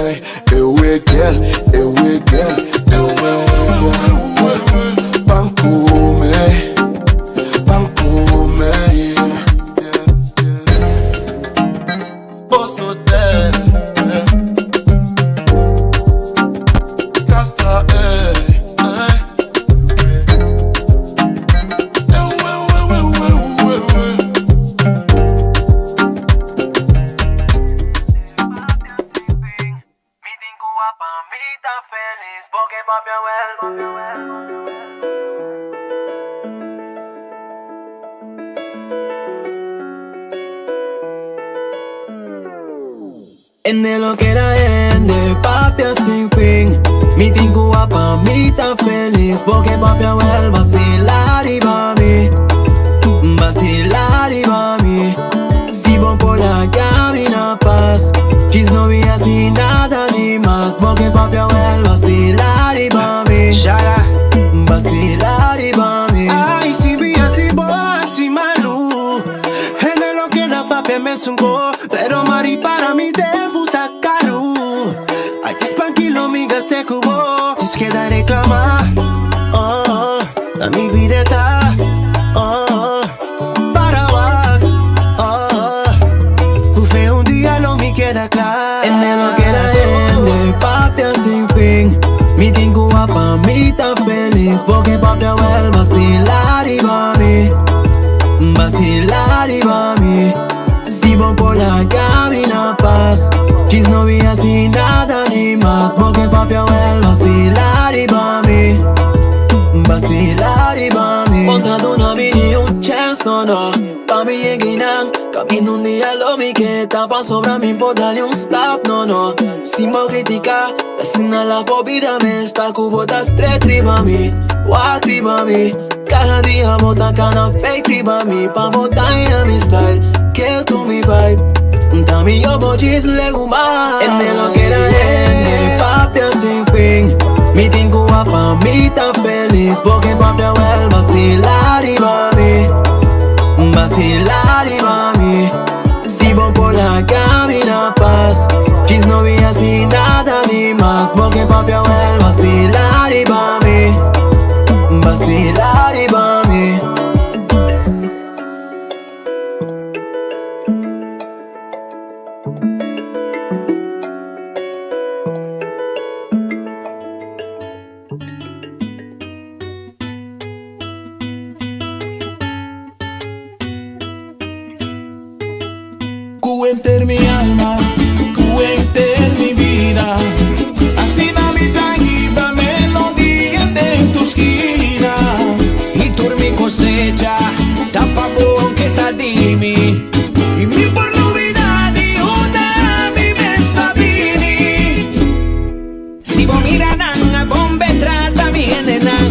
ey. Eu e girl, eu e girl, eu e girl. Pan come, pan come, yeah. Osso de, eh. Casta, ey, ey. Eu, eu, eu, eu, eu, eu, eu. En de lo que era gente, papi sin fin. Mi tingu pa mi tan feliz porque papi el vacilar y va a mí. Vacilar y va a mí. Si voy por la camina paz. Chis no vi así nada ni más porque papi el vacilar y va a mí. Vacilar y va a mí. Ay, si vi así, bo, así malu. En lo que la papi me zungó, pero mari para mi debuta caro. Ay, tranquilo, mi se cubo. Es que da reclama. Oh, oh, a mi vida está. Oh, oh, para wak. Oh, oh. Kufe un día lo mi queda claro. En de lo que la gente, papi sin fin. Mi tingu pa mi tan feliz porque papi el vacilar y va a mí. Vacilar y va a mí. Si voy por la camina paz. Chis no vi así nada ni más porque papi el vacilar y va a mí. Vacilar y va a mí. Montando una mini un chance, no, no. Pa' mi lleguinan, camino un día lo mi que tapa sobra mi por darle un stop, no, no. Sin mo criticar, la cena la vida me está cubo das tres riba mi, wa riba mi. Cada día bota cana fake riba mi, pa botar en mi style, que tú mi vibe. Tami yo bochis le guma. En de lo que era gente, papi sin fin. Mi tingu pa mi tan feliz porque papi el vacilar y va a mí. Vacilar y va a mí. Si voy por la camina paz. Chis no vi así nada ni más porque papi el vacilar y va a mí. Vacilar y va a mí. Cu enter mi alma, cu enter mi vida. Así na mi tangiba melodía de tu esquina. Y tur mi cosecha, tapa que ta dimi. Y mi por novedad y una mi me bini. Si vos mira nan, a bombe trata mi gente nan.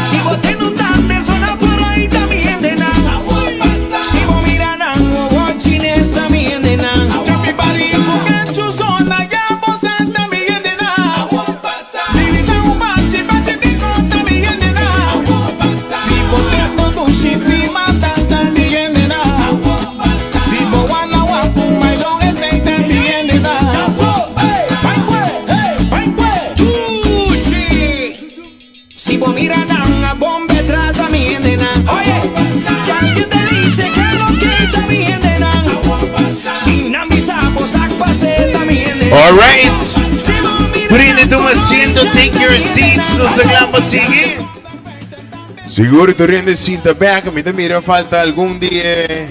Si vos ten un dan de zona por ahí también de nan. Si vos mira nan, o vos chines también de nan. Chapi pari, bucanchu zona, ya vos santa mi gente nan. Divisa un bache, bache de conta mi gente nan. Si vos tengo bushi, si matan mi gente nan. Si vos wana wapu, mailon es mi gente nan. Chazo, hey, paikue, hey, paikue, tushi. Si vos mira nan, a bombe trata mi gente nan. Oye, si alguien te dice que lo quita mi gente nan. Si nan bisa, vos pase mi gente nan. All right. Si vos mira Prende nan, tuma asiento, take your seats, nos aclama sigue. Seguro tu rende sinta back, mi te mira falta algún dia.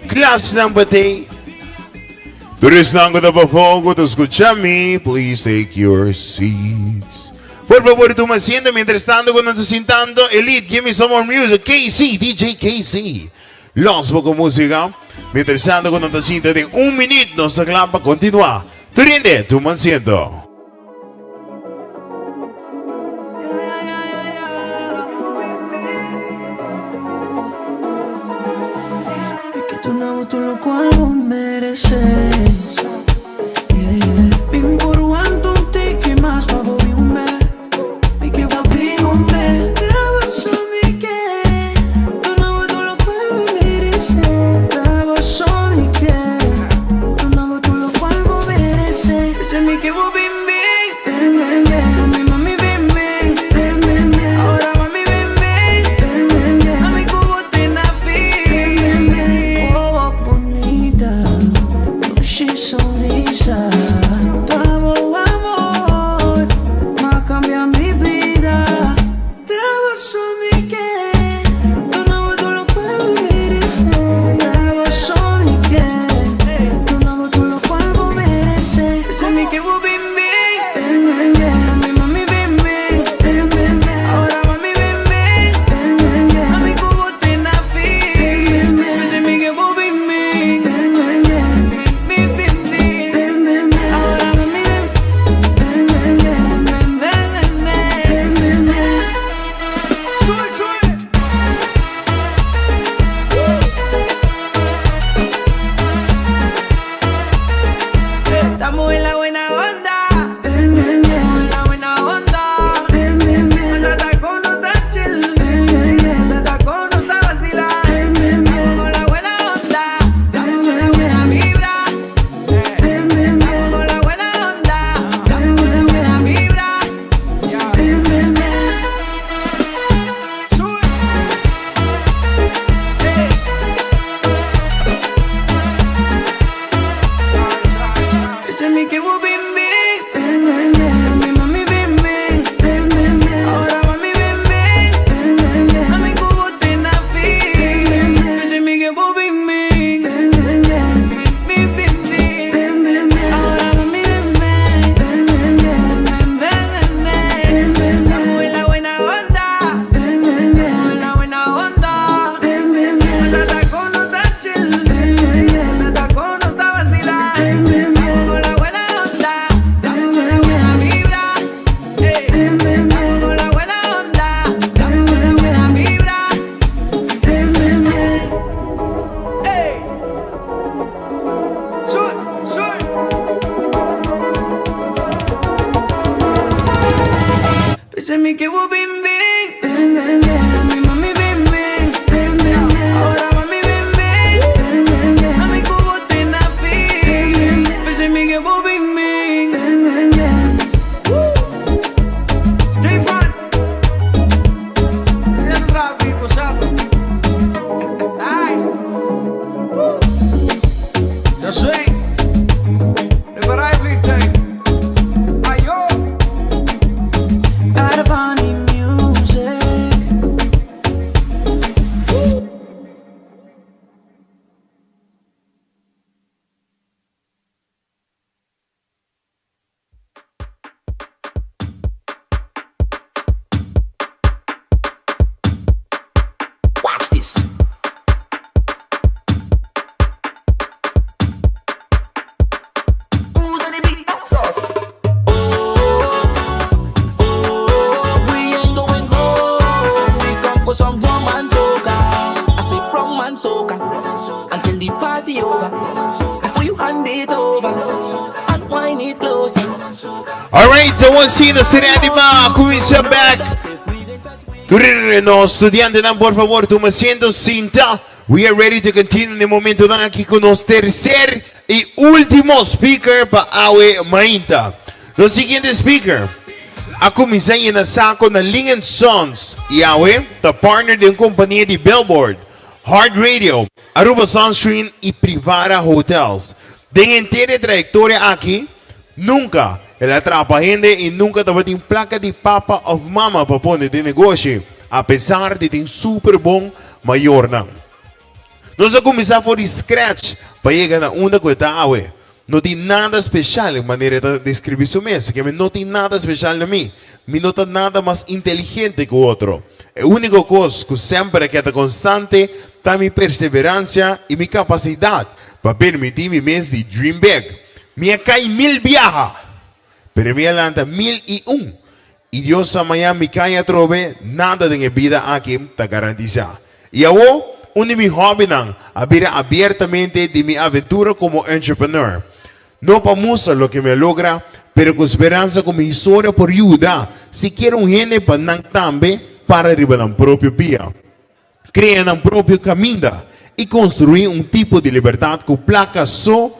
Class number 3. Turis nango da fogo, tu escucha me, please take your seats. Por favor, toma asiento mientras tanto cuando estás sintando. Elite, give me some more music. KC, DJ KC. Los poco música. Mientras tanto, cuando estás sintando, de un minuto, nos aclama, continúa. Tu rende, toma asiento. Es que tú no tú lo cual. P'esei mi ke bo bin bin Ven ven ven Mami mami bin bin Ven ven ven Ora mami bin bin Ven ven ven Ami ku bo te na fin P'esei mi ke bo bin bin Ven ven ven Woo Stefan Asina ta traha pipo sa bo Ai Woo Josué Prepara e vliegtuig Ayo Arvani Music. Watch this. Alright, so once again, nos ready pa cuminsa back. Tur nos studiantenan, por favor, tuma asiento, sinta. We are ready to continue den momentonan aki ku nos tercer y último speaker pa awe mainta. Nos siguiente speaker a kuminsá yena sako na Ling and Sons y awe ta partner den kompania di Billboard, Heart Radio, Aruba Sunscreen y Privara Hotels. Den henter e trayektoria aki, nunka el a trapa hende y nunka tabatin plaka di papa of mama pa pone den negoshi, apesar di tin super bon mayornan. Nos a kuminsá for di scratch pa yega na unda ku e ta awe. No tin nada speshal, manera e ta deskribí su mes, keme no tin nada speshal na mi. Mi no ta nada mas inteligente ku otro. E úniko kos ku semper a keda konstante ta mi perseveransia i mi kapasidat pa permití mi mes di dream big. Mi a kai mil biaha, pero mi a lanta 1001. I Dios sa maña mi kai atrobe, nada den e bida aki ta garantisá. I awo, un di mi hòbinan a bira abiertamente di mi aventura komo entrepreneur. No pa mustra loke mi a logra, pero ku speransa ku mi historia por yuda sikiera un hende pa nan tambe para riba nan propio pia, krea nan propio kaminda i konstruí un tipo di libertat ku plaka so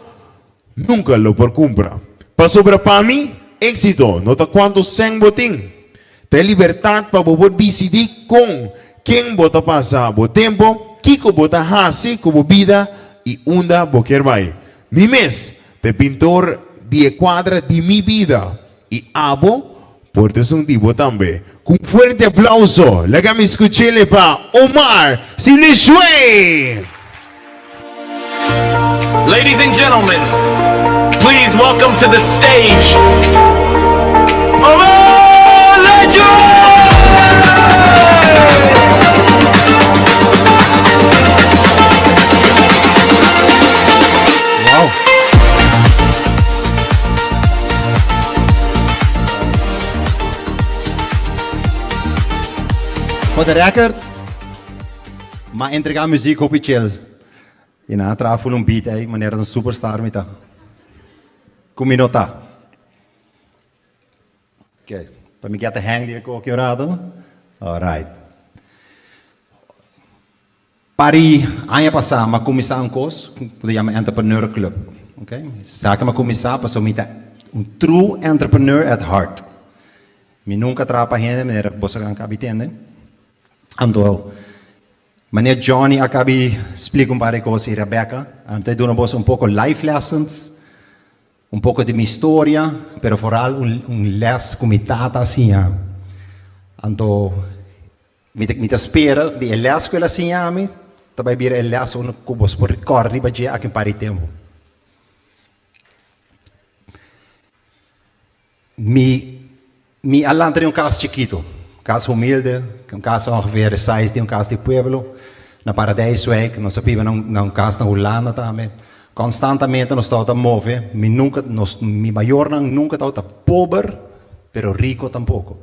nunka lo por kumpra. Pasobra pa mi, éksito no ta kuantu sèn bo tin. Ta e libertat pa bo por disidí kon ken bo ta pasa bo tempu, kiko bo ta hasi ku bo bida i unda bo kier bai. Mi mes ta e pintor di e kuadra di mi bida i abo por ta esun di bo tambe. Ku un fuerte aplauso laga mi skuch'ele pa Omar Silishwe! Ladies and gentlemen, please welcome to the stage, Omar Legend! Wow. For the record, m'a entrega muziek hopi chill. I nan a traha full un beat ei, manera un superstar mi ta. Ku mi no ta. Ok, pa mi get a hang di e koki un rato. Alright. Pari aña pasá m'a kuminsá un kos ku ta yama Entrepreneur Club. Ok, esaki m'a kuminsá pasobra mi ta un true entrepreneur at heart. Mi nunka a traha pa hende manera ku boso a kabi tende. Anto, manera Johnny a kabi splika un par di kos i Rebecca, mi ta duna boso un poko life lessons, un poko di mi historia, pero foral un un les ku mi tata a siña. Anto, mi ta mi ta spera di e les ku el a siña mi ta bai bira e les unda ku boso por rekòrda riba dje aki un par di tempu. Mi mi a lanta den un kas chikitu, kas humilde, un kas ongeveer e size di un kas di pueblo, na Paradijswijk. Nos a biba na un na un kas na Hulanda tambe. Konstantamente nos tabata move, mi nunka nos mi mayornan nunka tabata pober, pero riko tampoko.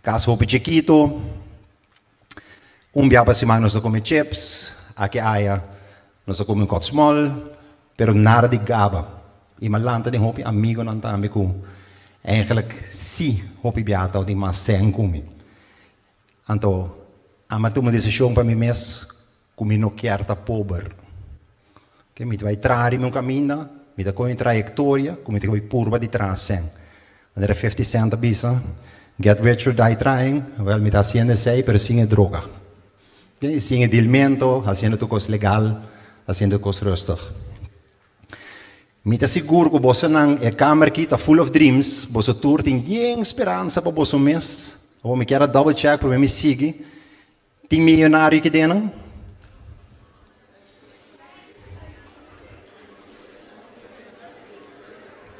Kas hopi chikitu, Un bia pa siman nos ta come chips, aki aya nos ta come un kòt small, pero nada di gaba. I mi a lanta den hopi amigonan tambe ku. Eigenlijk si hopi biaha tabatin mas sèn ku mi. Anto ami a tuma desishon pa mi mes ku mi no kier ta pober. Ke mi ta bai traha riba un kaminda, mi ta kohe un trayektoria ku mi ta bai purba di traha sèn. Manera 50 Cent a bisa, Get rich or die trying, wèl mi ta hasiendo esei pero sin e droga. Sin e dilmento, hasiendo tur kos legal, hasiendo tur kos rustig. Mi ta sigur ku bosonan e kamer aki ta full of dreams, boso tur tin yen speransa pa boso mes. Awor mi kier a double check prome mi sigui. Tin miyonario aki den nan?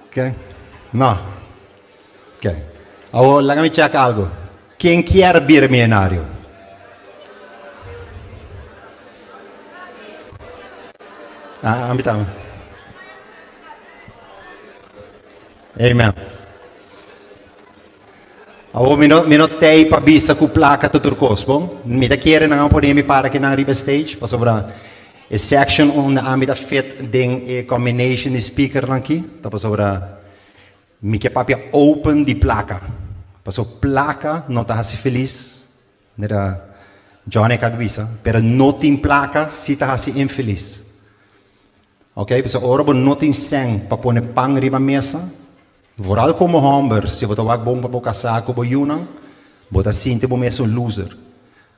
Ok. No. Ok. Awor laga mi check algo. Ken kier bira miyonario? Ah, ami tambe. Amen. Awor mi no, mi no tei pa bisa ku plaka ta tur kos, bon? Mi ta kere nan a pone mi para kinan riba stage, pasobra e section unda ami ta fit den e combination di speakernan aki, ta pasobra Mi ke papia open di plaka. Paso plaka no ta hasi felis, manera Johnny a kabi bisa, pero no tin plaka si ta hasi infelis. Ok, paso ora bo no tin sèn pa pone pan riba mesa, vooral komo hòmber, si bo ta wak bon pa bo kasá ku bo yunan, bo ta sinti bo mes un loser.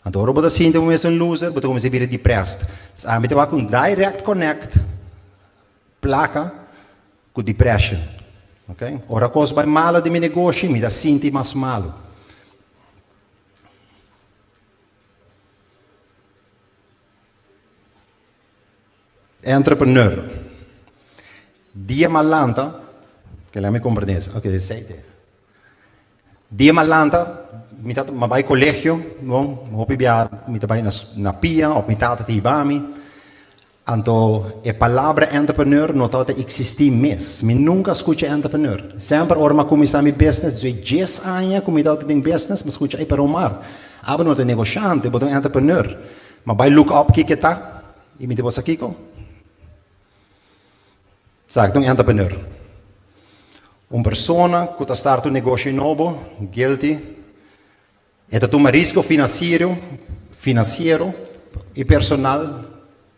Anto ora bo ta sinti bo mes un loser, bo ta kuminsá bira depressed. Pues ami ta wak un direct connect plaka Ku depression. Ok. Ora kos bai malo den mi negoshi, mi ta sinti mas malo. Entrepreneur. Dia m'a lanta, ke lami komprende es. Ok, esei te. Dia m'a lanta, mi ta m'a bai kolegio, no, hopi bia mi ta bai na na pia òf mi tata ta hiba mi. Anto e palabra entrepreneur no tabata existi mes. Mi nunca a scucha entrepreneur. Semper ora mi a cuminsa mi business, dje djes aña cu mi tabata den business, mi a scucha, ey pero Omar, abo no ta negoshante, bo ta un entrepreneur. Mi a bay look up kico e ta y mi di bo sa kico? Sa ta un entrepreneur? Un persona cu ta start un negoshi nobo, guilty, E ta tuma risko finansiero, finansiero i personal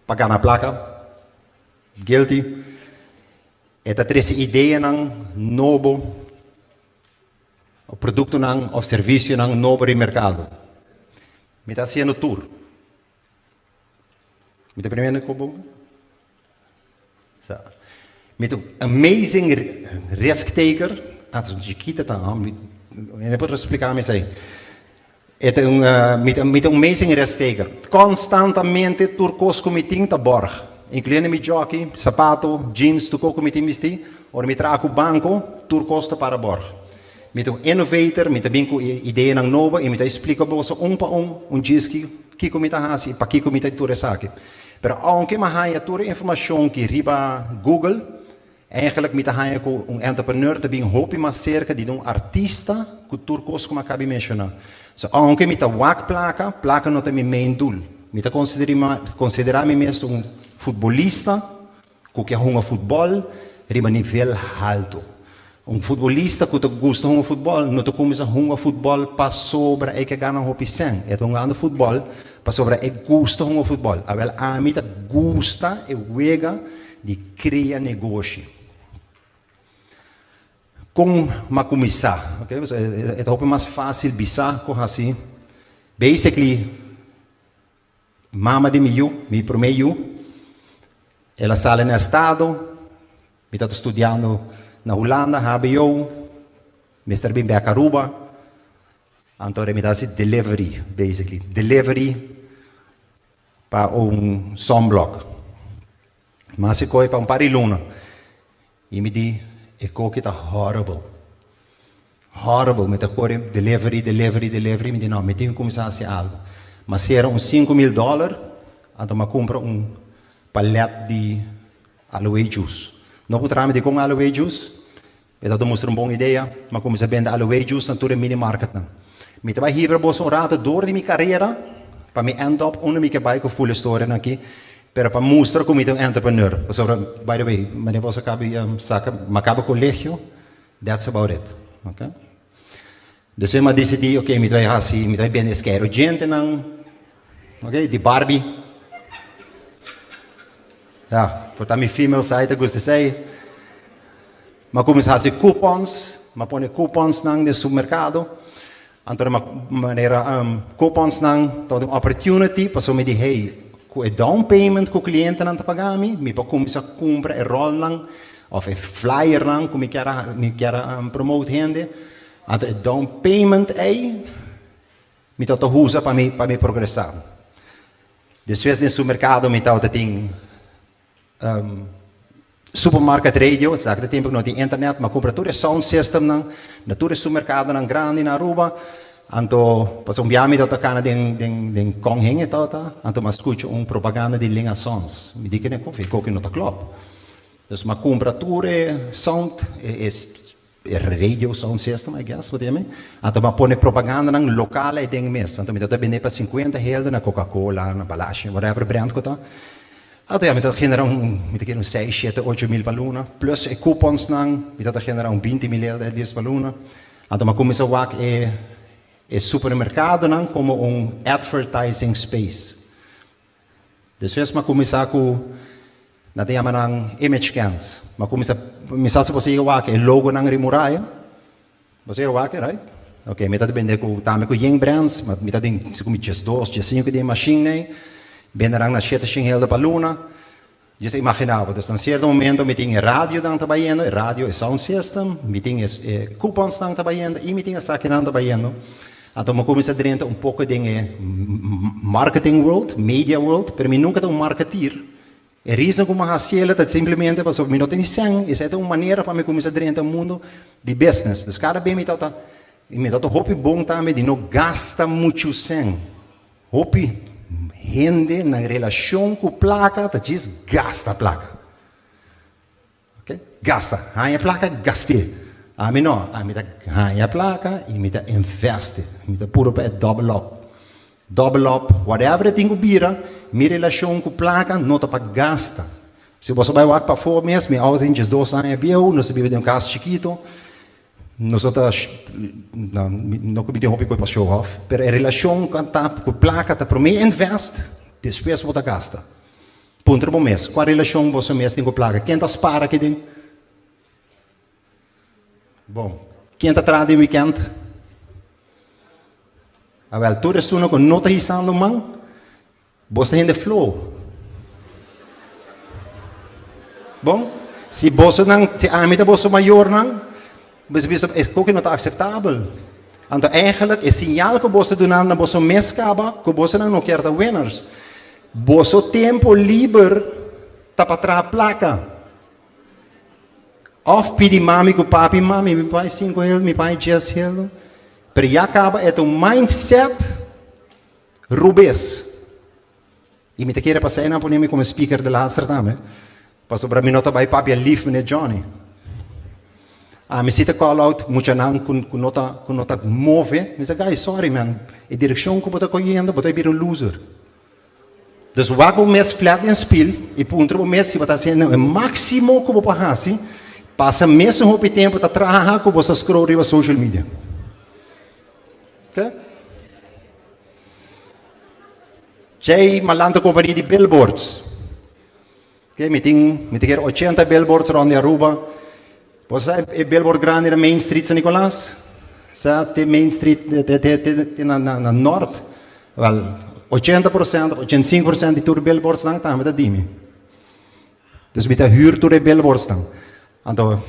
pa gana plaka. Guilty. E ta trese ideanan nobo, produktonan òf servisionan nobo riba merkado. Mi ta hasiendo tur. Mi ta primero ku bo. Sa. Mi ta un amazing risk taker. Ah, ta chikita ta, ah, mi, mi no por explica mi esei. E ta un, mi ta, mi ta un amazing risk taker. Constantamente tur cos cu mi tin ta borg. Incluyendo mi jockey, sapato, jeans, tur cos cu mi tin bisti. Ora mi traha cu banco, tur cos ta para borg. Mi ta un innovator, mi ta bin cu ideanan nobo y mi ta explica boso un pa un, un djiski Kiko mi ta hasi i pakiko mi ta tur esaki? Pero aunke mi a haña tur e informashon ki riba Google, eigenlijk mi ta haña ku un entrepreneur ta bin hopi mas serka di un artista ku tur kos ku mi a kabi menshoná. So aunke mi ta wak plaka, plaka no ta mi main doel. Mi ta konsiderá mi mes un futbolista Ku ke hunga futbòl riba nivel haltu. Un futbolista ku ta gusta hunga futbòl no ta kuminsá hunga futbòl pasobra e ke gana hopi sèn. E ta hungando futbòl pasobra e gusta hunga futbòl. Awèl ami ta gusta e wega di kria negoshi. Kon m'a kuminsá? Oke, e ta hopi mas fásil bisa ku hasi. Basically. Mama di mi yu, mi promé yu, el a sali na estado, mi tabata studiando na Hulanda, hbo, mester bin bek Aruba, anto mi ta hasi delivery, basically, delivery pa un sunblock. Mi a hasi koe pa un par di luna i mi di e koki ta horrible. Horrible, mi ta kore delivery, delivery, delivery, mi di no, mi tin ku kuminsá hasi algu. M'a sera un 5000 dòler, anto m'a kumpra un palèt di aloe juice. No ku traha mi dikon aloe juice, e tabata mustra un bon idea, m'a kuminsá bende aloe juice na tur e mini marketnan. Mi ta bai hibra boso un rato dor di mi karera pa mi end up unda mi ke bai ku full e storianan aki, pero pa mustra ku mi ta un entrepreneur. Pasobra, by the way, manera boso a kabi saka, m'a kaba kolegio, That's about it. Ok? Dus mi a disidí, ok, mi ta bai hasi, mi ta bai bende skeiru djentenan, ok, di Barbie. Ja, por ta mi female side ta gusta esei. Mi a kuminsá hasi coupons, mi a pone couponsnan den supermerkado. Anto di manera couponsnan tabata un opportunity pasobra mi di, hey, ku e down payment ku klientenan ta paga mi, mi por kuminsá kumpra e ròlnan òf e flyernan ku mi kier a mi kier a promote hende. Anto e down payment ei mi tabata usa pa mi pa mi progresá. Despues den supermerkado mi tabata tin Supermarket radio, esaki ta tempu ku no tin internet, mi a kumpra tur e sound systemnan na tur e supermerkadonan grandi na Aruba. Anto pasobra un bia mi tabata kana den den den Kong Heng e tabata, anto mi a skucha un propaganda di Linga Sons. Mi di kende kofi, e koki no ta klòp. Dus mi a kumpra tur e sound, e e E radio sound system, I guess, bo ta yama. Anto bo a pone propagandanan lokal ei den mes. Anto mi ta ta bende pa sinkuenta helder na Coca-Cola, na Balashi, whatever brand ku ta. Anto ya mi ta genera un, mi ta kere un seis, shete, ocho mil pa luna. Plus e couponsnan, mi ta ta genera un binti mil helder at least pa luna. Anto mi a kuminsá wak e e supermerkadonan komo un advertising space. Despues mi a kuminsá ku nan ta yama nan image cans. Mi a kuminsá, mi sa si bo sigue wak e logonan riba muraya. Bo sigue wak e, right? Ok, mi ta bende ku tambe ku Ying Brands, ma mi ta den si ku mi 12, 15 di e mashin ei. Bende nan na shete shen helder pa luna. Djis imaginá bo, dus na un sierto momento mi tin e radionan ta bayendo, e radio, e sound system, mi tin e couponsnan ta bayendo i mi tin esakinan ta bayendo. Anto mi a kuminsá drenta un poko den e marketing world, media world, pero mi nunka ta un marketeer. E reason ku mi a hasi el ta simplemente pasobra mi no tin sèn, esei ta un manera pa mi kuminsá drenta un mundo di business. Dus kada bes mi tabata, i mi tabata hopi bon tambe di no gasta muchu sèn. Hopi hende nan relashon ku plaka ta djis gasta plaka. Ok, gasta, haña plaka, gast'é. Ami no, ami ta haña plaka i mi ta invest'e. Mi ta puru pa e double up. Double up, whatever e tin ku bira, mi relashon ku plaka no ta pa gasta. Si boso bai wak pafó mes, mi outo tin 12 aña bieu, nos ta biba den un kas chikitu. Nos no ta, no ku mi tin hopi kos pa show off, pero e relashon ku ta ku plaka ta promé invest, despues bo ta gasta. Puntra bo mes, kua relashon boso mes tin ku plaka? Ken ta spara aki den? Bon, ken ta traha den wikènt? Awèl, tur esun ku no ta hisando man, Bo ta hende flow. Bon, si bosonan, si ami ta boso mayornan, boso bisa e koki no ta akseptabel. Anto eigenlijk e siñal ku boso ta duna na boso mes kaba ku bosonan no kier ta winners. Boso tempo liber ta pa traha plaka. Òf pidi mami ku papi, mami mi pai sinku hel, mi pai dies hel. Pero ya kaba e ta un mindset. Rubes. I mi ta kere pa esei nan pone mi komo speaker de laatste tambe, pasobra mi no ta bai papia lif meneer Johnny. Ami si ta call out muchanan ku ku no ta ku no ta move, mi sa guys sorry man, e direkshon ku bo ta koyendo bo ta bira un loser. Dus wak bo mes flat den spil i puntra bo mes si bo ta hasiendo e máksimo ku bo por hasi, pasa mesun hopi tempu ta traha ku bo sa scroll riba social media. Ke? Djei malanta kompania di billboards. Ke mi tin mi ta kere 80 billboards rond di Aruba. Bo sa e billboard grandi na Main Street San Nicolas? Sa te Main Street te te te te na na na Noord. Wel, 80% of 85% di tur billboards nan tambe ta di mi. Dus mi ta huur tur e billboards nan. Anto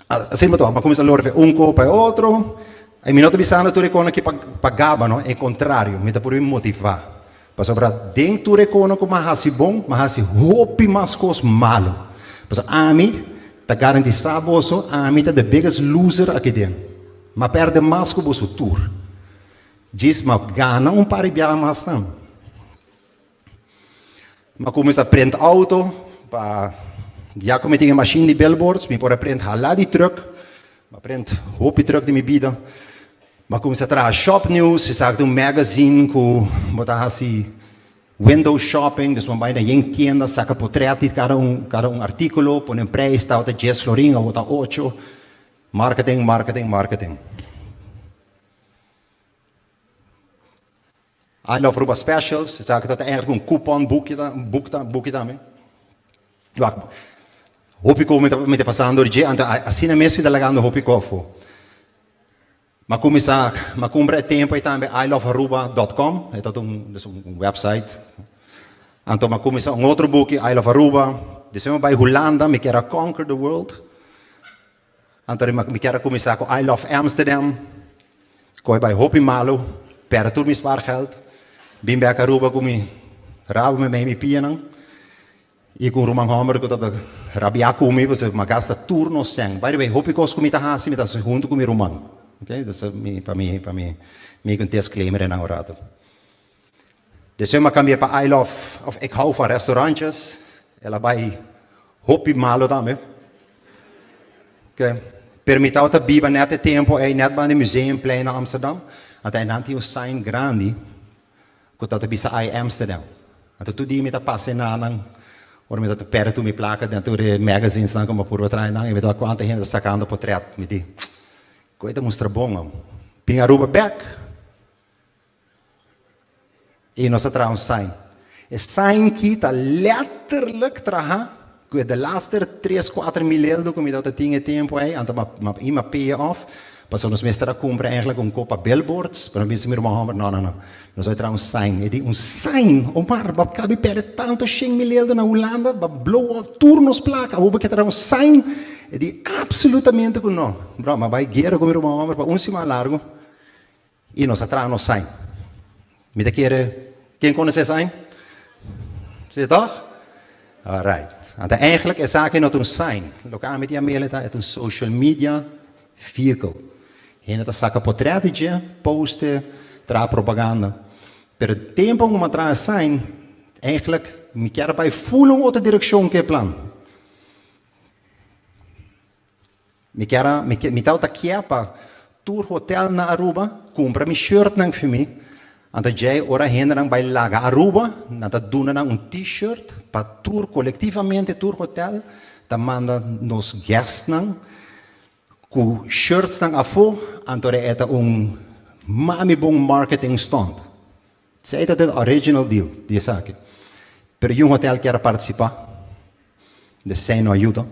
Asina bo ta wak, bo a kuminsá lora fe un ko pa e otro. I mi no ta bisando tur e kono aki pa pa gaba no, e kontrario, mi ta puru motivá. Pasobra den tur e kono ku mi a hasi bon, mi a hasi hopi mas kos malu. Pasobra ami ta garantisá boso, ami ta the biggest loser aki den. Mi a pèrdè mas ku boso tur. Djis mi a gana un par di biaha mas tambe. Mi a kuminsá prent outo pa ya ku mi tin e mashin di billboards mi por a prent hala di truck. Mi a prent hopi truck den mi bida. Mi a kuminsá traha Shop News, esaki ta un magazine ku bo ta hasi window shopping, dus bo a bai na yen tienda saka potrèt di kada un kada un artíkulo, pone un preis, tabata dies florin, awor ta ocho. Marketing, marketing, marketing. I Love Aruba Specials, esaki ta eigenlijk un coupon boekje, boek, boekje tambe. Wak, hopi ko mi ta pasando dje, anto asina mes mi ta lagando hopi ko afo. M'a kuminsá, m'a kumpra e tempu ei tambe ilovearuba.com, e ta un, dus un website. Anto m'a kuminsá un otro buki, I Love Aruba. Despues m'a bai Hulanda, mi kier a conquer the world. Anto mi kier a kuminsá ku I Love Amsterdam. Koe bai hopi malu, pèrdè tur mi spaargeld. Bin bèk Aruba ku mi rabo meimei mi pianan. I ku un ruman hòmber ku tabata rabiá ku mi pasobra mi a gasta tur nos sèn. By the way, hopi kos ku mi ta hasi, mi ta hasi huntu ku mi ruman. Okay, dus mi pa mi pa mi make un disclaimer einan un rato. Despues mi a kambia pa I love of ik hou van restaurantjes. El a bai hopi malo tambe. Okay. Pero mi tabata biba nèt e tempu ei nèt banda di Museumplein na Amsterdam. Anto einan tin un sign grandi Ku ta ta bisa ai Amsterdam. Anto tur dia mi ta pasa e nanan, ora mi ta ta perde tur mi plaka den tur e magazinesnan ku mi a purba traha nan, i mi ta wak kuantu hende ta sakando potret. Mi di, ku e ta mustra bon am. Bin Aruba bek i nos a traha un sign. E sign ki ta letterlijk traha ku e delaster tres kuater mil eldo ku mi tabata tin e tempu ei, anto mi a i mi a pay off, pasobra nos mester a kumpra eigenlijk un kopa billboards, pero mi bisa mi ruman hòmber, no no no, nos bai traha un sign. E di, un sign? Omar, bo a kabi pèrdè tantu shen mil eldo na Hulanda, bo a blow up tur nos plaka, awor bo ke traha un sign? E di, absolutamente ku no. Bro, mi a bai guera ku mi ruman hòmber pa un siman largu. I nos a traha nos sign. Mi ta kere, ken konosé sign? Sí, toch? Alright. Anto eigenlijk esaki no ta un sign. Loke ami tin a mele ta, e ta un social media vehicle. Hende ta saka potret di dje, poste, traha propaganda. Pero tempo ku mi a traha e sign, eigenlijk mi kier a bai ful un otro direkshon ku e plan. Mi kier a, mi mi tabata kier pa tur hotel na Aruba cumpra mi shirtnan fi mi, anto djei ora hendenan bai laga Aruba, nan ta duna nan un t-shirt pa tur colectivamente tur hotel ta manda nos guestnan cu shirtsnan afo, anto e ta un mami bon marketing stunt. Esei ta e original deal di esaki. Pero yun hotel kier a participa, esei no a yuda.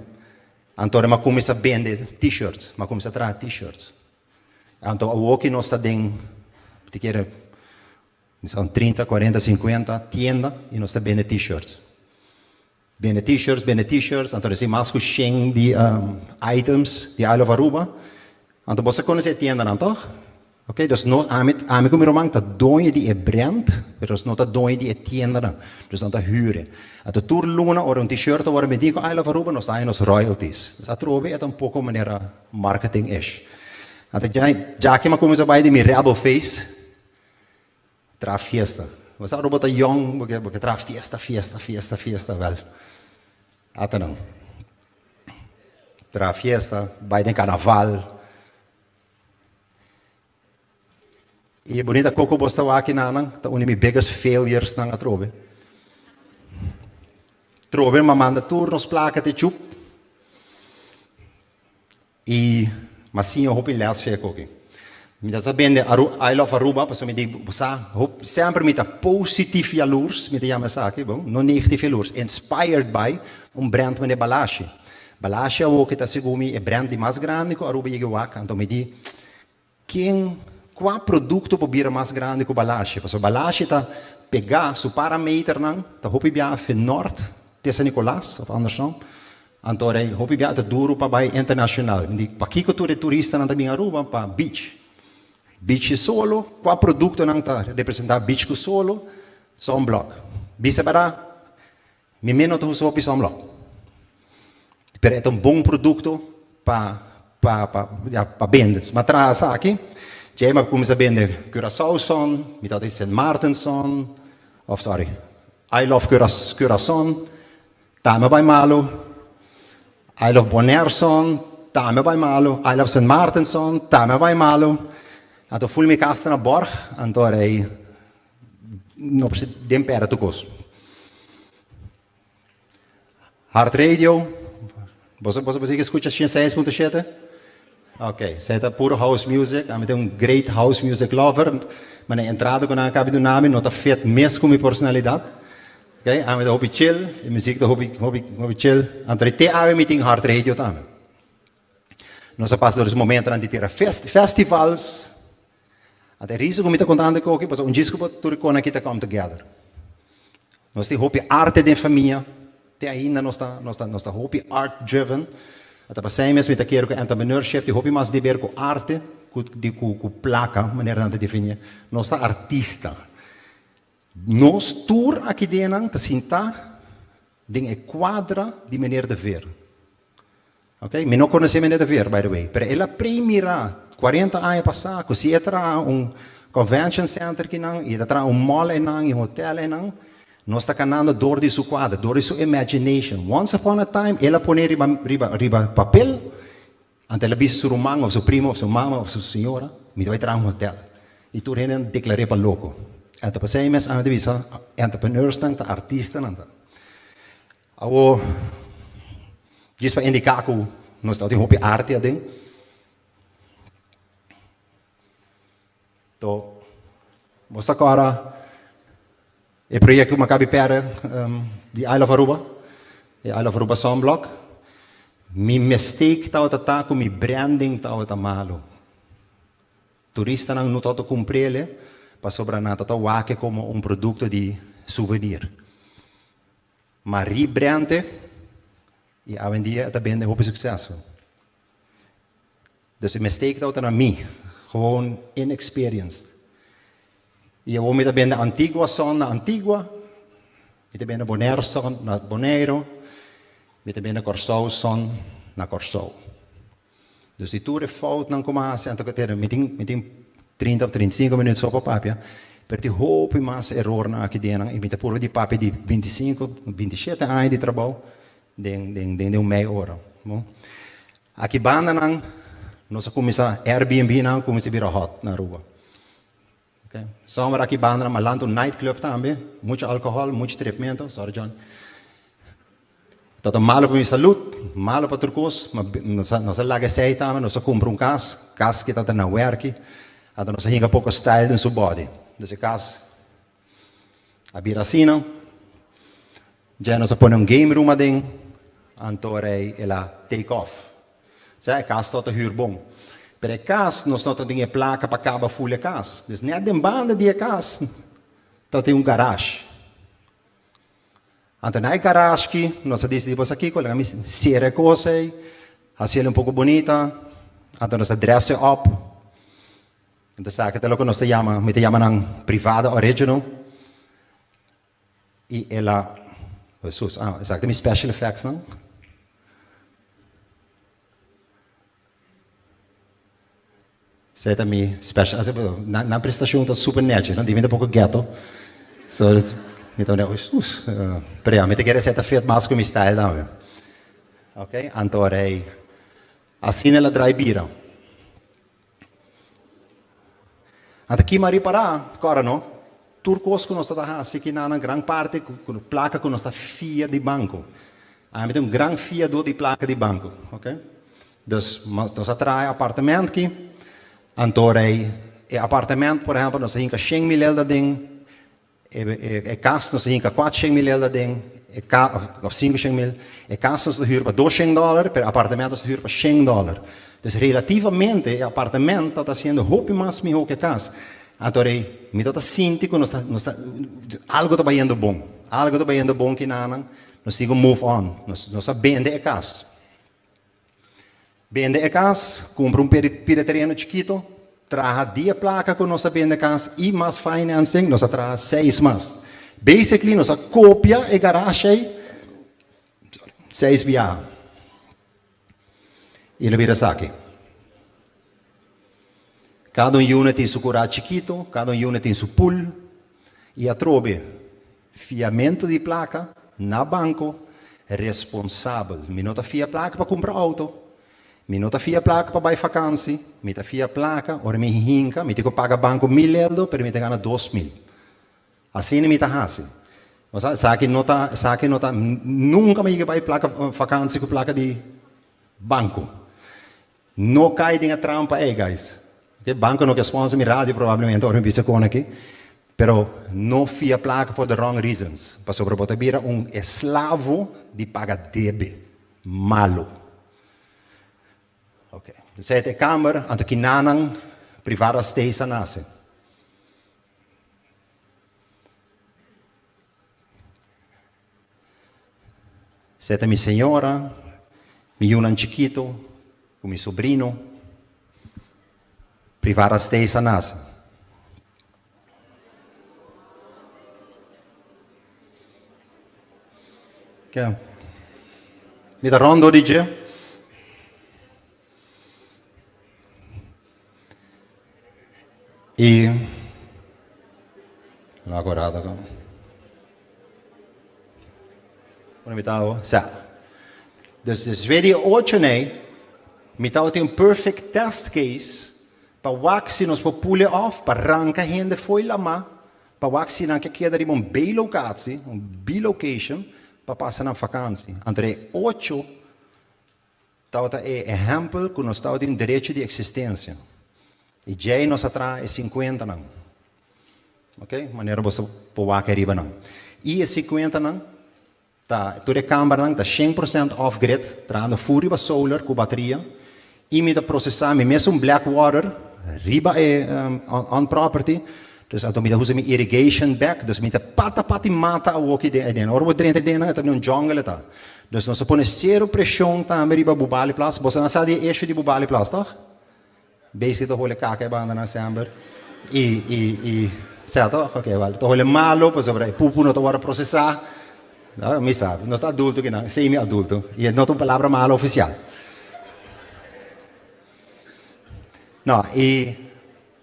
Anto ora mi a kuminsá bende t-shirts, mi a kuminsá traha t-shirts. Anto awoki nos ta den, ti kere, mi sa un trinta, kuarenta, sinkuenta tienda i nos ta bende t-shirts. Bende t-shirts, bende t-shirts, anto nos tin mas ku shen di items di I Love Aruba. Anto bo sa konosé e tiendanan, tòg? Ok, dus nos, ami, ami ku mi ruman ta doño di e brand, pero nos no ta doño di e tiendanan. Dus nan ta hür e. Anto tur luna ora un t-shirt ta wòrdu bendí ku I Love Aruba, nos ta haña nos royalties. Dus atrobe e ta un poko manera marketing-ish. Anto dja, djaki mi a kuminsá bai di mi rebel face, traha fiesta. Bo sa ora bo ta yòn, bo ke, bo ke traha fiesta, fiesta, fiesta, fiesta, wèl, ata nan. Traha fiesta, bai den karnaval. E bunita koko bos ta wak nan ta un di mi biggest failures nan atrobe. Trobe m'a manda tur nos plaka te chup. I m'a siña hopi les fe koki. Mi ta bende Aru I love Aruba pasobra mi di bo sa hop semper mi ta positief jaloers mi ta yama esaki bon no negatief jaloers inspired by un brand manera Balashi. Balashi awor ke ta segun mi e brand di mas grandi ku Aruba yega wak, anto mi di ken kua produkto por bira mas grandi ku Balashi? Pasobra Balashi ta pegá su parameternan ta hopi biaha fe nort te San Nicolas of andersom, anto ora hopi biaha ta duru pa bai internashonal. Mi di pakiko tur e turistanan ta bin Aruba? Pa beach. Beach i solo, kua produktonan ta representá beach ku solo? Sunblock. Bisa bèrdat? Mi mes no ta usa hopi sunblock, pero e ta un bon produkto pa pa pa ya pa bende. Mi a traha esaki, djei mi a kuminsá bende Curaçao sun, mi tabata di Sint Maarten sun, of sorry, I love Curaçao, tambe a bai malu, I love Bonaire sun, tambe a bai malu, I love Sint Maarten sun, tambe a bai malu. Anto ful mi kas ta na Borg, anto rei No por den pera tur kos. Hard Radio, boso boso boso skucha 106.7? Ok, esei ta puro house music. Ami ta un great house music lover. Ma na e entrada ku nan a kabi duna mi no ta fit mes ku mi personalidat. Ok, ami ta hopi chill, e muziek ta hopi, hopi, hopi chill. Anto te awe mi tin hard radio tambe. Nos a pasa dor e momentonan di tira fest, festivals. Anto e reason ku mi ta kontando e koki pasobra un djis ku bo tur e konan aki ta come together. Nos tin hopi arte den famia, te ainda nos ta nos ta nos ta hopi art driven. Ata pasei mes mi ta kere ku entrepreneurship tin hopi mas di ber ku arte ku di ku ku plaka manera nan ta defini. Nos ta artista. Nos tur aki den nan ta sinta den e kuadra di meneer De Veer. Ok, mi no konosé meneer De Veer by the way, pero el a premira kuarenta aña pasá ku si e traha un convention center kinan i e ta traha un mall einan i un hotel einan, nos ta kanando dor di su kuadra, dor di su imagination. Once upon a time el a pone riba riba riba papel, anto el a bisa su ruman òf su primo òf su mama òf su señora, mi ta bai traha un hotel. I tur hende a deklar'é pa loko. Anto pasei mes ami ta bisa entrepreneursnan ta artistanan ta. Awor, djis pa indiká ku nos tabatin hopi arte aden. To, bo sa kòrda e proyekto ku mi a kabi pèrdè di I Love Aruba, e I Love Aruba Sunblock? Mi mistake tabata ta ku mi branding tabata malu. Turistanan no tabata kumpr'el pasobra nan tabata wak e komo un produkto di souvenir. Ma rebrand e i awendia e ta bende hopi sukseso. Dus e mistake tabata na mi, gewoon inexperienced. I awor mi ta bende Antigua Sun na Antigua, mi ta bende Bonaire Sun na Bonaire, mi ta bende Kòrsou Sun na Kòrsou. Dus di tur e foutnan ku mi a hasi, anto ku mi tin mi tin trinta of trinta i sinku minüt so pa papia, pero tin hopi mas erornan aki den nan i mi ta purba di papia di bintisinku, bintishete aña di trabou den den den un mei ora. Bon, aki bandanan nos a kuminsá Airbnb nan a kuminsá bira hot na Aruba. Okay. Zomer aki banda nan lanta un nightclub tambe, mucho alcohol, mucho tripmento, sorry John. Tabata malo pa mi salud, malo pa tur cos, ma nos a, nos a laga esey tambe, nos a cumpra un cas, cas ki tabata na werki, anto nos a hinca poco style den su body. Dus e cas a bira asina, dje nos a pone un game room aden, anto rei el a take off. Sea e kas tabata hür bon. Pero e kas nos no tabatin e plaka pa kaba ful e kas. Dus nèt den banda di e kas tabatin un garash. Anto na e garash ki nos a disidí bo sa kiko, laga mi sera e kos ei, hasiel un poko bunita, anto nos a dress e op. Anto esaki ta loke nos ta yama, mi ta yama nan privada original. I el a, Hesus, ah, esaki ta mi special effects nan. Esei ta mi special, así, nan, nan prestacion ta super nechi, no? Di mi ta poco ghetto. So, mi ta mira, Hesus, uh, pero ya, mi ta kere esei ta fit mas ku mi style tambe. Ok, anto rei, asina el a draai bira. Anto ki mi a ripará, kòrda no, tur kos ku nos ta ta hasi kinan gran parti ku plaka ku nos ta fia di banko. Ami ta un gran fiadó di plaka di banko, ok. Dus nos a traha e apartement ki, anto ora e apartement por ehèmpel nos a hinka shen mil elda aden, E kas nos a hinka kuatshen mil elda den e ka of sinkoshen mil. E kas nos ta hür pa doshen dòler, pero e apartement nos ta hür pa shen dòler. Dus relativamente e apartement ta hasiendo hopi mas mihó ku e kas. Anto rei mi ta sinti ku nos ta nos ta algo ta bayendo bon. Algo ta bayendo bon kinanan. Nos tin ku move on. Nos nos a bende e kas. Bende e kas, kumpra un pida tereno chikito, traha di e plaka ku nos a bende kas i mas financing, nos a traha seis mas. Basically nos a kopia e garage ei seis biaha. I lo bira esaki. Kada un unit tin su kurá chikito, kada un unit tin su pool i atrobe fiamentu di plaka na banko responsabel. Mi no ta fia plaka pa kumpra outo, mi no ta fia plaka pa bai fakansi, mi ta fia plaka ora mi hinka, mi tin ku paga banko mil eldo pero mi ta gana 2000. Asina mi ta hasi. Osea, esaki no ta, esaki no ta, nunka mi yega bai plaka fakansi ku plaka di banko. No kai den e trampa ei, guys. Ok, banko no ke sponsor mi radio probablemente ora mi bisa kon aki. Pero no fia plaka for the wrong reasons. Pasobra bo ta bira un eslavo di paga debe. Malo. Ok, esei ta e kamer, anto kinanan Privada Stays a nase. Esei ta mi señora, mi yunan chikito ku mi sobrino. Privada Stays a nase. Ke? Mi ta rondo di dje. I no acorda con. Unda mi ta awo? Sa. Dus despues di e ocho nei, mi tabatin un perfect test case pa wak si nos por pull e off, pa ranka hende fo'i lamá, pa wak si nan ke keda riba un B-locatie, un B-location, pa pasa nan vakantie. Anto e ocho Tabata e ehèmpel ku nos tabatin un derecho di eksistensia. I djei nos a traha e sinkuentanan. Ok, manera boso por wak ariba nan. I e sinkuentanan ta, tur e kambernan ta shen por sènt off grid, trahando ful riba solar ku bateria. I mi ta prosesá mi mesun black water riba e on property. Dus anto mi ta usa mi irrigation bek, dus mi ta pata pati mata awoki den aden. Ora bo drenta aden nan e ta bini un jungle e ta. Dus nos a pone sero preshon tambe riba Bubali Plas. Boso nan sa di e issue di Bubali Plas, toch? Basically ta hole kaka e bandanan semper. I, i, i, sa toch? Ok, wel, ta hole malo pasobra e pupu no ta wòrdu prosesá. Mi sa, nos ta adulto kinan, semi adulto. I e no ta un palabra malo ofisial. No, i.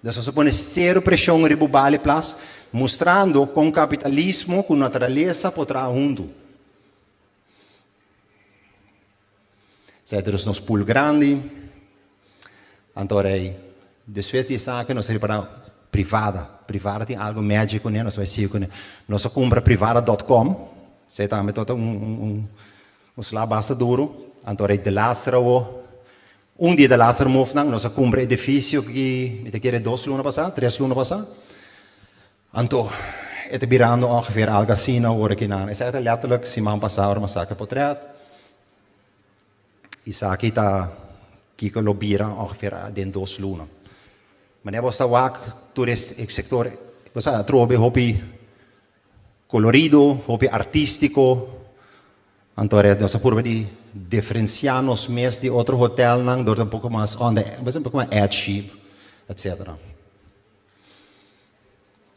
Dus nos a pone sero preshon riba Bubali Plas, mustrando kon kapitalismo ku naturalesa por traha huntu. Esei ta dus nos pool grandi. Anto rei, despues di esaki nos a ripará Privada. Privada tin algu magic kuné, nos a bai sigui kuné. Nos a kumpra privada dot com, esei tambe tabata un un sla basta duru. Anto rei, de laatste awo, un di e de laatste move-nan, nos a kumpra edifisio ki mi ta kere dos luna pasá, tres luna pasá. Anto, e ta birando ongeveer algo asina ora ki nan, esaki ta letterlijk siman pasá ora mi a saka e potret. Esaki ta kiko lo bira ongeveer den dos luna. Manera bo ta wak tur e sektor, bo sa atrobe hopi kolorido, hopi artístiko. Anto nos a purba di diferensiá nos mes di otro hotelnan dor ta un poko mas on the, bo sa un poko mas edgy, etcetera.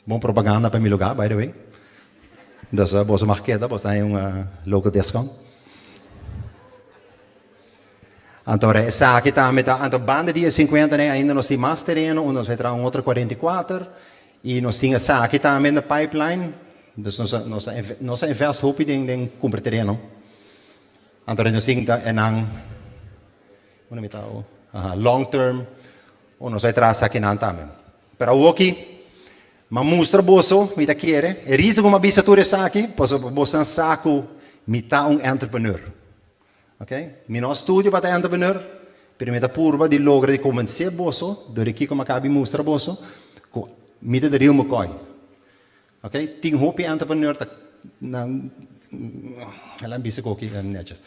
Bon propaganda pa mi lugá, by the way. Dus boso mag keda, boso ta haña un local discount. Anto ora esaki tambe ta, anto banda di e 50 nei ainda nos tin mas tereno, unda nos bai traha un otro 44, i nos tin esaki tambe in the pipeline. Dus nos a, nos a, nos a invest hopi den, den kumpra tereno. Anto ora nos tin ta enan, unda mi ta awo? Aha, long term, o nos bai traha esakinan tambe. Pero awoki, m'a mustra boso, mi ta kere, e reason ku m'a bisa tur esaki, pasobra boso nan sa ku mi ta un entrepreneur. Ok? Mi no a studia pa ta entrepreneur, pero mi ta purba di logra di konvensé boso, dor di kiko m'a kaba di mustra boso, ku mi ta the real McCoy. Ok? Tin hopi entrepreneur ta nan, laat mi bisa koki netjes.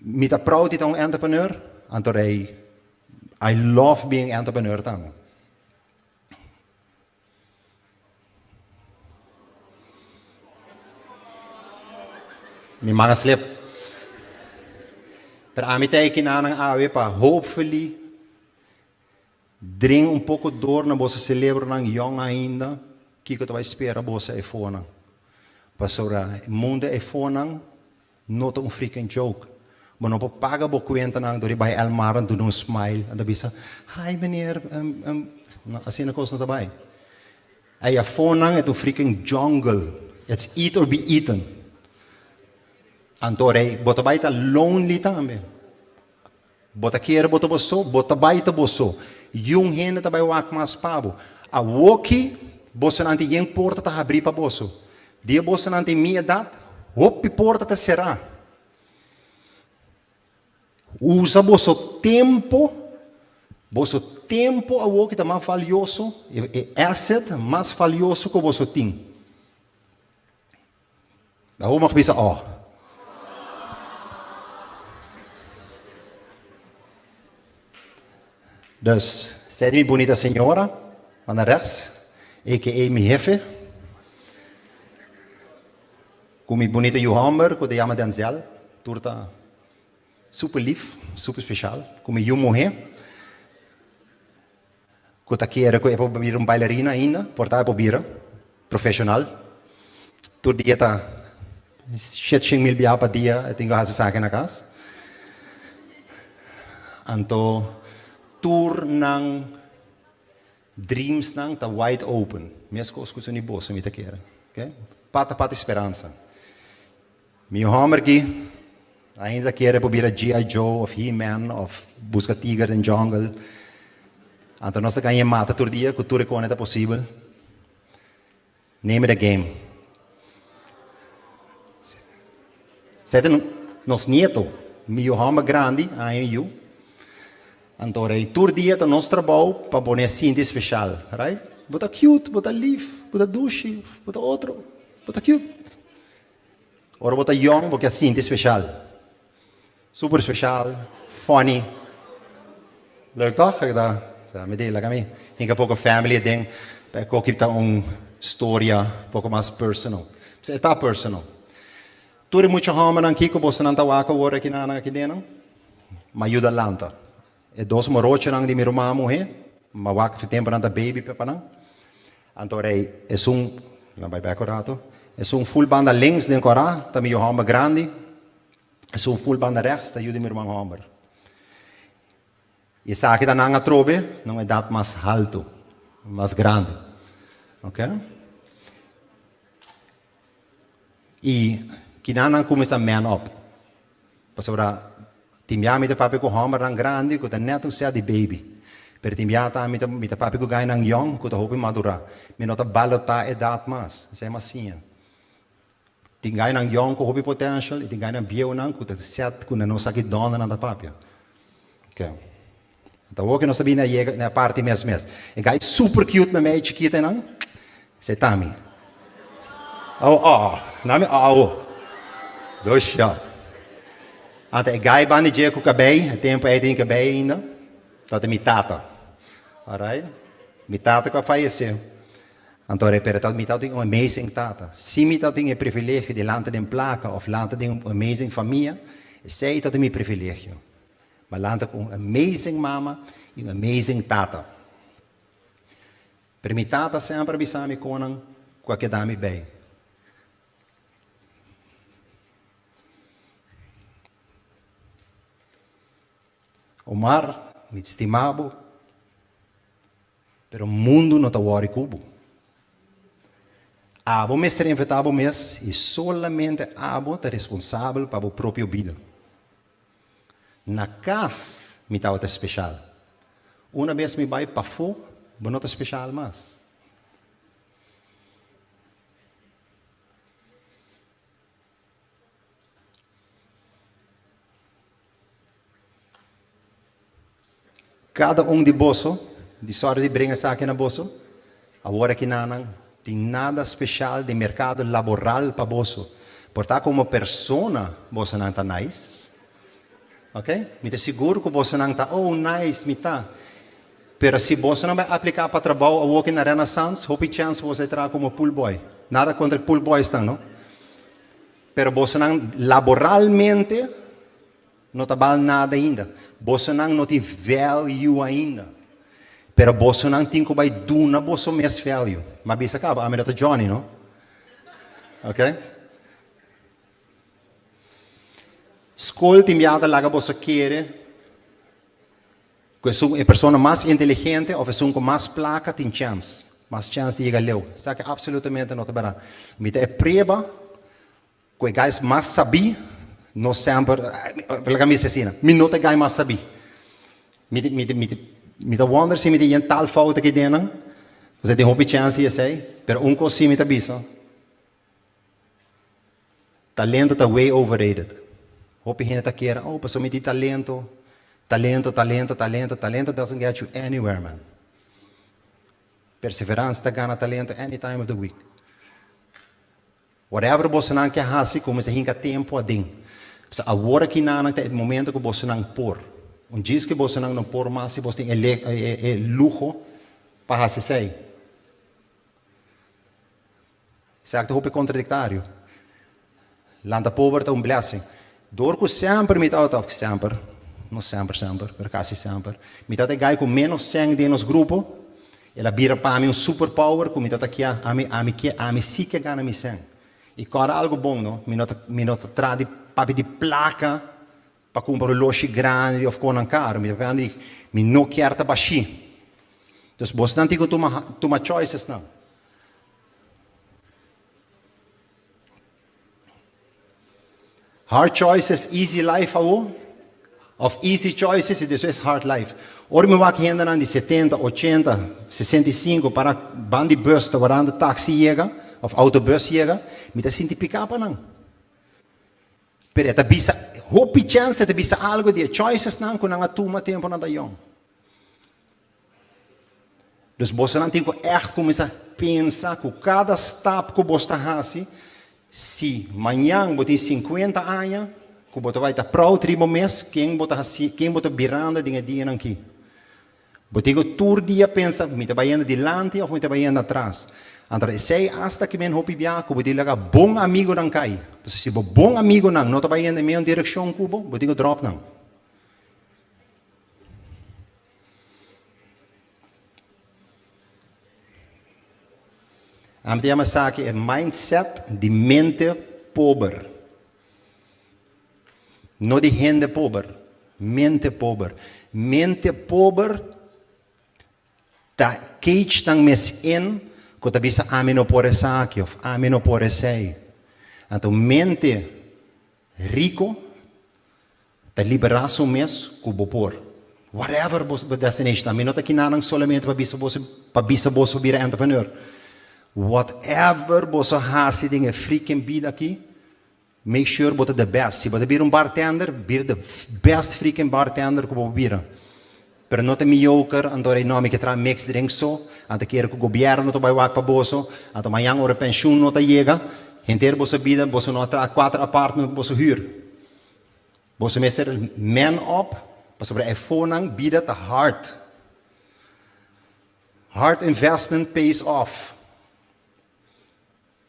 Mi ta proud di ta un entrepreneur, anto rei I love being entrepreneur tambe. Mi man a slip. Pero ami ta aki nanan awe pa hopefully dring un poko dor na boso celebronan yong ainda kiko ta bai spera boso eifonan. Pasobra e mundo eifonan No ta un freaking joke. Bo no por paga bo cuentanan dor di bay Elmar en duna un smile en ta bisa, Hi meneer, no, asina cos no ta bay. Ey afonan e ta un freaking jungle. It's eat or be eaten. Anto rey, bo ta bay ta lonely tambe. Bo ta kere bo ta bo so, bo ta bai ta bo so. Yun hende ta bai wak mas pa bo. Awoki bosonan tin yen porta ta habrí pa boso. Dia bosonan tin mi edat, hopi porta ta será. Usa boso tempo, boso tempo awor ki ta mas valioso, e asset mas valioso ku boso tin. Awor mag bisa oh. Dus, sei di mi bunita señora, banda rechts, aka mi hefe, ku mi bunita yu hòmber ku ta yama Denzel, tur ta super lif, super speshal, ku mi yu muhé, ku ta kere ku e por bira un bailarina ainda, por ta e por bira profeshonal. Tur dia ta 700.000 biaha pa dia e tin ku hasi esaki na kas. Anto tur nan dreamsnan ta wide open, meskos ku esun di boso mi ta kere, okay? Pata pata speransa. Mi hòmber ki ainda ta kere por bira GI Joe of He-Man of buska tiger den jungle. Anto nos ta gañ'é mata tur dia ku tur e kone ta posibel. Name the game. Sete nos nieto, mi yu hòmber grandi, aña yu. Anto rei tur dia ta nos trabou pa pone sinti speshal, right? Bo ta cute, bo ta lif, bo ta dushi, bo ta otro, bo ta cute. Ora bo ta yong bo ke sinti special. Super special, funny. Leuk toch? Kijk daar. Sa, mi di, laga mi hinka poko family aden, pa e koki ta un storia poko mas personal. E ta personal. Tur e mucha hòmbernan kiko bosonan ta wak awor aki nan aki den? M'a yuda lanta. E dos morochonan di mi ruman muhé, m'a wak fi tempu nan ta baby pa nan. Anto rei esun, nan bai bek un rato, esun ful banda links den kòrá ta mi yu hòmber grandi, esun ful banda rèks ta yu di mi ruman hòmber. I esaki ta nan atrobe na un edat mas haltu, mas grandi. Oke. I kinan nan kuminsá man up. Pasobra tin bia mi ta papia ku hòmbernan grandi ku ta nèt un sèt di baby. Pero tin bia ta mi ta mi ta papia ku gainan yòn ku ta hopi madurá. Mi no ta balotá edat mas. Esei mas siña. Tin gainan yòn ku hopi potential i tin gainan bieunan ku ta sèt ku nan no sa ki dònde nan ta papia. Oke. Anto awor ku nos ta bini a yega na e parti mes mes. E gai super cute meme e chikito einan. Esei ta mi. Oh, oh, na mi oh. Dosha. Anto e gai banda dje ku kabei, e tempu ei tin kabei ainda, tabata mi tata. Alright. Mi tata ku a fayesé. Anto pero ta mi tabatin un amazing tata. Si mi tabatin e privilegio di lanta den plaka òf lanta den un amazing famia, esei tabata mi privilegio. M'a lanta ku un amazing mama i un amazing tata. Pero mi tata semper a bisa mi konan ku a keda mi bei. Omar, mi ta stima bo, pero mundu no ta wòri ku bo. Abo mester enfrentá bo mes i solamente abo ta responsabel pa bo propio bida. Na kas mi tabata speshal. Una bes mi bai pafó, bo no ta speshal mas. Kada un di boso, di sòri di bringa esaki na boso, awor aki nanan tin nada speshal di merkado laboral pa boso. Por ta komo persona bosonan ta nice, ok? Mi ta sigur ku bosonan ta, oh nice mi ta. Pero si bosonan bai apliká pa trabou awor aki na Renaissance, hopi chèns boso a traha komo pool boy. Nada kontra e pool boysnan, no? Pero bosonan laboralmente No ta bal nada ainda. Bosonan no tin value ainda. Pero bosonan tin ku bai duna boso mes value. M'a bisa kaba, ami no ta Johnny, no? Ok? Skol tin biaha ta laga boso kere ku esun e persona mas inteligente òf esun ku mas plaka tin chèns, mas chèns di yega leu. Esaki absolutamente no ta bèrdat. Mi ta e prueba Ku e guys mas sabí no semper, laga mi bisa asina, mi no ta e guy mas sabí. Mi ta, mi ta, mi ta, mi ta wonder si mi ta yen tal fout aki den nan, pasobra tin hopi chèns di esei, pero un kos sí mi ta bisa, talento ta way overrated. Hopi hende ta kere, oh, pasobra mi tin talento. Talento, talento, talento, talento doesn't get you anywhere, man. Perseveransia ta gana talento any time of the week. Whatever bosonan ke hasi, kuminsá hinka tempu aden. Pasobra awor aki nan ta e momento ku bosonan por. Un djis ku bosonan no por mas si boso tin e e luho pa hasi esei. Esaki ta hopi kontradiktario. Lanta pober ta un blessing. Dor ku semper mi tabata, òf semper, no semper semper, pero kasi semper, mi tabata e guy ku ménos sèn den nos grupo, el a bira pa mi un super power ku mi tabata kia, ami, ami ke, ami si ke gana mi sèn. I kòrda algu bon no, mi no ta, mi no ta traha di papia di plaka pa kumpra oloshi grandi òf konan karu, mi ta papia di mi no kier ta bashí. Dus bosnan tin ku tuma, tuma choicesnan. Hard choices, easy life awo? Of easy choices y despues hard life? Ora mi wak hendenan di setenta, ochenta, sesenta i sinku para ban di bus ta warando taxi yega of autobus yega, mi ta sinti piká pa nan. Pero e ta bisa, hopi chèns e ta bisa algo di e choicesnan ku nan a tuma tempu nan ta yòn. Dus bosonan tin ku ègt kuminsá pensa ku kada stap ku bos ta hasi, si mañan bo tin sinkuenta aña, ku bo ta bai ta proud riba bo mes ken bo ta hasi, ken bo ta birando den e dianan aki. Bo tin ku tur dia pensa, mi ta bayendo dilanti òf mi ta bayendo atras. Anto esei asta ki men hopi bia ku bo tin laga bon amigunan kai. Pasobra si bo bon amigunan no ta bayendo e mesun direkshon ku bo, bo tin ku dròp nan. Ami ta yama esaki e mindset di mente pober. No di hende pober, mente pober. Mente pober ta cage nan mes in ku ta bisa ami no por esaki of ami no por esei. Anto mente rico Ta liberá su mes ku bo por. Whatever bo destination ta. Mi no ta kina nan solamente pa bisa boso pa bisa boso bira entrepreneur. Whatever boso hasi den e freaking bida aki, make sure bo ta the best. Si bo ta bira un bartender, bira the best freaking bartender ku bo por bira. Pero no ta mioker, anto rei no, mi ke traha mix drink so, anto kere ku gobièrnu ta bai wak pa boso, anto mañan ora penshun no ta yega, henter boso bida boso no a traha kuater apartment ku boso hür. Boso mester man up pasobra e fonan bida ta hard. Hard investment pays off.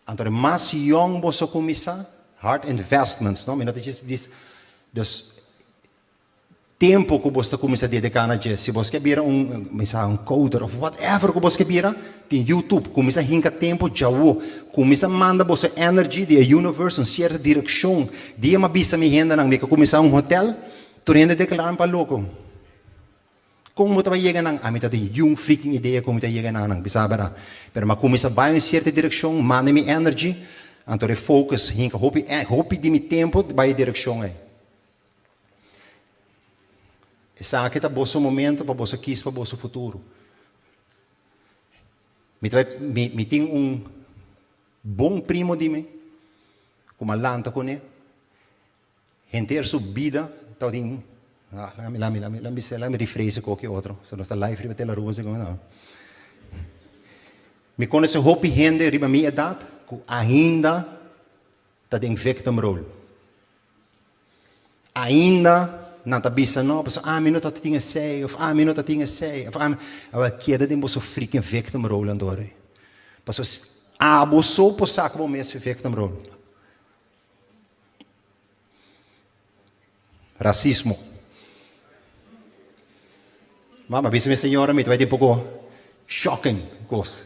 Anto de mas yong boso kuminsá, hard investments, no? Mi no ta djis bis, dus tempu ku boso ta kuminsá dediká na dje. Si boso ke bira un, mi sa, un coder of whatever ku boso ke bira, Tin YouTube, kuminsá hinka tempu djawo. Kuminsá manda boso energy di e universe un sierto direkshon. Dia m'a bisa mi hendenan mi ke kuminsá un hotel, tur hende deklará mi pa loko. Kon bo ta bai yega nan? Ami ta tin yun freaking idea kon mi ta yega nan, bisa bèrdat. Pero m'a kuminsá bai un sierto direkshon, manda mi energy, anto e focus hinka hopi hopi di mi tempu bai e direkshon ei. Esaki ta boso momento pa boso kis pa boso futuro. Mi ta bai, mi, mi tin un bon primo di mi ku mi a lanta kuné. Henter su bida tabatin, ah, lami, lami, lami, lami bisa, lami rephrase koki otro. So nos ta live riba Telaruba segun no. Mi konosé hopi hende riba mi edat ku ainda ta den victim role. Ainda nan ta bisa no, pasobra ami no ta tin esei, of ami no ta tin esei, of ami, awel keda den boso freaking victim role anto ora ei. Pasobra abo so por saka bo mes fi victim role. Rasismo. Mama bisa mi señora mi ta bai tin poko shocking kos.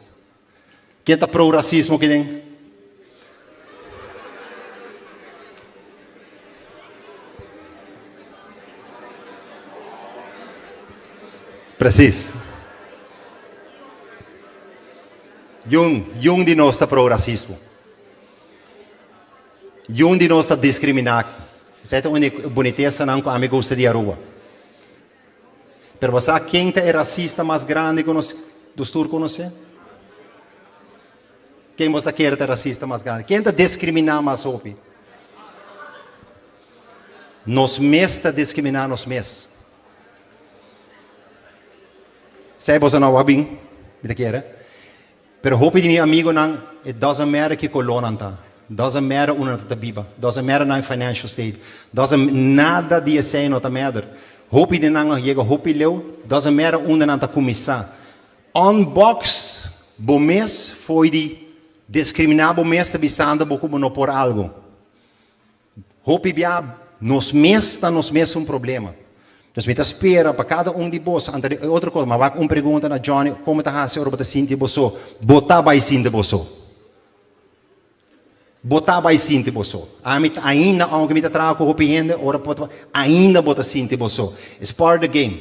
Ken ta pro rasismo aki den? Precies. Yun, yun di nos ta pro rasismo. Yun di nos ta diskriminá. Esei ta un di e bunitesanan ku ami gusta di Aruba. Pero bo sa ken ta e rasista mas grandi ku nos nos tur konosé? Ken bo sa kere ta e rasista mas grandi? Ken ta diskriminá mas hopi? Nos mes ta diskriminá nos mes. Esei boso no a bin, mi ta kere. Pero hopi di mi amigonan, it doesn't matter ki koló nan ta, doesn't matter unda nan ta biba, doesn't matter nan financial state, doesn't, nada di esei no ta matter. Hopi di nan a yega hopi leu, doesn't matter unda nan ta kuminsá. Unbox bo mes fo'i di diskriminá bo mes ta bisando bo ku bo no por algu. Hopi bia nos mes ta nos mes un problema. Dus mi ta spera pa kada un di boso, anto e otro kos, mi a wak un pregunta na Johnny, kon bo ta hasi ora bo ta sinti bo so? Bo ta bai sinti bo so. Bo ta bai sinti bo so. Ami ainda, aunke mi ta traha ku hopi hende, ora por ta, ainda bo ta sinti bo so. It's part of the game.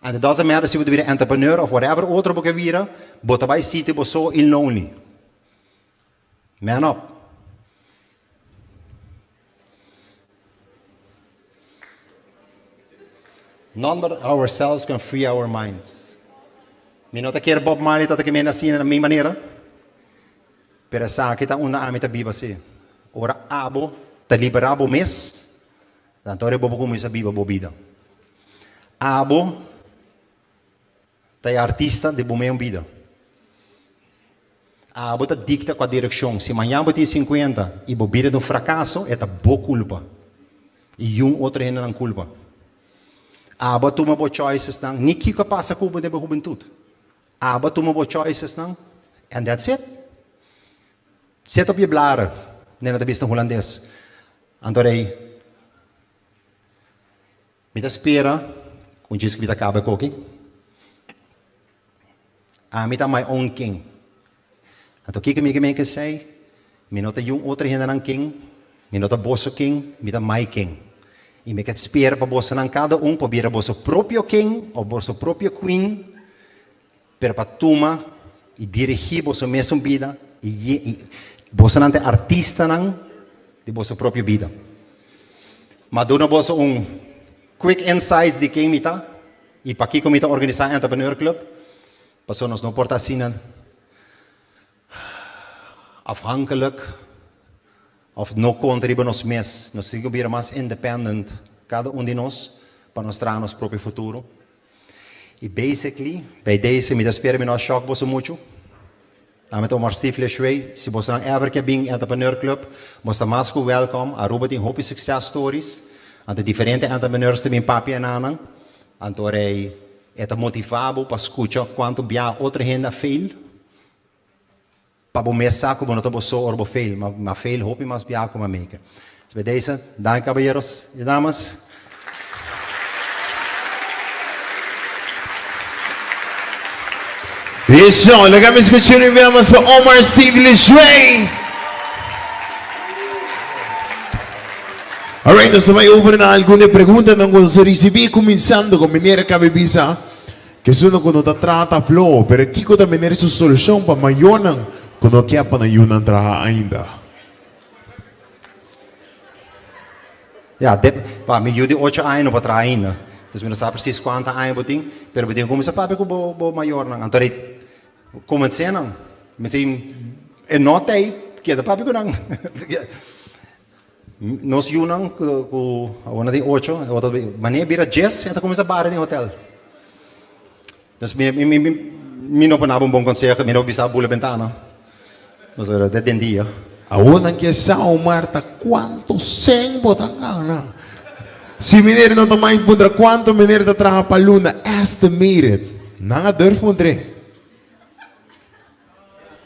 And it doesn't matter si bo ta bira entrepreneur of whatever otro bo ke bira, bo ta bai sinti bo so i lonely. Man up. None but ourselves can free our minds. Mi no ta kier Bob Marley ta ta kemende asina na mi manera, pero esaki ta unda ami ta biba si. Ora abo ta libera bo mes, anto ora bo por cuminsa biba bo bida. Abo Ta e artista di bo meun bida. Abo ta dikta kua direkshon. Si mañan bo tin sinkuenta i bo bida ta un frakaso, e ta bo kulpa i yun otro hendenan kulpa. Abo a tuma bo choicesnan, ni kiko a pasa ku bo den bo hubentut. Abo a tuma bo choicesnan and that's it. Zet op je blaren, nena ta bisa na hulandes. Anto rei. Mi ta spera ku un djis ku mi ta kaba e koki. Ami ta my own king. Anto kiko mi ke men kesei? Mi no ta yun otro hendenan king, mi no ta boso king, mi ta my king. I mi ke spera pa bosonan kada un por bira boso propio king òf boso propio queen, pero pa tuma i dirigí boso mesun bida i bosonan ta e artistanan di boso propio bida. M'a duna boso un quick insights di ken mi ta i pakiko mi ta organisá Entrepreneur Club, pasobra nos no por ta asina afhankelijk òf no konta riba nos mes. Nos tin ku bira mas independent kada un di nos pa nos traha nos propio futuro. I basically, bij deze mi ta spera mi no a shock boso muchu. Ami ta Omar Steve Leshuey. Si bosonan ever ke bin Entrepreneur Club, bos ta mas ku welcome. Aruba tin hopi success stories. Anto diferente entrepreneurs ta bin papia na nan. Anto rei e ta motiva bo pa skucha kuantu bia otro hende a fail. Pa bo mes sa ku bo no ta bo so ora bo fail. Ma fail hopi mas bia ku ma make. Dus bij deze, danki kabayeros i damas. Eso, laga mi skucha un bia mas pa Omar Steve Lisway. Alright, nos ta bai over na algun di e preguntanan ku nos a risibí, kuminsando ku meneer Kabe bisa. Kesun ku no ta traha ta floho, pero kiko ta mener su solushon pa mayornan ku no ke pa nan yunan traha ainda? Ya, de, pa mi yu di ocho aña no por traha ainda. Dus mi no sa presis kuantu aña bo tin, pero bo tin ku kuminsá papia ku bo bo mayornan. Anto rei konvensé nan. Mi si e no ta ei, keda papia ku nan. Nos yunan ku ku awor nan tin ocho, e otro manera bira djes e ta kuminsá bari den hotel. Dus mi mi mi mi no por naba un bon konseho, mi no por bisa bula bentana. Pasobra ta den dia. Awor nan ke sa Omar ta kuantu sen bo ta gana. Si meneer no ta mai puntra kuantu meneer ta traha pa luna, estimated. Nan a durf puntr'é.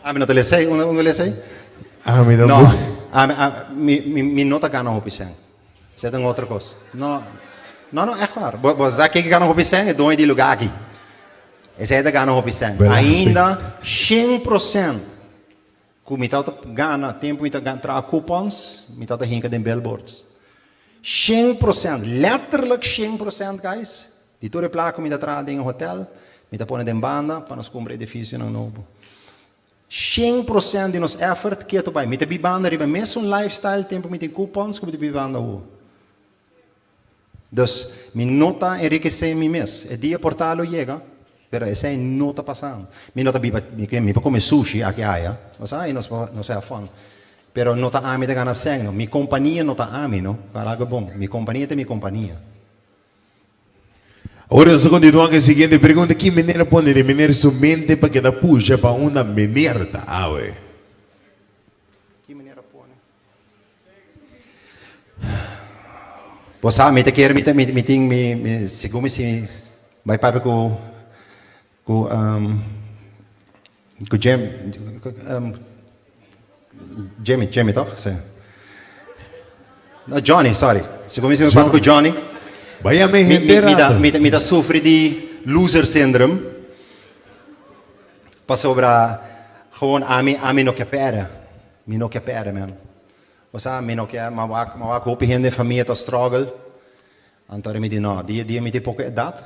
Ami no ta lesa ei, unda unda lesa ei? Ami ta No, bu. ami a mi mi mi no ta gana hopi sèn. Esei ta un otro kos. No, no no, ègt waar. Bo bo sa ken ke gana hopi sèn? E doño di e lugá aki. Esei ta gana hopi sèn. Belasting. Ainda 100% ku mi tabata gana tempu mi ta traha coupons, mi tabata hinka den billboards. 100%, letterlijk 100% guys, di tur e plaka ku mi ta traha den e hotel, mi ta pone den banda pa nos kumpra edifisionan nobo. 100% di nos effort ketu bai. Mi ta bibando riba e mesun lifestyle tempu mi tin coupons ku mi ta bibando awor. Dus, mi no ta enrikesé mi mes. E dia por ta lo yega, pero esei no ta pasando. Mi no ta biba, mi por kome sushi aki aya, bo sa, i nos por, nos have fun. Pero no ta ami ta gana sèn, no. Mi kompania no ta ami, no. Algu bon. Mi kompania ta mi kompania. Awor nos ta kontinuá ku e siguiente pregunta, Ki mener a pone den mener su mente pa keda pusha pa unda mener ta awe? Ki mener a pone? Bo sa, mi ta kere, mi ta, mi, mi tin, mi, mi, segun mi si bai papia ku, ku, um, ku Jim, um, Jimmy, Jimmy toch? Si. No, Johnny, sorry. Segun mi si mi papia ku Johnny. Bai a mi Mi, hende mi, mi ta, rato. mi ta, mi ta sufri di loser syndrome. Pasobra, gewoon ami, ami no ke pèrdè. Mi no ke pèrdè, man. Bo sa, mi no ke, m'a wak, m'a wak hopi hende den famia ta struggle. Anto mi di, no, dia dia mi tin poko edat,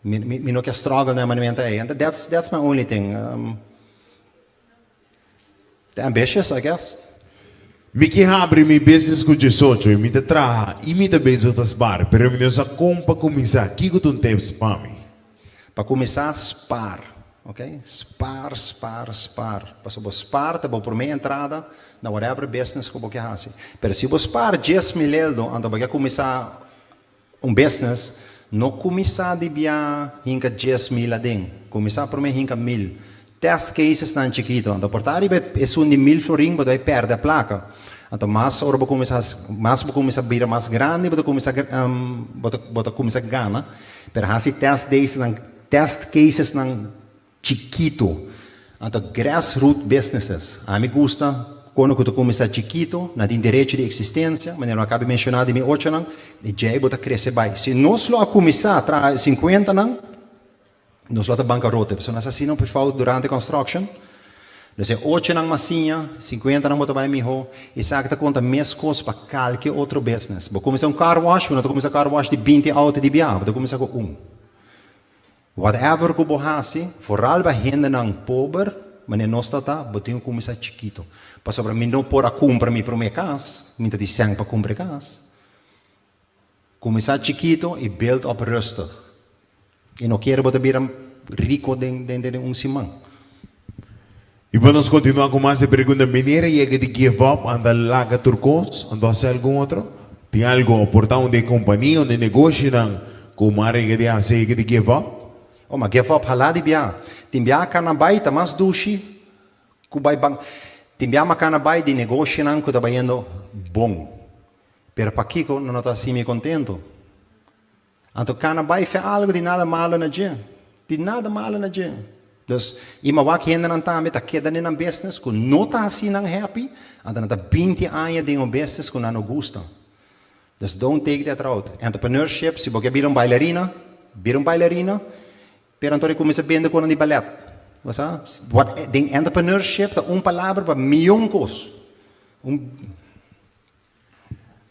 mi, mi, mi no ke struggle na e manera ei. Anto that's, that's my only thing. Um, te ambitious, I guess. Mi ke habri mi business ku diesocho i mi ta traha i mi ta bezig ta spaar, pero mi no sa kon pa kuminsá. Kiko ta un tips pa mi? Pa kuminsá, spaar. Ok, spaar, spaar, spaar. Pasobra bo spaar ta bo promé entrada na whatever business ku bo ke hasi. Pero si bo spaar 10,000 eldo, anto bo ke kuminsá un business, no kuminsá di bia hinka 10,000 aden. Kuminsá promé hinka mil. Test casesnan chikito. Anto por ta riba esun di mil florin bo ta bai pèrdè plaka. Anto mas ora bo kuminsá mas bo kuminsá bira mas grandi bo ta kuminsá bo ta bo ta kuminsá gana. Pero hasi test daysnan. Test casesnan chikito. Anto grassroot businesses. Ami gusta kono ku ta kuminsá chikito, nan tin derecho di eksistensia, manera mi a kaba di menshoná di mi ochonan, i djei bo ta krese bai. Si nos lo a kuminsá traha e sinkuentanan, nos lo a ta bankarote, pasobra nos a hasi nan fout durante construction. Dus e ochonan mas siña, sinkuentanan bo ta bai mihó. Esaki ta konta meskos pa kalke otro business. Bo kuminsá un car wash, bo no ta kuminsá car wash di binti outo di biaha, bo ta kuminsá ku un. Whatever ku bo hasi, vooral pa hendenan pober, manera nos ta ta, bo tin ku kuminsá chikito. Pasobra mi no por a kumpra mi promé kas, mi ta di sèn pa kumpra e kas. Kuminsá chikito i build up rustig. I no kere bo ta bira riko den den un siman. I pa nos kontinuá ku mas e pregunta, Manera yega di give up, anda laga tur kos, anto hasi algun otro? Tin algu por ta un di e kompania, un di e negoshinan ku mar yega di hasi yega di give up? Oh, ma give up halá di bia. Tin bia kana bai ta mas dushi ku bai ban. Tin bia ma kana bai di negoshinan ku ta bayendo bon. Pero pakiko no no ta hasi mi kontento? Anto kana bai fe algo di nada malo na dje. Di nada malo na dje. Dus, i ma wak hendenan tambe ta keda den nan business ku no ta hasi nan happy, anto nan ta 20 aña den un business ku nan no gusta. Dus don't take that route. Entrepreneurship, si bo ke bira un bailarina, bira un bailarina, pero anto kuminsa bende konan di ballet. Bo sa? What, den entrepreneurship ta un palabra pa miyon kos. Un.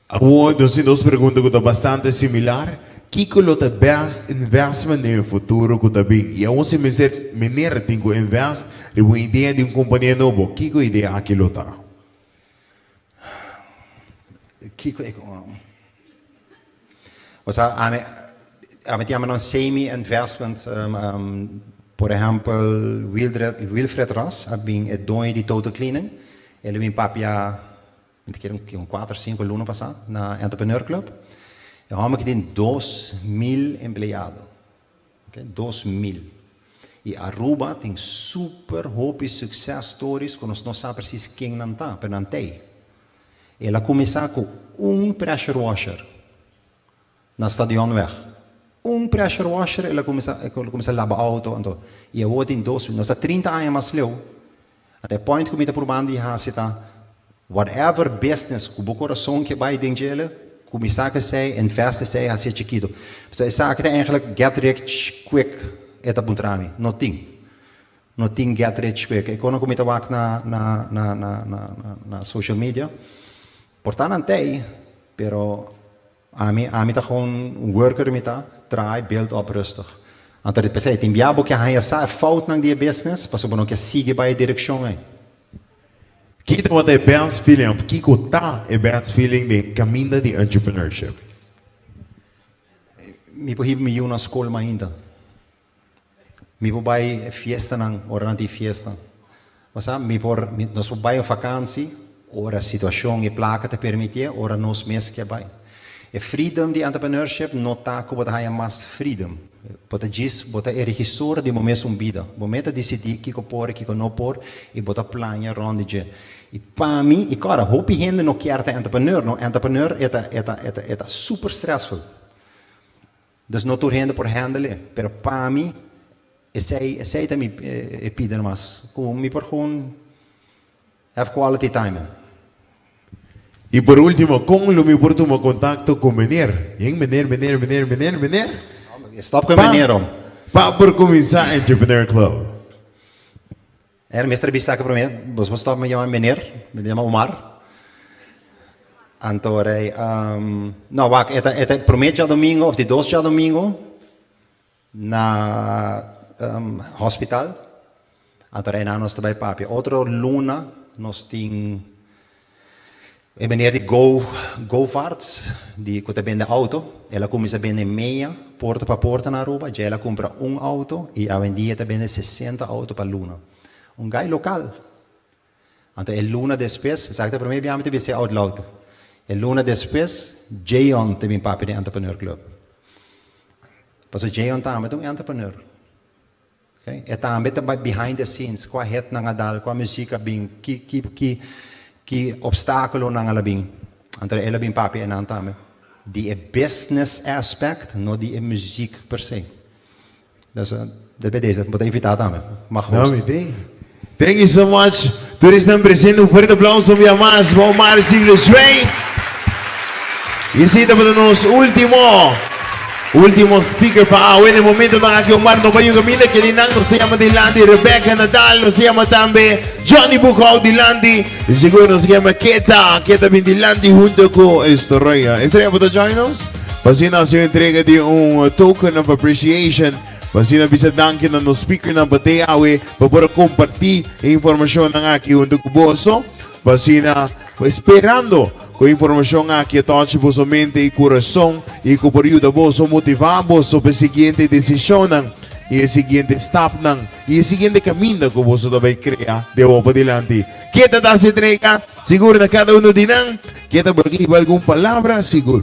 Awor nos tin dos pregunta ku ta bastante similar, Kiko lo ta best investment den e futuro ku ta bin? I awor si mester mener tin ku invest riba un idea di un kompania nobo, kiko e idea aki lo ta? Kiko e Osea, ami ami ta yama nan semi investment. Por ehèmpel, Wildred Wilfred Ras a bin e doño di Total Cleaning, el a bin papia Mi ta kere un kuater sinku luna pasá na Entrepreneur Club. E hòmber ki tin 2000 empleado. Ok, 2000. I Aruba tin super hopi success stories ku nos no sa presis ken nan ta, pero nan t'ei. El a kuminsá ku un pressure washer na Stadionweg. Un pressure washer el a kuminsá, el a kuminsá laba outo anto. I awor tin 2000. Nos ta 30 aña mas leu. At e point ku mi ta purbando di hasi ta, whatever business ku bo kurason ke bai den djele, kuminsá ku esei, invest esei, hasié chikitu. Pasobra esaki ta eigenlijk get rich quick e ta puntra mi. No tin. No tin get rich quick. E kono ku mi ta wak na na na na na na social media, por ta nan t'ei, pero Ami, ami ta gewoon un worker mi ta, traha i build up rustig. Anto di p'esei tin bia bo ke haña sa e foutnan di e business pasobra bo no ke sigui bai e direkshon ei. Ki tabata e best feeling of kiko ta e best feeling den kaminda di entrepreneurship? Mi por hiba mi yu na skol mainta. Mi por bai e fiestanan ora nan tin fiesta. Bo sa, mi por, nos por bai un vakansi. Ora situashon i plaka ta permitié, ora nos mes ke bai. E freedom di entrepreneurship no ta ku bo ta haña mas freedom. Bo ta djis, bo ta e regisor di bo mes un bida. Bo mes ta disidí kiko por i kiko no por i bo ta plania rònt di dje. I pa mi, i kòrda, hopi hende no kier ta entrepreneur, no. Entrepreneur e ta, e ta, e ta, e ta super stressful. Dus no tur hende por handle e. Pero pa mi, esei, esei ta mi e pida nomas. Ku mi por gewoon have quality time. I por ultimo, kon lo mi por tuma kontakto ku meneer? Yen meneer, meneer, meneer, meneer, meneer? Stop ku e meneer, hom. Pa por kuminsá Entrepreneur Club. Er mester bisa ku promé, bos por stop mi yama meneer, mi ta yama Omar. Anto rei, no wak, e ta e ta promé djadomingo òf di dos djadomingo na hospital. Anto rei nan nos ta bai papia. Otro luna nos tin E meneer di Go Govaerts di ku ta bende auto, el a kuminsá bende meya porta pa porta na Aruba, dje el a kumpra un auto i awendia e ta bende 60 auto pa luna. Un gai lokal. Anto e luna despues, esaki ta e promé biaha mi ta bis'é out loud, e luna despues Jeon ta bin papia den Entrepreneur Club. Pasobra Jeon tambe ta un entrepreneur. E tambe ta bai behind the scenes, kua hit nan a dal, kua muziek a bin, ki ki ki ki obstaculonan a la bin. Anto el a bin papia enan tambe. Di e business aspect, no di e muziek per se. Dus dat bij deze, bo ta invita tambe. Mag No, host. mi tin. Thank you so much. Tur esnan presente, un fuerte aplauso un bia mas pa Omar Ziegler Zway. Y esey tabata nos ultimo, ultimo speaker pa awe. Den momentonan aki Omar no bay un caminda, kelinan nos ta yama dilanti Rebecca Nadal, nos ta yama tambe Johnny Boekhoudt dilanti. Y sigur nos ta yama Keta, Keta bin dilanti hunto cu Estrella. Estrella, bo ta join nos? Pa asina haci un entrega di un token of appreciation. Pa asina bisa danki na nos speakernan pa te awe pa por a kompartí e informashonnan aki huntu ku boso. Pa asina sperando ku e informashon aki a tòchi boso mente i kurason i ku por yuda boso motivá boso pa e siguiente desishonnan i e siguiente stapnan i e siguiente kaminda ku boso ta bai krea di awor padilanti. Ke ta ta hasi entrega sigur na kada uno di nan? Ke ta por hiba algun palabra sigur?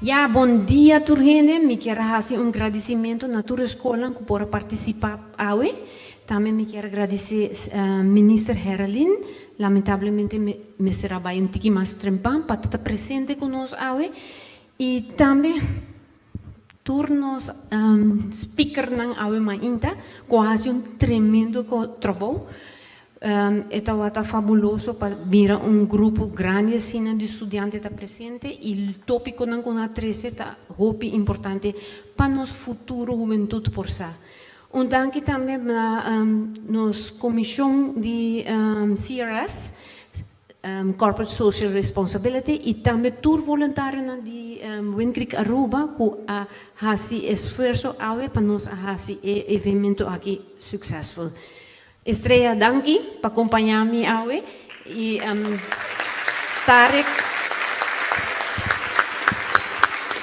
Ya, bon dia tur hende. Mi kier a hasi un gradisimentu na tur e skolnan ku por a partisipá awe. Tambe mi kier a gradisé Minister Heralyn. Lamentablemente mester a bai un tiki mas trempan pa ta presente ku nos awe. I tambe tur nos speakernan awe mainta ku a hasi un tremendo trabou. E tabata fabuloso pa mira un grupo grandi asina di studiante ta presente i topiconan ku nan a trese ta hopi importante pa nos futuro hubentud por sa. Un danki tambe na nos komishon di CRS. Corporate Social Responsibility y tambe tur voluntarionan di Wind Creek Aruba cu a haci esfuerzo awe pa nos a haci e evento aki successful. Estrella danki pa compaña mi awe y Tarek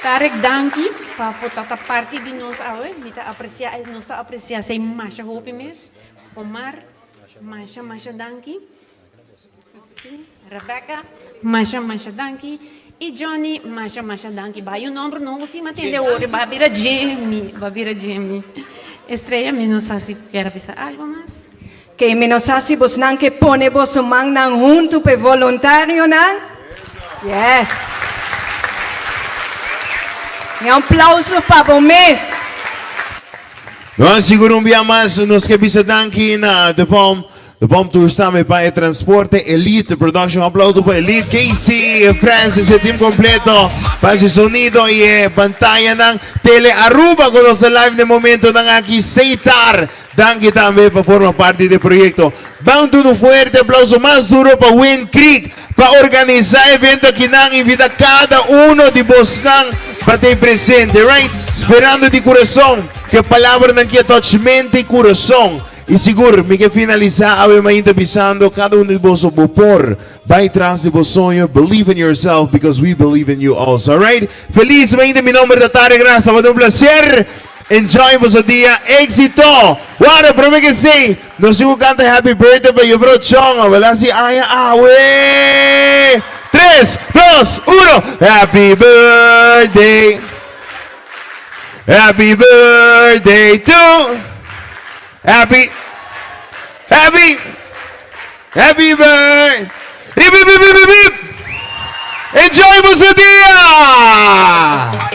Tarek danki pa por ta ta parti di nos awe mi ta aprecia nos ta aprecia esey masha hopi mes. Omar masha masha danki. Sí, Rebecca, masha masha danki. I Johnny, masha masha danki. Bai un nomber nobo si m'atende awor, ba bira Jimmy, ba bira Jimmy. Estrella, mi no sa si bo kier a bisa algo mas. Ke mi no sa si bosnan ke pone boso mannan huntu p'e voluntarionan. Yes. Un aplauso pa bo mes. Nos a sigura un bia mas nos ke bisa danki na The Palm. De Bom Tours tambe pa e transporte Elite Production. Aplauso pa Elite, Casey, Francis, e team completo pa su sonido y e pantallanan. Tele Aruba cu nos ta live den momentonan aki. Seitar, danki tambe pa forma parti di e proyecto. Ban duna un fuerte aplauso mas duro pa Wind Creek pa organisa e evento akinan. Invita cada uno di bosnan pa ta presente, right? Sperando di curason cu e palabranan aki a touch mente y curason. I sigur mi ke finalisá awe mainta bisando kada un di boso bo por bai tras di bo soño, believe in yourself because we believe in you also, alright? Feliz mainta, mi nomber ta Tarek Ras, tabata un placer. Enjoy boso dia, éxito! Wara, prome que sí, nos tin ku kanta happy birthday pa Juffrouw Chong, wela si aña awe! Tres, dos, uno, happy birthday! Happy birthday to Happy Happy Happy birthday! Hip hip hip hip hip! Enjoy boso dia!